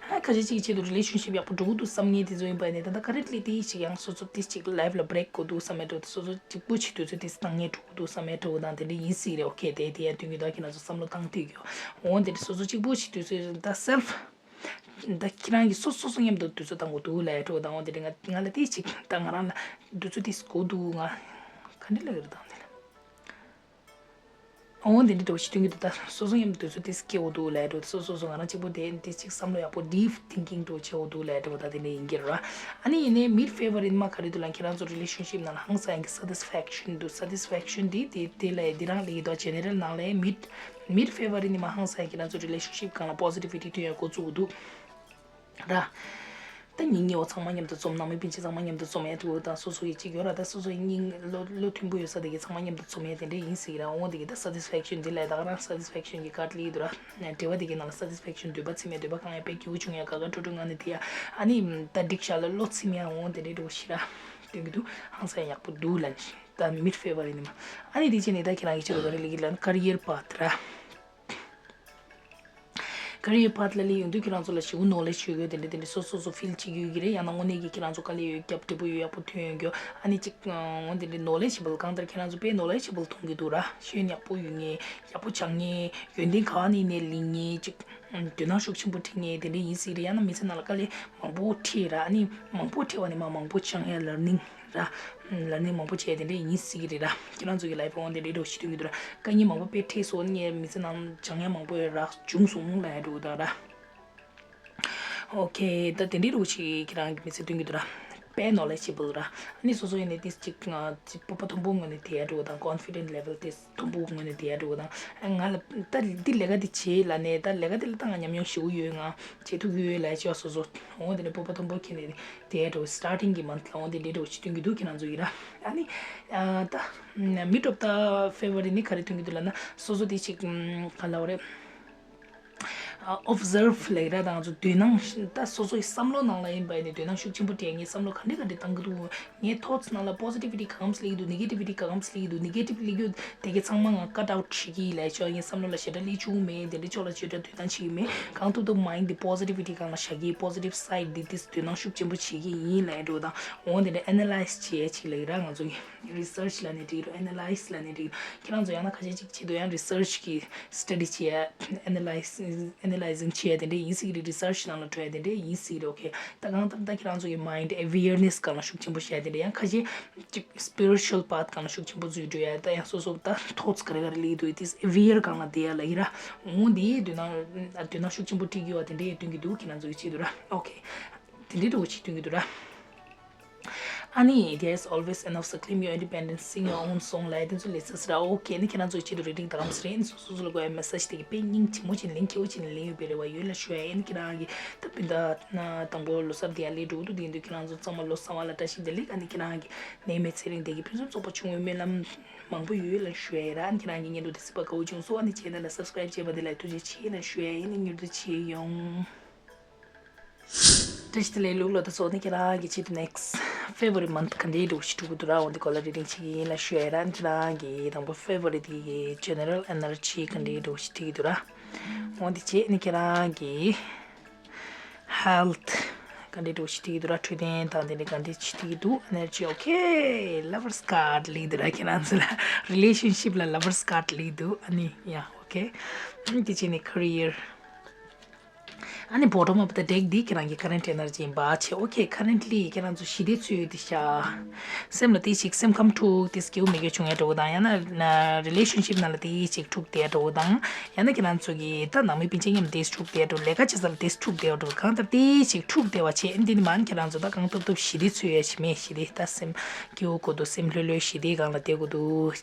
ཨ་ཁ་ཤས་ཅིག་གི་ཆེད་དུ་རི་ལེ་ཤན་ཤིབ་ཡག་པོ་འགྲོ་གི་འདུག་བསམ་མཁན་དེ་ཚོ་ཡིན་པ་ཡིན་ནའི་ད་ལྟ་ཀ་རེན་ཊི་ལི་དེ་ཅིག་ཡང་སོ་སོ་དེ་ཅིག་ལའིཕ་ལ་བྷི་རེག་དགོས་འདུག་བསམ་མཁན་འདྲ་བོ་དེ་སོ་སོ་གཅིག་པོ་བྱེད་དུས་ཚོད་དེ་བཏང་མཁན་འགྲོ་གི་འདུག་བསམ་མཁན་འདྲ་བོ་དང་དེ་འདྲ་ཡིན་སྲིད་རེད། ཨོ་ཁེ་དེ་དེ་ཡང་སྟོན་གྱི་འདུག་ཁྱེད་རང་ཚོ་བསམ་བློ་བཏང་ཐུབ་ཀྱི་ཡོད། འོ་དེ་འདྲ་སོ་སོ་གཅིག་པོ་བྱེད་དུས་ཚོད་ད་སེལཕ་ད་ཁྱེད་རང་གིས་སོ་སོ་སོ་མཉམ་དུ་དུས་ཚོད་བཏང་དགོས་འདུག་ལབ་ཡ་འདྲ་བོ་དང་འོ་དེ་འདྲ་ང་ང་ལ་དེ་ཅིག་ད་ང་རང་ལ་དུས་ཚོད་དེ་དགོས་འདུག་ང་ག་འདྲ་ལབ་ཡོད་རེད་དང་དེ་ལ། འོ་འདི་འདྲ་འགྲོ་ཞིག་སྟོན་གྱི་འདུག་ད་སོ་སོ་མཉམ་དུ་དུས་ཚོད་དེ་སྐྱེ་འོ་འདུག་ལས་འགྲོ། སོ་སོ་སོ་ང་རང་གཅིག་པོ་དེ་འདི་གཅིག་བསམ་བློ་ཡག་པོ་deep thinking འགྲོ་བྱེད་འོ་འདུག་ལས་འགྲོ། ད་དེ་འདྲ་ཡིན་གྱི་ར། ཨ་ནི་ཡིན་ནའི་mid February ནི་མ་ག་རེ་འདུག་ལ། ཁྱེད་རང་ཚོ་relationship ནང་ལ་ཧང་སང་གི་satisfaction འདུག satisfaction འདི་དེ་དེ་ལས་འདི་རང་ལ་ཡིན་དོ། general ནང་ལ་mid mid February ནི་མ་ཧང་སང་ཁྱེད་རང་ཚོ་relationship སྒང་ལ་positivity ཐོན་ཡ་འགོ་བཙུགས་འདུག་ར། ད་ཉིན་ཉི་འོ་ཚང་མ་མཉམ་དུ་འཛོམས། ནང་མི་སྤུན་མཆེད་ཚང་མ་མཉམ་དུ་འཛོམས་ཡ་དེ་འོ་དང་སོ་སོ་ཡི་གཅིག་ཡོད་ར། ད་སོ་སོ་ཡི་སྙིང་བློ་བློ་མཐུན་པོ་ཡོད་ས་དེ་གི་ཚང་མ་མཉམ་དུ་འཛོམས་ཡ་དེ་འདྲ་ཡིན་སྲིད་ར། འོ་དེ་གི་ད་satisfaction དེ་ལས་ད་ག་རང་satisfaction གི་card ལི་འདུག་ར། འབྲེལ་བ་དེ་གི་ནང་ལ་satisfaction འདོད་པ་ཚིམ་ཡ། འདོད་པ་གང་ཡ་དཔེ་སྐྱིད་པོ་བྱུང་ཡ། དགའ་དགའ་སྤྲོ་སྤྲོ་ངང་ནས་དེ་ཡ། ཨ་ནི་ད་འགྲིག་ཤག་ལ་བློ་ཚིམ་ཡ། འོ་དེ་འདྲ་འགྲོ་ཞིག་ར། སྟོན་གི་འདུག་ཧང་སང་ཡག་པོ་འདུག་ལ་ནི། ད་mid February ནི་མ། ཨ་ནི་དེ་ཕྱིན་ནས་ད་ཁྱེད་རང་གི་ཆེད་དུ་ག་རེ་ལི་གི་ལ་ནི་career path ར། career path ལ་ལས་ཡོང་དུས་ཁྱེད་རང་ཚོ་ལ་ཞེ་པོ་knowledge ཡོད་རྒྱུ་དེ་འདྲ་དེ་འདྲ་སོ་སོ་སོ་field གཅིག་ཡོད་ཀྱི་རེད། ཡང་ན་དངོས་གནས་ཀྱི་ཁྱེད་རང་ཚོ་དཀའ་ལས་ཡོད་རྒྱབ་འབྲས་བུ་ཡོད་ཡག་པོ་ཐོན་ཡོང་རྒྱུ། ཨ་ནི་གཅིག་འོ་དེ་འདྲ་knowledgeable གང་ལྟར་ཁྱེད་རང་ཚོ་དཔེ་knowledgeable མཐོང་གི་འདུག་ར། ཤེས་ཡོན་ཡག་པོ་ཡོད་མཁན། ཡག་པོ་སྦྱང་མཁན། ཡོན་ཏན་ག་ནས་ནས་ལེན་མཁན། གཅིག་དོ་སྣང་ཤུགས་ཆེན་པོ་སྤྲད་མཁན་དེ་འདྲ་ཡིན་སྲིད་རེད། ཡང་ན་མི་ཚེ་ནང་ལ་དཀའ་ལས་མང་པོ་འཕྲད་ར། ཨ་ནི་མང་པོ་འཕྲད་པ་ནས་མ་མང་པོ་སྦྱང་ཡ་learning ར། ལར་ནིང་མང་པོ་བྱས་དེ་འདྲ་ཡིན་སྲིད་ཀྱི་རེད་ར། ཁྱེད་རང་ཚོ་གི་life འོང་དེ་འདྲའི་འགྲོ་ཞིག་སྟོན་གྱི་འདུག་ར། དཀའ་ངལ་མང་པོ་དཔེ་འཕྲད་སོང་ངས་མི་ཚེ་ནང་སྦྱང་ཡ་མང་པོ་ཡོད་ར་བྱུང་སོང་ལ་ཡ་འགྲོ་གི་འདུག་ར། ཨོ་ཁེ། ད་དེ་འདྲའི་འགྲོ་ཞིག་ཁྱེད་རང་གི་མི་ཚེ་སྟོན་གྱི་འདུག་ར། དཔེ་knowledgeable ར། ཨ་ནི་སོ་སོ་ཡིན་ནའི་ཏིས་གཅིག་ང་གཅིག་སྤོབས་པ་མཐོན་པོ་ངོས་ནས་དེ་ཡ་འགྲོ་དང་confident level ཏིས་མཐོན་པོ་ངོས་ནས་དེ་ཡ་འགྲོ་དང་། ང་ལ་ད་འདི་ལས་ཀ་འདི་བྱེད་ལ་ནས་ད་ལས་ཀ་འདི་ལ་ད་ང་ཉམས་མྱོང་ཞེ་པོ་ཡོད། ང་བྱེད་ཐུབ་ཀྱི་ཡོད་ལ་ཅོ་སོ་སོ་འོང་དེ་ནས་སྤོབས་པ་མཐོན་པོ་ཁྱེད་ནས། དེ་འདྲ་starting གི་month ལ་འོང་དེ་འདྲའི་འགྲོ་ཞིག་སྟོན་གྱི་འདུག་ཁྱེད་རང་ཚོ་ཡིན་ར། ཨ་ནི་ཨ་ད་mid of the February ནི་ག་རེ་སྟོན་གྱི་འདུག་ལབ་ན་སོ་སོ་དེ་ཅིག་ག་ལབ་རེད། observe ལབ་ཀྱི་ར། ད་ང་ཚོ་དོ་སྣང་ད་སོ་སོའི་བསམ་བློ་ནང་ལ་ཡིན་པ་ཡིན་ནི་དོ་སྣང་ཤུགས་ཆེན་པོ་སྤྲད། ངས་བསམ་བློ་ག་འདྲ་ག་འདྲ་བཏང་གི་འདུག་ངའི་thoughts ནང་ལ་positivity ག་གམ་སླེབས་ཀྱི་འདུག negativity ག་གམ་སླེབས་ཀྱི་འདུག negative སླེབས་ཀྱི་དེ་གའི་ཚང་མ་ང་cut out བྱེད་ཀྱི་ཡིན་ལབ་ཆོག་ངའི་བསམ་བློ་ལ་ཞེ་དྲག་སླེབས་བཅུག་མེད། དེ་འདྲའི་ཕྱོགས་ལ་ཞེ་དྲག་དོ་སྣང་བྱེད་ཀྱི་མེད། གང་ཐུབ་ཐུབ་mind འདི་positivity སྒང་ལ་བཞག་གི། positive side འདི་ཏིས་དོ་སྣང་ཤུགས་ཆེན་པོ་བྱེད་ཀྱི་ཡིན་ལབ་འགྲོ་དང་། འོ་དེ་འདྲ་analyze བྱེད་ཡ་ཅིག་ལབ་ཀྱི་ར། ང་ཚོ་གི་research ལབ་ནས་འགྲིག་རོ། analyze ལབ་ནས་འགྲིག་རོ། ཁྱེད་རང་ཚོ་ཡང་ན་ཁ་ཤས་ཅིག་བྱེད་དུ་ཡང་research གི་study བྱེད་ཡ། analyze analyzing བྱེད་ཡ་དེ་འདྲ་ཡིན་སྲིད་ཀྱི་རེད། research ནང་ལ་འགྲོ་ཡ་དེ་འདྲ་ཡིན་སྲིད་ཀྱི་རེད། ཨོ་ཁེ། ད་གང་ལྟར་ད་ཁྱེད་རང་ཚོ་གི་mind awareness སྒང་ལ་ཤུགས་ཆེན་པོ་བྱེད་ཡ་དེ་འདྲ། ཡང་ཁ་ཤས་ཅིག་spiritual path སྒང་ལ་ཤུགས་ཆེན་པོ་འཛུལ་འགྲོ་ཡ། ད་ཡང་སོ་སོ་ད་thoughts ག་རེ་ག་རེ་སླེབས་འདུག་ཏིས་aware སྒང་ལ་བསྡད་ཡ་ལབ་ཀྱི་ར། འོ་འདི་དོ་སྣང་དོ་སྣང་ཤུགས་ཆེན་པོ་སྤྲད་ཀྱི་ཡོད་པ་དེ་འདྲའི་སྟོན་གྱི་འདུག་ཁྱེད་རང་ཚོ་གི་ཆེད་དུ་ར། ཨོ་ཁེ། དེ་འདྲའི་འགྲོ་ཅིག་སྟོན་གྱི་འདུག་ར། ཨ་ནི་there's always enough so claim your independence, sing your own song ལབ་ཡ་དེ་ཚོ་ལས་ས་སི་ར། ཨོ་ཁེ། ནི་ཁྱེད་རང་ཚོ་གི་ཆེད་དུ་reading ད་གམ་སི་རེད། ཨ་ནི་སོ་སོ་སོ་ལ་དགོས་ཡ་message དེ་གི་དཔེ་སྙིང་རྗེ་མོ་ཅིག་ལེན་མཁས་པོ་ཅིག་ལེན་ཡོད་པའི་རེ་བ་ཡོད་ལ་ཞུ་ཡ་ཡིན། ཁྱེད་རང་གི་ད་སྤུན་ཟླ་དང་པོ་ལོ་གསར་དེ་ཡ་ལས་འགྲོ་འདུག་དེ་འདུག་ཁྱེད་རང་ཚོ་ཚང་མ་ལོ་གསར་བ་ལ་བཀྲ་ཤིས་བདེ་ལེགས། ཨ་ནི་ཁྱེད་རང་གི་ནད་མེད་ཚེ་རིང་བདེ་སྐྱིད་ཕུན་སུམ་ཚོགས་པ་བྱུང་བའི་སྨོན་ལམ་མང་པོ་ཡོད་ལ་ཞུ་ཡ་ཡིན་ར། ཨ་ནི་ཁྱེད་རང་གི་བརྙན་ཐུང་དེ་གཟིགས་པ་དགའ་བོ་བྱུང་སོང་། ཨ་ནི་channel ལ་subscribe བྱས་པ་དེ་ལ་ཐུགས་རྗེ་ཆེ་ལ་ཞུ་ཡ་ཡིན། ཨ་ནི་མྱུར་དུ་མཇལ་ཡོང་། བཀྲ་ཤིས་བདེ་ལེགས། ལུག་ལོ་ད་ཚོ་ནི་ཁྱེད་རང་གི་ཆེད་དུ་next February month ག་འདྲའི་འགྲོ་ཞིག་འགྲོ་གི་འདུག་ར། འོ་འདི་སྐོར་ལ་reading བྱེད་ཀྱི་ཡིན་ལ་ཞུ་ཡ་ར། ཁྱེད་རང་གི་དང་པོ་February འདི་གི་general energy ག་འདྲའི་འགྲོ་ཞིག་འགྲིག་གི་འདུག་ར། འོ་འདི་བྱས་ནི་ཁྱེད་རང་གི་health ག་འདྲའི་འགྲོ་ཞིག་འགྲིག་གི་འདུག་ར། འཕྲོད་བསྟེན་དང་དེ་འདྲའི་ག་འདྲའི་ཞིག་འགྲིག་གི་འདུག energy okay lovers card སླེབས་འདུག་ར། ཁྱེད་རང་ཚོ་ལ་relationship ལ་lovers card སླེབས་འདུག་ཨ་ནི་ཡ་okay འདི་བྱས་ནི་career ཨ་ནི་bottom of the deck འདི་ཁྱེད་རང་གི་current energy ཡིན་པ་བྱས། okay currently ཁྱེད་རང་ཚོ་ཞི་བདེ་འཚོལ་ཡོད་དེ་ཤག་སེམས་ལ་དེ་ཞིག་སེམས་ཁམས་འཁྲུག་དེ་སྐྱེ་བོ་མི་དགེ་བྱུང་ཡ་འགྲོ་དང་། ཡང་ན་relationship ནང་ལ་དེ་ཞིག་འཁྲུག་དེ་འགྲོ་དང་། ཡང་ན་ཁྱེད་རང་ཚོ་གི་ད་ནང་མི་སྤུན་མཆེད་མཉམ་དེ་འཁྲུག་དེ་འགྲོ། ལས་ཀ་བྱེད་ས་ལ་དེ་འཁྲུག་དེ་འགྲོ། གང་ལྟར་དེ་ཞིག་འཁྲུག་དེ་བ་བྱས། འདི་ནི་མ་ནི་ཁྱེད་རང་ཚོ་ད་གང་ཐུབ་ཐུབ་ཞི་བདེ་འཚོལ་ཡ་ཞིག་མེད། ཞི་བདེ་ད་སེམས་སྐྱེ་བོ་གོ་དུ་སེམས་ལྷོད་ལྷོད་ཞི་བདེ་སྒང་ལ་བསྡད་དགོས་འདུག་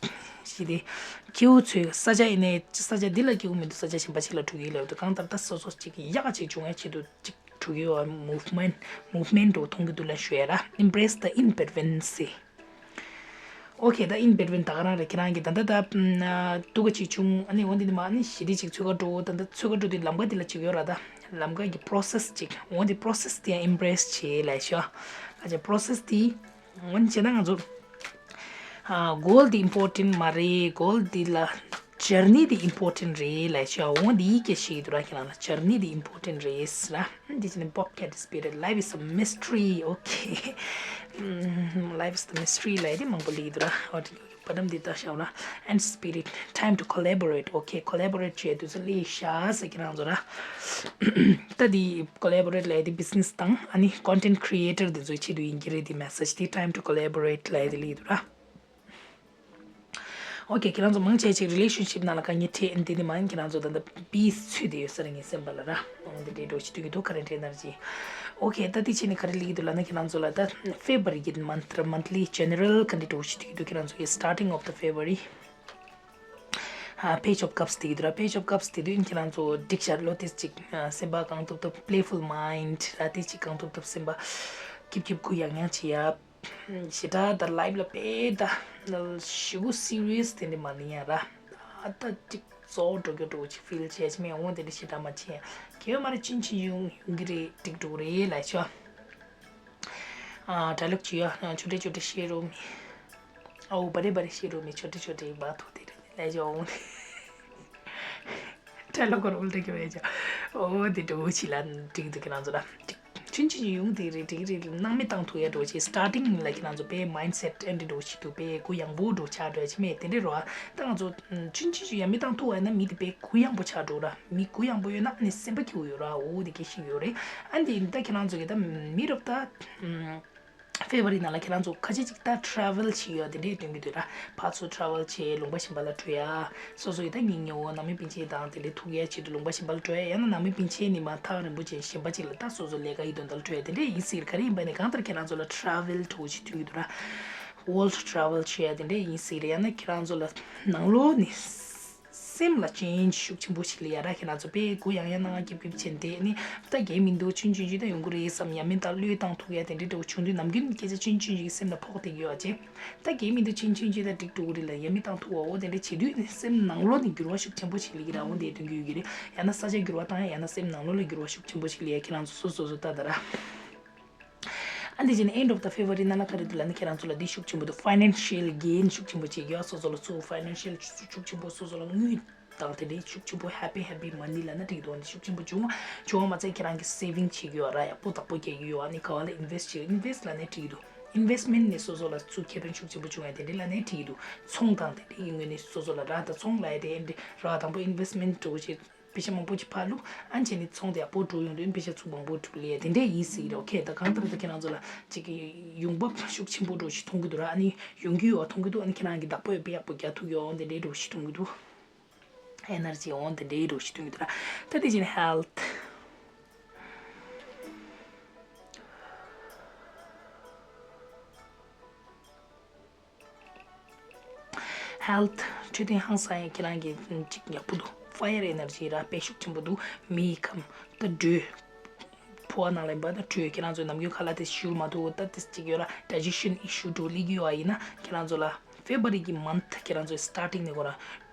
ཞི་བདེ། སྐྱེ་བོ་ཚོས་ས་ཆ་ཡིན་ནའི་ས་ཆ་འདི་ལ་སྐྱེ་བོ་མི་འདུག་ས་ཆ་གཞན་པ་ཞིག་ལ་འགྲོ་གི་ཡོད་ལབ་འདུག་གང་ལྟར་ད་སོ་སོ་གཅིག་གི་ཡག་གཅིག་བྱུང་ཡ་ཆེད་དུ་གཅིག་འགྲོ་གི་ཡོད། movement movement འགྲོ་མཐོང་གི་འདུག་ལ་ཞུ་ཡ་ར། Embrace the impermanency okay ད་impermanent ད་ག་རང་རེད། ཁྱེད་རང་གི་ད་ལྟ་ད་སྡུག་ག་གཅིག་བྱུང་ཨ་ནི་འོ་འདི་ནི་མ་ཨ་ནི་ཞི་བདེ་གཅིག་འཚོལ་ག་འགྲོ། ད་ལྟ་འཚོལ་ག་འགྲོ་དུས་ལམ་ཁ་འདི་ལ་གཅིག་ཡོད་ར། ད་ལམ་ཁ་གི་process གཅིག་འོ་འདི་process དེ་ཡང་embrace བྱེད་ལ་ཞུ་ཡ། ཨ་ཅེ་process དེ། འོན་ཅེ་ན་ང་ཚོ་goal འདི་important མ་རེད། goal འདི་ལ་journey འདི་important རེད་ལབ་ཤག་འོ་འདི་སྐད་ཤེས་ཀྱི་འདུག་ར། ཁྱེད་རང་ལ་journey འདི་important རེད་ཟེར་ར། འདི་ཅི་ནི་Bobcat spirit, life is a mystery okay life is the mystery ལབ་དེ་མང་པོ་ལི་འདུག་ར། བ་དམ་འདི་ལྟ་ཤག་ར། And spirit, time to collaborate okay collaborate བྱེད་དུས་ཚོད་ལི་ཤག་ཟེར། ཁྱེད་རང་ཚོ་ར། ད་འདི་collaborate ལབ་དེ་business དང་ཨ་ནི་content creator འདི་ཚོའི་ཆེད་དུ་ཡིན་གྱི་རེད། འདི་message འདི་time to collaborate ལབ་དེ་ལི་འདུག་ར། ཨོ་ཁེ། ཁྱེད་རང་ཚོ་མང་ཆེ་ཅིག་རི་ལེ་ཤན་ཤིབ་ནང་ལ་དཀའ་ངལ་འཕྲད་འདི་ནི་མ་ཡིན། ཁྱེད་རང་ཚོ་ད་ལྟ་པིས་ཚུད་དེ་ཡོད་ས་རེད་ངའི་སེམས་པ་ལ་ར། འོ་འདི་འདྲའི་འགྲོ་ཞིག་སྟོན་གྱི་འདུག་ཁ་རེ་འདྲའི་ནར་ཇི། ཨོ་ཁེ། ད་འདི་བྱས་ནས་ག་རེ་ལེགས་ཀྱི་འདུག་ལབ་ན། ཁྱེད་རང་ཚོ་ལ་ད་ཕེབ་རུ་རི་གི་མན་ཐི་ར་མན་ཐི་ལི་ཇེ་ནེ་རལ་ག་འདྲའི་འགྲོ་ཞིག་སྟོན་གྱི་འདུག་ཁྱེད་རང་ཚོ་གི་starting of the February། ཨ། Page of Cups དེ་གི་འདུག་ར། Page of Cups དེ་དུས་ཁྱེད་རང་ཚོ་འགྲིག་ཤར་ལོ་དེ་ཅིག་ཨ། སེམས་པ་གང་ཐུབ་ཐུབ་playful mind ར། དེ་ཅིག་གང་ཐུབ་ཐུབ་སེམས་པ་སྐྱིད་སྐྱིད་གུ་ཡང་ཡང་བྱེད་ཡ། ཞེ་དྲག་ད་ལའིབ་ལ་དཔེ་ད་ཞེ་པོ་serious དེ་འདྲ་མ་ནི་ཡ་ར། ད་ད་ཅིག་རྫོགས་འགྲོ་རྒྱུ་འགྲོ་ཅིག་ཕིལ་བྱས་ཅི་མེད། འོང་དེ་འདྲ་ཞེ་དྲག་མ་བྱེད་ཡ། གལ་མ་རེད་ཆུན་ཆུན་ཡོང་ཡོང་གི་རེད། འགྲིག་འགྲོ་རེད་ལབ་ཤོག་ཨ། གྲྭ་ལོག་བྱེད་ཡ། ཆོ་འདྲི་ཆོ་འདྲི་བཤད་རོགས་མི། ཨའོ་བ་རེ་བ་རེ་བཤད་རོགས་མི། ཆོ་འདྲི་ཆོ་འདྲི་བ་ཐུག་དེ་རེད་ལས་ཇོ་འོང་། གྲྭ་ལོག་གོར་འུལ་ཏེ་གི་བས་ཇོ། ཨོ་དེ་འགྲོ་ཕྱི་ལ་འགྲིག་འདུག་ཁྱེད་རང་ཚོ་ལ། ཆུན་ཆུན་ཡོང་དེ་རེད་འགྲིག་རེད། སྣང་མེད་བཏང་ཐུབ་ཡ་འགྲོ་ཆེ། starting ལ་ཁྱེད་རང་ཚོ་དཔེ་mindset ཨེ་འདྲི་འགྲོ་ཞིག་འདུག་དཔེ་གུ་ཡངས་པོ་འགྲོ་ཆགས་འགྲོ་ཡ་ཆི་མེད་དེ་འདྲི་རོ། ཨ་ད་ང་ཚོ་ཆུན་ཆུན་ཡ་མི་བཏང་ཐུབ་བ་ཡིན་ན་མི་དེ་དཔེ་གུ་ཡངས་པོ་ཆགས་འགྲོ་ར། མི་གུ་ཡངས་པོ་ཡོད་ན་ཨ་ནི་སེམས་པ་སྐྱིད་པོ་ཡོད་ར། འོ་དེ་སྐད་ཤིག་ཡོད་རེད། ཨ་འདི་ད་ཁྱེད་རང་ཚོ་གི་ད་mid of the February ནང་ལ་ཁྱེད་རང་ཚོ་ཁ་ཅིག་ཅིག་ད་travel བྱེད་ཡོད་དེ་འདྲས་སྟོན་གྱི་འདུག་ར། ཕར་ཚུར་travel བྱེད། ལུང་པ་གཞན་པ་ལ་འགྲོ་ཡ། སོ་སོ་ཡི་ད་ཉིན་ཉི་འོ་ནང་མི་སྤུན་མཆེད་དང་དེ་འདྲས་ཐུག་ཡ་ཆེད་དུ་ལུང་པ་གཞན་པ་ལ་འགྲོ་ཡ། ཡང་ན་ནང་མི་སྤུན་མཆེད་ནི་མ་ཐག་རིང་པོ་ཅན་གཞན་པ་ཅིག་ལ་ད་སོ་སོ་ལས་ཀ་ཡི་དོན་དག་ལ་འགྲོ་ཡ་དེ་འདྲས་ཡིན་སྲིད། ག་རེ་ཡིན་པ་ནི་གང་ལྟར་ཁྱེད་རང་ཚོ་ལ་travel འགྲོ་ཅིག་སྟོན་གྱི་འདུག་ར། world travel བྱེད་ཡ་དེ་འདྲས་ཡིན་སྲིད་རེད། ཡང་ན་ཁྱེད་རང་ཚོ་ལ་ནང་ལོགས་ནི། སེམས་ལ་change ཤུགས་ཆེན་པོ་ཞིག་སླེབས་ཡ་ར། ཁྱེད་རང་ཚོ་དཔེ་གུ་ཡངས་ཡངས་སྣང་བ་སྐྱིད་སྐྱིད་བྱས་ཏེ་ནི་ད་རྒས་མི་འདུག་ཆུན་ཆུན་ཆུན་ད་ཡོང་གི་རེད་བསམ་ཡ་མིན། ད་བློས་བཏང་ཐུབ་ཡ་དེ་འདྲ་འདྲ་བོ་བྱུང་དུས་ནམ་རྒྱུན་སྐད་ཆ་ཆུན་ཆུན་ཆུན་སེམས་ལ་ཕོག་བསྡད་ཀྱི་ཡོད་ཅེ། ད་རྒས་མི་འདུག་ཆུན་ཆུན་ཆུན་ད་འགྲིག་འགྲོ་གི་རེད་ལབ་ཡ་མི་བཏང་ཐུབ་བ། འོ་དེ་འདྲ་བྱེད་དུས་ནི་སེམས་ནང་ལོགས་ནས་འགྱུར་བ་ཤུགས་ཆེན་པོ་ཞིག་སླེབས་ཀྱི་ར། འོ་དེ་སྟོན་གྱི་ཡོད་ཀྱི་རེད། ཡང་ན་ས་ཆ་འགྱུར་བ་བཏང་ཡ། ཡང་ན་སེམས་ནང་ལོགས་ལ་འགྱུར་བ་ཤུགས་ཆེན་པོ་ཞིག་སླེབས་ཡ། ཁྱེད་རང་ཚོ་སོ་སོ་སོ་ལྟ་ད་ར། ཨ་འདི་བྱས་ནས་end of the February ནང་ལ་ག་རེ་འདུག་ལབ་ན་ཁྱེད་རང་ཚོ་ལ་འདི་ཤུགས་ཆེན་པོ་འདུག financial gain ཤུགས་ཆེན་པོ་བྱེད་ཀྱི་ཡོད། སོ་སོ་ལ་ཚུར་financial ཤུགས་ཆེན་པོ་སོ་སོ་ལ་དངུལ་དང་དེ་འདྲའི་ཤུགས་ཆེན་པོ་happy happy money ལབ་ན་འགྲིག་འདུག་འདི་ཤུགས་ཆེན་པོ་བྱུང་བ་བྱུང་བ་མ་ཚད་ཁྱེད་རང་གི་saving བྱེད་ཀྱི་ཡོད་ར། ཡག་པོ་བདག་པོ་རྒྱག་གི་ཡོད། ཨ་ནི་ག་བ་ལ་invest བྱེད། invest ལབ་ནས་འགྲིག་འདུག investment ནས་སོ་སོ་ལ་ཚུར་ཁེ་ཕན་ཤུགས་ཆེན་པོ་བྱུང་ཡ་དེ་འདྲ་ལབ་ནས་འགྲིག་འདུག་ཚོང་དང་དེ་འདྲའི་ངོས་ནས་སོ་སོ་ལ་ར། ད་ཚོང་ལབ་ཡ་དེ་འདྲ་ར། དང་པོ་investment འགྲོ་བྱེད། པེ་ཤ་མང་པོ་ཅིག་ཕར་བླུགས། ཨ་ནི་བྱས་ནས་ཚོང་དེ་ཡག་པོ་འགྲོ་ཡོང་དུས་པེ་ཤ་ཚུར་མང་པོ་འགྲོ་ལེ་དེ་འདྲས་ཡིན་སྲིད་རེད། ཨོ་ཁེ། ད་གང་ལྟར་ད་ཁྱེད་རང་ཚོ་ལ་ཅིག་གི་ཡོང་འབབ་ཤུགས་ཆེན་པོ་འགྲོ་ཞིག་མཐོང་གི་འདུག་ར། ཨ་ནི་ཡོང་གི་ཡོད་མཐོང་གི་འདུག་ཨ་ནི་ཁྱེད་རང་གི་བདག་པོ་ཡོད་པས་ཡག་པོ་རྒྱག་ཐུབ་ཡོད། འོ་དེ་འདྲས་འགྲོ་ཞིག་མཐོང་གི་འདུག energy འོ་དེ་འདྲས་འགྲོ་ཞིག་མཐོང་གི་འདུག་ར། ད་དེ་བྱས་ནས་health health འཕྲོད་བསྟེན་ཧང་སང་ཡང་ཁྱེད་རང་གི་ཅིག་ཡག་པོ་འདུག fire energy ར་དཔེ་ཤུགས་ཆེན་པོ་འདུག་མིའི་ཁམས་ད་དྲོད་ཕོ་བ་ནང་ལ་ཡིན་པ་ད་དྲོད་ཁྱེད་རང་ཚོའི་ནམ་རྒྱུན་ཁ་ལག་དེ་བཞུར་མ་ཐུབ་ད་དེ་ཅིག་ཡོད་ར། digestion issue འགྲོ་སླེབས་ཀྱི་ཡོད་པ་ཡིན་ན་ཁྱེད་རང་ཚོ་ལ་February གི་month ཁྱེད་རང་ཚོའི་starting ནས་ཁོ་ར་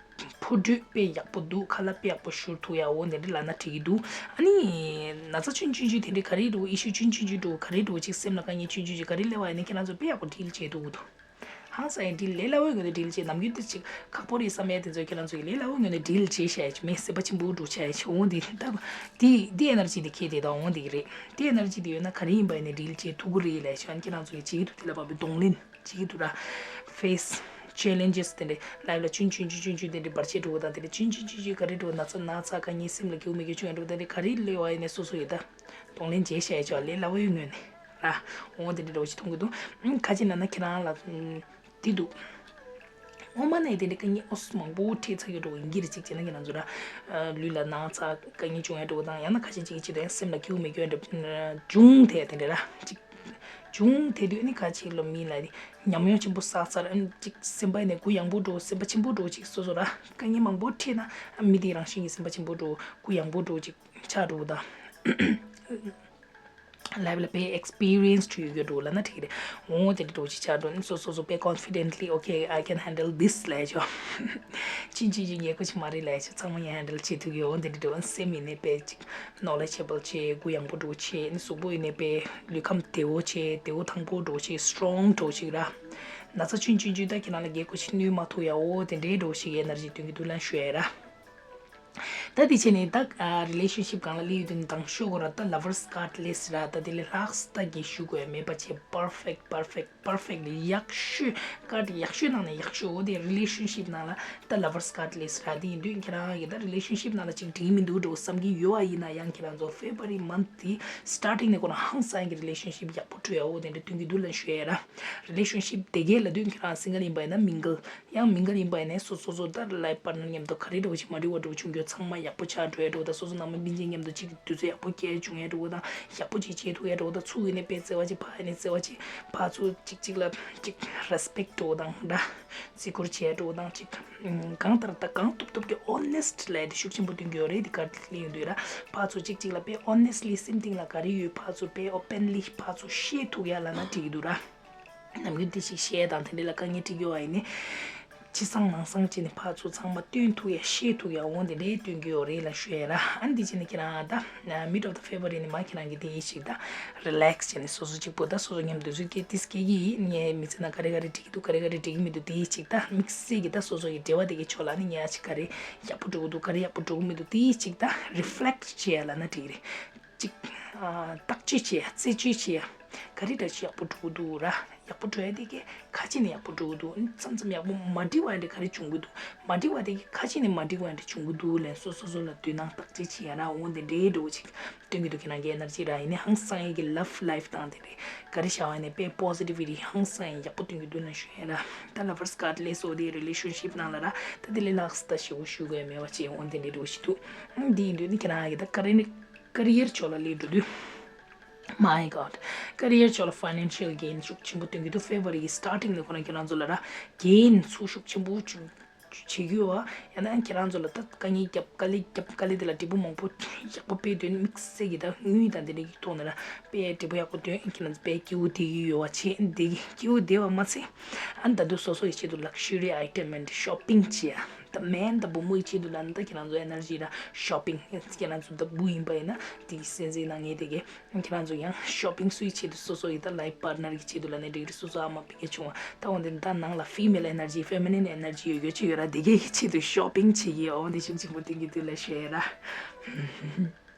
ཕོ་དྲོད་དཔེ་ཡག་པོ་འདུག་ཁ་ལག་དཔེ་ཡག་པོ་བཞུར་ཐུབ་ཡ་འོ་དེ་འདྲ་ལབ་ན་འགྲིག་གི་འདུག་ཨ་ནི་ན་ཚ་ཆུང་ཆུང་ཆུང་དེ་འདྲ་ག་རེ་འགྲོ་issue ཆུང་ཆུང་ཆུང་འགྲོ་ག་རེ་འགྲོ་ཅིག་སེམས་ལ་དཀའ་ངལ་ཆུང་ཆུང་ཆུང་ག་རེ་སླེབས་པ་ཡིན་ན་ཁྱེད་རང་ཚོ་དཔེ་ཡག་པོ་deal བྱེད་ཐུབ་ཀྱི་འདུག་ཧང་སང་ཡང་deal ལས་སླ་བོའི་ངོས་ནས་deal བྱེད། ནམ་རྒྱུན་དེ་ཅིག་ཁག་པོ་རེད་བསམ་ཡས་དེ་ཚོ་ཁྱེད་རང་ཚོ་ཡིས་ལས་སླ་བོའི་ངོས་ནས་deal བྱེད་ཤག་ཡ་ཆུ་མེད་སེམས་པ་ཆེན་པོ་འགྲོ་ཆགས་ཡ་ཆུ་འོང་དེ་ལྟ་བུ་དེ་དེ་energy དེ་ཁྱེད་དེ་དང་འོང་དེ་གི་རེད། དེ་energy དེ་ཡོད་ན་ག་རེ་ཡིན་པ་ཡིན་ནས་deal བྱེད་ཐུབ་ཀྱི་རེད་ལས་ཤོད་ཁྱེད་རང་ཚོ་ཡིས་བྱེད་ཀྱི་འདུག་དེ་ལ་བབ་པའི་གདོང་ལེན་བྱེད་ཀྱི་འདུག་ར། face challenges དེ་འདྲ་life ལ་ཆུང་ཆུང་ཆུང་ཆུང་ཆུང་དེ་འདྲ་བར་ཆད་འགྲོ་བ་དང་དེ་འདྲ་ཆུང་ཆུང་ཆུང་ཆུང་ག་རེ་འགྲོ་ན་ཚ་ན་ཚ་དཀའ་ངལ་སེམས་ལ་སྐྱོ་མི་སྐྱོ་ཆུང་ཡང་འགྲོ་དེ་འདྲ་ག་རེ་སླེབས་པ་ཡིན་ནས་སོ་སོ་ཡིས་ད་གདོང་ལེན་བྱེད་ཤག་ཡ་ཆུ་ལས་སླ་བོའི་ངོས་ནས། ར། འོ་དེ་འདྲ་འདྲ་བོ་ཞིག་མཐོང་གི་འདུག་ཨུམ་ཁ་ཅིག་ན་ན་ཁྱེད་རང་ལ་ཨུམ་དེ་འདུག་སྔོན་མ་ནས་དེ་འདྲ་དཀའ་ངལ་ཨོ་སི་མང་པོ་འཕྲད་ཚར་ཡོད་འགྲོ་ཡིན་གྱི་རེད། གཅིག་བྱས་ན་ཁྱེད་རང་ཚོ་ར་ལུས་ལ་ན་ཚ་དཀའ་ངལ་བྱུང་ཡ་འགྲོ་དང་ཡང་ན་ཁ་ཅིག་གཅིག་གི་ཆེད་དུ་ཡང་སེམས་ལ་སྐྱིད་པོ་མེད་སྐྱོ་ཡ་འདྲ་བྱུང་དེ་དེ་འདྲ་ར་གཅིག་བྱུང་དེ་དུས་ཨ་ནི་ཁ་ཅིག་ལ་མི་ལ་ནི་ཉམས་མྱོང་ཆེན་པོ་བསགས་ཚར། ཨ་ནི་གཅིག་སེམས་པ་ནས་གུ་ཡངས་པོ་འགྲོ་སེམས་པ་ཆེན་པོ་འགྲོ་གཅིག་སོ་སོ་ར་དཀའ་ངལ་མང་པོ་འཕྲད་ན་ཨ་མི་དེ་རང་བཞིན་གྱི་སེམས་པ་ཆེན་པོ་འགྲོ་གུ་ཡངས་པོ་འགྲོ་གཅིག་ཆགས་འགྲོ་དང་། life ལ་དཔེ་experience བྱུང་ཡོད་འགྲོ་ལབ་ན་འགྲིག་རེད། འོ་དེ་འདྲ་འགྲོ་ཅིག་ཆགས་འགྲོ་ནི་སོ་སོ་སོ་དཔེ་confidently okay I can handle this ལབ་ཆོག་ཅིན་ཅིན་ཅིན་ངས་ཁོ་ཅིག་མ་རེད་ལབ་ཆོག་ཚང་མ་ངས་handle བྱེད་ཐུབ་ཡོད། འོ་དེ་འདྲ་འགྲོ་སེམས་ཡིན་ནའི་དཔེ་ཅིག་knowledgeable བྱེད་གུ་ཡངས་པོ་འགྲོ་བྱེད་ནི་གཟུགས་པོ་ཡིན་ནའི་དཔེ་ལུས་ཁམས་བདེ་བོ་བྱེད་བདེ་བོ་ཐང་པོ་འགྲོ་བྱེད་strong འགྲོ་ཅིག་ར། ན་ཚ་ཆུན་ཆུན་ཆུན་ད་ཁྱེད་རང་ལ་ངས་ཁོ་ཅིག་གནོད་མ་ཐུབ་ཡ་འོ་དེ་འདྲའི་འགྲོ་ཞིག་energy སྟོན་གྱི་འདུག་ལབ་ཞུ་ཡ་ར། ད་དེ་བྱས་ནས་ད་རི་ལེ་ཤན་ཤིབ་སྒང་ལ་སླེབས་ཡོང་དུས་ནས་དང་ཤོས་ཁོ་ར་ད་ལ་ཝར་སི་ཀར་ཌི་ལེས་ར། ད་དེ་ལས་ལྷག་ས་ད་གི་ཞུ་དགོས་མེད་པ་བྱས། པར་ཕེག་ཊི། པར་ཕེག་ཊི། པར་ཕེག་ཊི་ལི་ཡག་ཤོས། ཀར་ཌི་ཡག་ཤོས་ནང་ནས་ཡག་ཤོས། འོ་དེ་རི་ལེ་ཤན་ཤིབ་ནང་ལ་ད་ལ་ཝར་སི་ཀར་ཌི་ལེས་ར། དེ་ཡིན་དུས་ཁྱེད་རང་གིས་ད་རི་ལེ་ཤན་ཤིབ་ནང་ལ་ཅིག་འགྲིག་མི་འདུག་འགྲོ་བསམ་གྱི་ཡོད་པ་ཡིན་ན་ཡང་ཁྱེད་རང་ཚོ་ཕེབ་རུ་ཝ་རི་མན་ཐི་དེ་སི་ཊར་ཊིང་ནས་ཁོ་རང་ཧང་སང་གི་རི་ལེ་ཤན་ཤིབ་ཡག་པོ་འགྲོ་ཡ། འོ་དེ་འདྲ་སྟོན་གྱི་འདུག་ལབ་ཞུ་ཡ་ར། རི་ལེ་ཤན་ཤིབ་དེ་གས་ལབ་དུས་ཁྱེད་རང་སིང་གལ་ཡིན་པ་ཡིན་ན་མིང་གལ། ཡང་མིང་གལ་ཡིན་པ་ཡིན་ནའི་སོ་སོ་སོ་ད་ལའིཕ་པར་ཊི་ནར་མཉམ་དུ་ག་རེ་འདྲ་བོ་ཅིག་མ་འགྲིག་པ་འདྲ་བོ་བྱུང་རྒྱུ་ཚང་མ་ཡག་པོ་ཆགས་འགྲོ་ཡ་འདྲ་བོ་དང་། སོ་སོ་ནང་མི་སྤུན་མཆེད་མཉམ་དུ་ཅིག་དུས་ཚོད་ཡག་པོ་སྐྱེལ་བྱུང་ཡ་འདྲ་བོ་དང་། ཡག་པོ་ཅིག་བྱེད་ཐུབ་ཡ་འདྲ་བོ་དང་། ཚུར་ཡིན་ནའི་དཔེ་བརྩེ་བ་ཅིག་ཕར་ཡིན་ནའི་བརྩེ་བ་ཅིག་ཕར་ཚུར་ཅིག་ཅིག་ལ་ཅིག་རེ་སི་པེག་ཊི་འདྲ་བོ་དང་འདྲ། བརྩི་བཀུར་བྱེད་ཡ་འདྲ་བོ་དང་ཅིག་གང་ལྟར་ད་གང་ཐུབ་ཐུབ་ཀྱི་ཨོ་ནེ་སི་ཊི་ལབ་ཡ་དེ་ཤུགས་ཆེན་པོ་སྟོན་གྱི་ཡོད་རེད། དེ་ག་རེ་ལབ་ཡོང་དུས་ར། ཕར་ཚུར་ཅིག་ཅིག་ལ་དཔེ་ཨོ་ནེ་སི་ཊི་ལི་སེམས་གཏིང་ལ་ག་རེ་ཡོད་ཕར་ཚུར་དཔེ་ཨོ་པེན་ལི་ཕར་ཚུར་བཤད་ཐུབ་ཡ་ལབ་ན་འགྲིག་གི་འདུག་ར། ནམ་རྒྱུན་དེ་ཞིག་བཤད་དང་དེ་འདྲ་ལ་དཀའ་ངལ་འཕྲད་ཀྱི་ཡོད་པ་ཡིན་ནའི། ཕྱི་གསང་ནང་གསང་བྱས་ནས་ཕར་ཚུར་ཚང་མ་སྟོན་ཐུབ་ཡ་བཤད་ཐུབ་ཡ་འོ་དེ་འདྲའི་སྟོན་གྱི་ཡོད་རེད་ལབ་ཞུ་ཡ་ར། ཨ་ནི་དེ་བྱས་ནས་ཁྱེད་རང་ད་མིཌ་ཨོཕ་ཕེབ་རུ་ཝ་རི་ནས་མར་ཁྱེད་རང་གིས་དེ་ཞིག་ད་རི་ལེག་སི་བྱས་ནས་སོ་སོ་གཅིག་པོ་ད་སོ་སོ་མཉམ་དུ་དུས་ཚོད་སྐྱེལ་དུས་སྐྱེལ་གྱི་ཡིན། ངའི་མི་ཚེ་ནང་ག་རེ་ག་རེ་འགྲིག་གི་འདུག་ག་རེ་ག་རེ་འགྲིག་གི་མི་འདུག་དེ་ཞིག་ད་དམིགས་བསལ་གྱི་ད་སོ་སོ་ཡི་འབྲེལ་བ་དེ་གའི་ཕྱོགས་ལ་ནི་ངས་ཨ་ཅིག་ག་རེ་ཡག་པོ་འགྲོ་གི་འདུག་ག་རེ་ཡག་པོ་འགྲོ་གི་མི་འདུག་དེ་ཞིག་ད་རི་ཕི་ལེག་ཊི་བྱེད་ཡ་ལབ་ན་འགྲིག་གི་རེད། གཅིག་ཨ། བརྟག་དཔྱད་བྱེད་ཡ། རྩད་གཅོད་བྱེད་ཡ། ག་རེ་འདྲ་ཞིག་ཡག་པོ་འགྲོ་གི་འདུག་ར། ཡག་པོ་འགྲོ་ཡ་དེ་གས་ག་ཅི་ནས་ཡག་པོ་འགྲོ་གི་འདུག་མཚམས་མཚམས་ཡག་པོ་མ་འགྲིག་པ་འདྲ་ག་རེ་བྱུང་གི་འདུག་མ་འགྲིག་པ་དེ་གས་ག་ཅི་ནས་མ་འགྲིག་པ་འདྲ་བྱུང་གི་འདུག་ལབ་སོ་སོ་ལ་དོ་སྣང་བརྟག་དཔྱད་བྱེད་ཡ་ར། འོ་དེ་འདྲའི་འདྲ་བོ་ཅིག་སྟོན་གྱི་འདུག་ཁྱེད་རང་གི་ཨེ་ནར་ཇི་ར། ཡིན་ནའི་ཧང་སང་ཡ་གི་ལབ་ལའིཕ་དང་དེ་འདྲའི་ག་རེ་བྱ་བ་ཡིན་ནའི་དཔེ་པོ་ཟི་ཊིབ་ཝི་ཊི་ཧང་སང་ཡ་ཡག་པོ་སྟོན་གྱི་འདུག་ལབ་ཞུ་ཡ་ར། ད་ལ་ཕར་སི་ཀར་ཌི་ལེས་སི་འོ་དེ་རི་ལེ་ཤན་ཤིབ་ནང་ལ་ར། ད་དེ་ལས་ལྷག་ས་ད་ཞེ་པོ་ཞུ་དགོས་མེད་པ་བྱས། འོ་དེ་འདྲའི་འདྲ་བོ་ཞིག་འདུག་འདི་ཡིན་དུས་ནི་ཁྱེད་རང་གི་ད་ག་རེ་ནི། ཀ་རི་ཡར་ཕྱོགས་ལ་སླེབས་འགྲོ་དུས། My God. ཀ་རི་ཡར་ཕྱོགས་ལ་ཕའི་ནན་ཤལ་གེན་ཤུགས་ཆེན་པོ་སྟོན་གྱི་འདུག་ཕེབ་རུ་ཝ་རི་གི་སི་ཊར་ཊིང་ལ་ཁོ་རང་ཁྱེད་རང་ཚོ་ལ་ར་གེན་ཚུར་ཤུགས་ཆེན་པོ་བྱུང་བྱེད་ཀྱི་ཡོད་པ། ཡང་ན་ཁྱེད་རང་ཚོ་ལ་ད་དཀའ་ངལ་རྒྱབ། དཀའ་ལས་རྒྱབ། དཀའ་ལས་དེ་ལ་འབྲས་བུ་མང་པོ་ཡག་པོ་སྤེལ་དོན་དམིགས་བསལ་གྱི་ད་དངུལ་དང་དེ་འདྲ་གི་ཐོག་ནས་ར་དཔེ་འབྲས་བུ་ཡག་པོ་ཐོན། ཁྱེད་རང་ཚོ་དཔེ་སྐྱིད་པོ་བསྡད་ཀྱི་ཡོད་པ་བྱས། འདི་སྐྱིད་པོ་བསྡད་པ་མ་ཚད། ཨ་ནི་ད་དུང་སོ་སོ་ཡི་ཆེད་དུ་ལག་ཤ་རི་ཨའི་ཊེམ་ཨེན་ཌི་ཤོ་པིང་བྱེད་ཡ། ད་མེན་ད་བུ་མོ་ཡི་ཆེད་དུ་ལ་ནི་ད་ཁྱེད་རང་ཚོ་ཨེ་ནར་ཇི་ར་ཤོ་པིང་། ཁྱེད་རང་ཚོ་ད་བུ་ཡིན་པ་ཡིན་ན་དེ་གི་སེམས་ཅན་ནང་ངས་དེ་གི་ཁྱེད་རང་ཚོ་ཡང་ཤོ་པིང་སུའི་ཆེད་དུ། སོ་སོ་ཡི་ད་ལའིཕ་པར་ཊི་ནར་གི་ཆེད་དུ་ལ་ནི་འགྲིག་རེད། སོ་སོ་ཨ་མ་ཕ་གི་ཆུང་བ་ད་འོན་ཏེ་ད་ནང་ལ་ཕི་མེལ་ཨེ་ནར་ཇི་ཕེ་མི་ནིན་ཨེ་ནར་ཇི་ཡོད་ཡོད་ཆེད་ཡོད་ར། དེ་གའི་ཆེད་དུ་ཤོ་པིང་བྱེད་ཀྱི་ཡོད། འོ་འདི་ཤུགས་ཆེན་པོ་སྟོན་གྱི་འདུག་ལབ་ཞུ་ཡ་ར།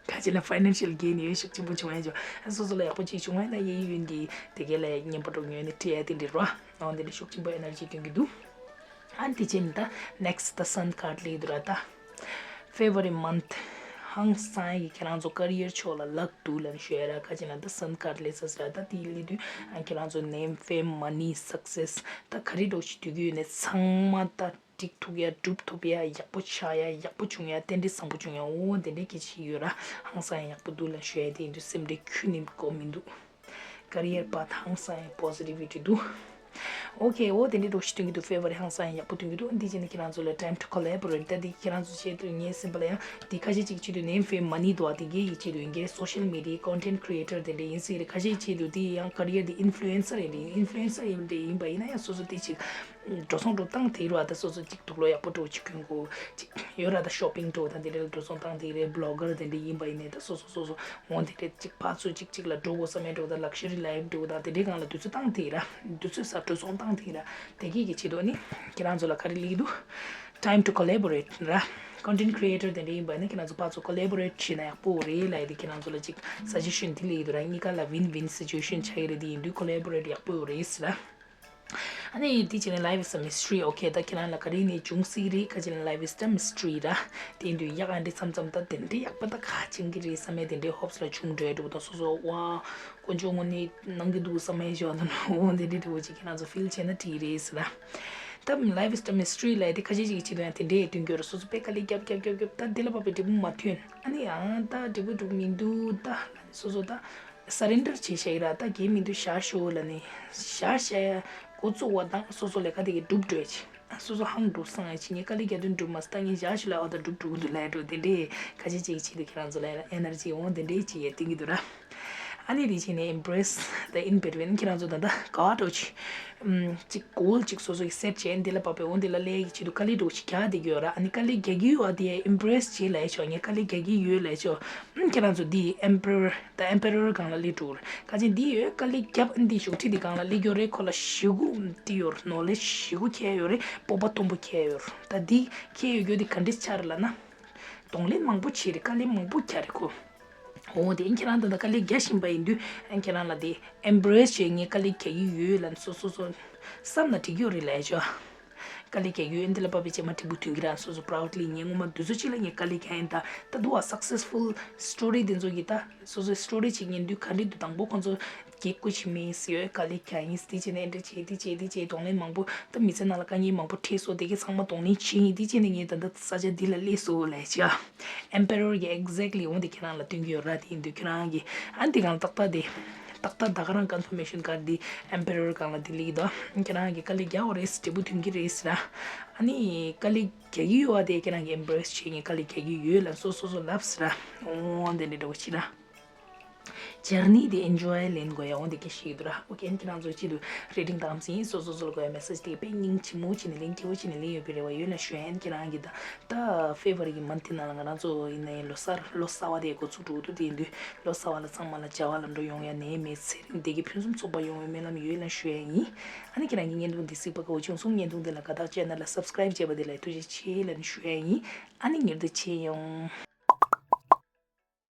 ཁ་ཅིག་ལ་ཕའི་ནན་ཤལ་གེན་ཡོད། ཤུགས་ཆེན་པོ་བྱུང་ཡ་འཇོག་སོ་སོ་ལ་ཡག་པོ་ཅིག་བྱུང་བ་ཡིན་ན་གཡས་གཡོན་གྱི་དེ་གའི་ལ་བརྙན་པར་འགྲོ་ཉོས་ནས་སྤྲད་ཡ་དེ་འདྲ་རོ། འོ་འདི་འདྲ་ཤུགས་ཆེན་པོ་ཨེ་ནར་ཇི་སྟོན་གྱི་འདུག་ཨ་དེ་བྱས་ནས་ད་ནེག་སི་ཊི་ད་སན་ཀར་ཌི་ལ་འདུག་ར། ད་ཕེབ་རུ་ཝ་རི་མན་ཐི་ཧང་སང་གི་ཁྱེད་རང་ཚོ་ཀ་རི་ཡར་ཕྱོགས་ལ་ལག་འདུག་ལབ་ཞུ་ཡ་ར། ཁ་ཅིག་ན་ད་སན་ཀར་ཌི་ལ་ཟེར་ཟེར་ར། ད་དེ་ལས་དུས་ཨ་ཁྱེད་རང་ཚོ་ནེམ་ཕེམ་མ་ནི་སག་སེ་སི་ད་ག་རེ་འདྲ་ཞིག་འདོད་ཀྱི་ཡོད་ནའི་ཚང་མ་ད་འགྲིག་ཐུབ་ཡ། འགྲུབ་ཐུབ་ཡ། ཡག་པོ་ཆགས་ཡ། ཡག་པོ་བྱུང་ཡ། རྟེན་འབྲེལ་བཟང་པོ་བྱུང་ཡ། འོ་དེ་འདྲའི་སྐད་ཆ་ཡོད་ར། ཧང་སང་ཡག་པོ་འདུག་ལབ་ཞུ་ཡ་དེ་ཡིན་དུས་སེམས་ཁྲལ་ཁྱོན་ནས་དགོས་མི་འདུག་ཀ་རི་ཡར་པཱ་ཐི་ཧང་སང་ཡ་པོ་ཟི་ཊི་ཝི་ཊི་འདུག་ཨོ་ཁེ། འོ་དེ་འདྲའི་འདྲ་ཞིག་སྟོན་གྱི་འདུག་ཕེབ་རུ་ཝ་རི་ཧང་སང་ཡ་ཡག་པོ་སྟོན་གྱི་འདུག་འདི་བྱས་ནས་ཁྱེད་རང་ཚོ་ལ་time to collaborate ད་འདི་ཁྱེད་རང་ཚོ་ཆེད་དུ་ངའི་སེམས་པ་ལ་ཡང་འདི་ཁ་ཤས་ཅིག་ཆེད་དུ་ནེམ་ཕེམ་མ་ནི་འདུག་པ། དེ་གའི་ཡི་ཆེད་དུ་ཡིན་གྱི་རེད། སོ་ཤལ་མི་ཌི་ཡའི་ཀོན་ཊེན་ཊི་ཀི་རི་ཨེ་ཊར་དེ་འདྲ་ཡིན་སྲིད་རེད། ཁ་ཤས་ཆེད་དུ་འདི་ཡང་ཀ་རི་ཡར་འདི་ཨིན་ཕུ་ལུ་ཨེན་སར་ཡིན་རེད། ཨིན་ཕུ་ལུ་ཨེན་སར་ཡིན་འདྲ་ཡིན་པ་ཡིན་ན་ཡང་སོ་སོ་དེ་ཅིག་འགྲོ་སོང་འགྲོ་སྟངས་དེ་རུ་བ་ད་སོ་སོ་ཅིག་དུག་ལོག་ཡག་པོ་འགྲོ་ཅིག་གོན་དགོས་ཅིག་ཡོད་ར། ད་ཤོ་པིང་འགྲོ་ད་དེ་འདྲ་འགྲོ་སོང་བཏང་དེ་རེད། བི་ལོག་གར་དེ་འདྲ་ཡིན་པ་ཡིན་ནའི་ད་སོ་སོ་སོ་སོ་འོང་དེ་འདྲ་ཅིག་ཕར་ཚུར་ཅིག་ཅིག་ལ་འགྲོ་དགོས་བསམ་ཡས་འགྲོ་ད་ལག་ཤ་རི་ལའིཕ་འགྲོ་ད་དེ་འདྲའི་སྒང་ལ་དུས་ཚོད་བཏང་དེ་ར། དུས་ཚོད་ས་འགྲོ་སོང་བཏང་དེ་ར། དེ་གི་གི་ཆེད་དུ་ནི་ཁྱེད་རང་ཚོ་ལ་ག་རེ་ལབ་ཀྱི་འདུག time to collaborate ར། ཀོན་ཊེན་ཊི་ཀི་རི་ཨེ་ཊར་དེ་འདྲ་ཡིན་པ་ནི་ཁྱེད་རང་ཚོ་ཕར་ཚུར་ཀོ་ལེ་བོ་རེ་ཊི་བྱས་ན་ཡག་པོ་རེད་ལབ་ཡས་དེ་ཁྱེད་རང་ཚོ་ལ་ཅིག་སཱ་ཇེ་ཤན་དེ་ལབ་ཀྱི་འདུག་ར། གཉིས་ཀ་ལ་ཝིན་ཝིན་སི་ཅུ་ཨེ་ཤན་ཆགས་ཀྱི་རེད། དེ་ཡིན་དུས་ཀོ་ལེ་བོ་རེ་ཊི་ཡག་པོ་རེད་ཟེར་ར། ཨ་ནི་དེ་བྱས་ནས་life is a mystery. ཨོ་ཁེ། ད་ཁྱེད་རང་ལ་ག་རེ་ནས་བྱུང་སྲིད་རེད། ཁ་ཅིག་ལ་life is the mystery ར། དེ་ཡིན་དུས་ཡག་ཨ་འདྲི་མཚམས་མཚམས་ད་དེ་འདྲའི་ཡག་པ་ད་ག་བྱེད་ཀྱི་རེད་བསམ་ཡས་དེ་འདྲའི་ཧོབ་སི་ལ་བྱུང་འགྲོ་ཡ་འདྲ་བོ་ད་སོ་སོ་ཝ་དཀོན་མཆོག་དངོས་གནས་གནང་གི་འདུག་བསམ་ཡས་ཞོག་ད་ནོ་འོ་དེ་འདྲའི་འདྲ་བོ་ཅིག་ཁྱེད་རང་ཚོ་ཕིལ་བྱས་ན་འགྲིག་རེད་ཟེར་ར། ད་life is the mystery ལབ་ཡས་དེ་ཁ་ཤས་ཅིག་གི་ཆེད་དུ་ཡང་དེ་འདྲའི་སྟོན་གྱི་ཡོད་རེད། སོ་སོ་དཔེ་དཀའ་ལས་རྒྱབ་རྒྱབ་རྒྱབ་རྒྱབ་ད་འདི་ལ་བབས་པའི་འབྲས་བུ་མ་ཐོན། ཨ་ནི་ཡང་ད་འབྲས་བུ་འགྲུབ་མི་འདུག་ད་སོ་སོ་ད། སར་རེན་ཌར་བྱས་བཞག་གི་ར། ད་གལ་མི་འདུག་བཞག་ཤོག་ལབ་ནས་བཞག་བཞག་ཡ་འགོ་བཙུགས་པ་དང་སོ་སོ་ལས་ཀ་དེ་གས་འགྲུབ་འགྲོ་ཡ་ཅིག་སོ་སོ་ཧང་འགྲོ་སང་ཡ་ཅིག་ངས་དཀའ་ལས་རྒྱག་དོན་འགྲུབ་མ་སོང་། ད་ངས་བཞག་ཤོག་ལབ་ཨ་ད་འགྲུབ་འགྲོ་གི་འདུག་ལབ་འགྲོ། དེ་འདྲས་ཁ་ཤས་ཅིག་ཆེད་དུ་ཁྱེད་རང་ཚོ་ལ་ཨེ་ནར་ཇི་འོང་དེ་འདྲས་ཅིག་ཡ་སྟོན་གྱི་འདུག་ར། ཨ་ནི་དེ་བྱས་ནས་embrace the in between ཁྱེད་རང་ཚོ་ད་ལྟ་ག་བ་འགྲོ་ཅིག་ཅིག་གོལ་ཅིག་སོ་སོ་གི་སེཊ་བྱས་འདི་ལ་བབས་པའི་འོ་འདི་ལ་སླེབས་ཀྱི་ཆེད་དུ་དཀའ་ལས་འདྲ་བོ་ཞིག་རྒྱག་བསྡད་ཀྱི་ཡོད་ར། ཨ་ནི་དཀའ་ལས་རྒྱག་གི་ཡོད་པ་དེ་ཡ་ཨེམ་བྷི་རེ་སི་བྱེད་ལབ་ཡ་ཆོག་ངས་དཀའ་ལས་རྒྱག་གི་ཡོད་ལབ་ཡ་ཆོག་ཁྱེད་རང་ཚོ་འདི་ཨེམ་པ་རར་ད་ཨེམ་པ་རར་སྒང་ལ་སླེབས་འགྲོ་གི་རེད། ཁ་ཅིག་འདི་ཡོད་དཀའ་ལས་རྒྱབ་འདི་ཞུགས་ཁྲི་འདི་སྒང་ལ་སླེབས་ཀྱི་ཡོད་རེད། ཁོ་ལ་ཞེ་དགུ་འདི་ཡོད་རེད། ནོ་ལེཇ་ཞེ་དགུ་ཁྱེར་ཡོད་རེད། སྤོབས་པ་མཐོན་པོ་ཁྱེར་ཡོད་རེད། ད་འདི་ཁྱེར་ཡོད་རྒྱུ་འདི་ག་འདྲས་ཆགས་རེད་ལབ་ན། གདོང་ལེན་མང་པོ་བྱས་རེད། དཀའ་ལས་མང་པོ་རྒྱག་རེད་ཁོ། འོ་དེ་ཁྱེད་རང་ད་ལྟ་དཀའ་ལས་རྒྱག་བཞིན་པ་ཡིན་དུས་ཁྱེད་རང་ལ་དེ་ཨེམ་བྷ་རེ་སི་བྱས། ངས་དཀའ་ལས་རྒྱག་གི་ཡོད་ལབ་སོ་སོ་སོ་བསམ་ན་འགྲིག་གི་ཡོད་རེད་ལབ་ཡ་ཅོ། དཀའ་ལས་རྒྱག་གི་ཡོད། འདི་ལ་བབས་པའི་རྗེས་མ་འབྲས་བུ་ཐོན་གྱི་རེད། སོ་སོ་པ་རའོ་ཌི་ལི་ངས་སྔོན་མ་དུས་ཚོད་ཅིག་ལ་ངས་དཀའ་ལས་རྒྱག་ཡིན། ད་ད་དུང་ཨ་སག་སེ་སི་ཕུལ་སི་ཊོ་རི་དེ་ཚོ་གི་ད་སོ་སོའི་སི་ཊོ་རི་ཅིག་ཉན་དུས་ག་འདྲ་འདུག་དང་པོ་ཁོང་ཚོ་སྐད་སྐུ་མཁྱེན་མེད་ཟེར་ཡོད། དཀའ་ལས་རྒྱག་ཡིན། དེ་བྱས་ནས་འདི་བྱས་དེ་བྱས་དེ་བྱས་གདོང་ལེན་མང་པོ། ད་མི་ཚེ་ནང་ལ་དཀའ་ངལ་མང་པོ་འཕྲད་སོང་། དེ་གའི་ཚང་མ་གདོང་ལེན་བྱས་ཡིན། དེ་བྱས་ནས་ངས་ད་ལྟ་ས་ཆ་འདི་ལ་སླེབས་སོང་ལབ་བྱས། ཨེམ་པེ་རར་གྱི་ཨེག་ཛེག་ལི་འོ་འདི་ཁྱེད་རང་ལ་སྟོན་གྱི་ཡོད་ར། དེ་ཡིན་དུས་ཁྱེད་རང་གིས་ཨ་འདི་སྒང་ལ་ཏག་ཏག་དེ་ཏག་ཏག་ད་ག་རང་ཀོན་ཕར་མེ་ཤན་ཀར་ཌི་འདི་ཨེམ་པེ་རར་སྒང་ལ་དེ་སླེབས་ཀྱི་འདུག་ཁྱེད་རང་གིས་དཀའ་ལས་རྒྱག་དགོས་རེད། འབྲས་བུ་ཐོན་གྱི་རེད་ཟེར་ར། ཨ་ནི་དཀའ་ལས་རྒྱག་གི་ཡོད་པ་དེ་ཁྱེད་རང་གིས་ཨེམ་བྷ་རེ་སི་བྱས། ངས་དཀའ་ལས་རྒྱག་གི་ཡོད་ལབ་སོ་སོ་སོ་ལབ་ཟེར་ར། འོ་འདི་འདྲ་འདྲ་བོ་བྱེད་ར། ཇར་ནི་དེ་ཨེན་ཇོའི་ལེན་དགོས་ཡ་འོ་འདི་སྐད་ཤེས་ཀྱི་འདུག་ར། ཨོ་ཁེ། ཨན་ཁྱེད་རང་ཚོ་སྐྱིད་སྡུག་རེ་ཌིང་དང་སི་སོ་སོ་སོ་ལ་དགོས་ཡ་མེ་སེ་ཇི་དེ་དཔེ་སྙིང་རྗེ་མོ་བྱས་ནས་ལེན། སྐྱིད་པོ་བྱས་ནས་ལེན་ཡོད་པའི་རེ་བ་ཡོད་ལབ་ཞུ་ཡ། ཨན་ཁྱེད་རང་གིས་ད་ད་ཕེབ་རུ་ཝ་རི་གི་མན་ཐི་ནང་ལ་ང་རང་ཚོ་ཡིན་ནའི་ལོ་གསར་ལོ་གསར་བ་དེ་འགོ་ཚུགས་འགྲོ་གི་འདུག་དེ་ཡིན་དུས་ལོ་གསར་བ་ལ་ཚང་མ་ལ་བྱ་བ་ལམ་འགྲོ་ཡོང་ཡ། ནད་མེད་ཚེ་རིང་བདེ་སྐྱིད་ཕུན་སུམ་ཚོགས་པ་ཡོང་བའི་སྨོན་ལམ་ཡོད་ལབ་ཞུ་ཡ་ཡིན། ཨ་ནི་ཁྱེད་རང་གི་བརྙན་ཐུང་འདི་གཟིགས་པ་དགའ་བོ་བྱུང་སོང་། བརྙན་ཐུང་འདི་ལ་དགའ་རྟགས་ཅེ་ནལ་ལ་སབ་སི་ཀ་རའིབ་བྱས་པ་དེ་ལ་ཐུགས་རྗེ་ཆེ་ལབ་ནས་ཞུ་ཡ་ཡིན། ཨ་ནི་མྱུར་དུ་མཇལ་ཡོང་།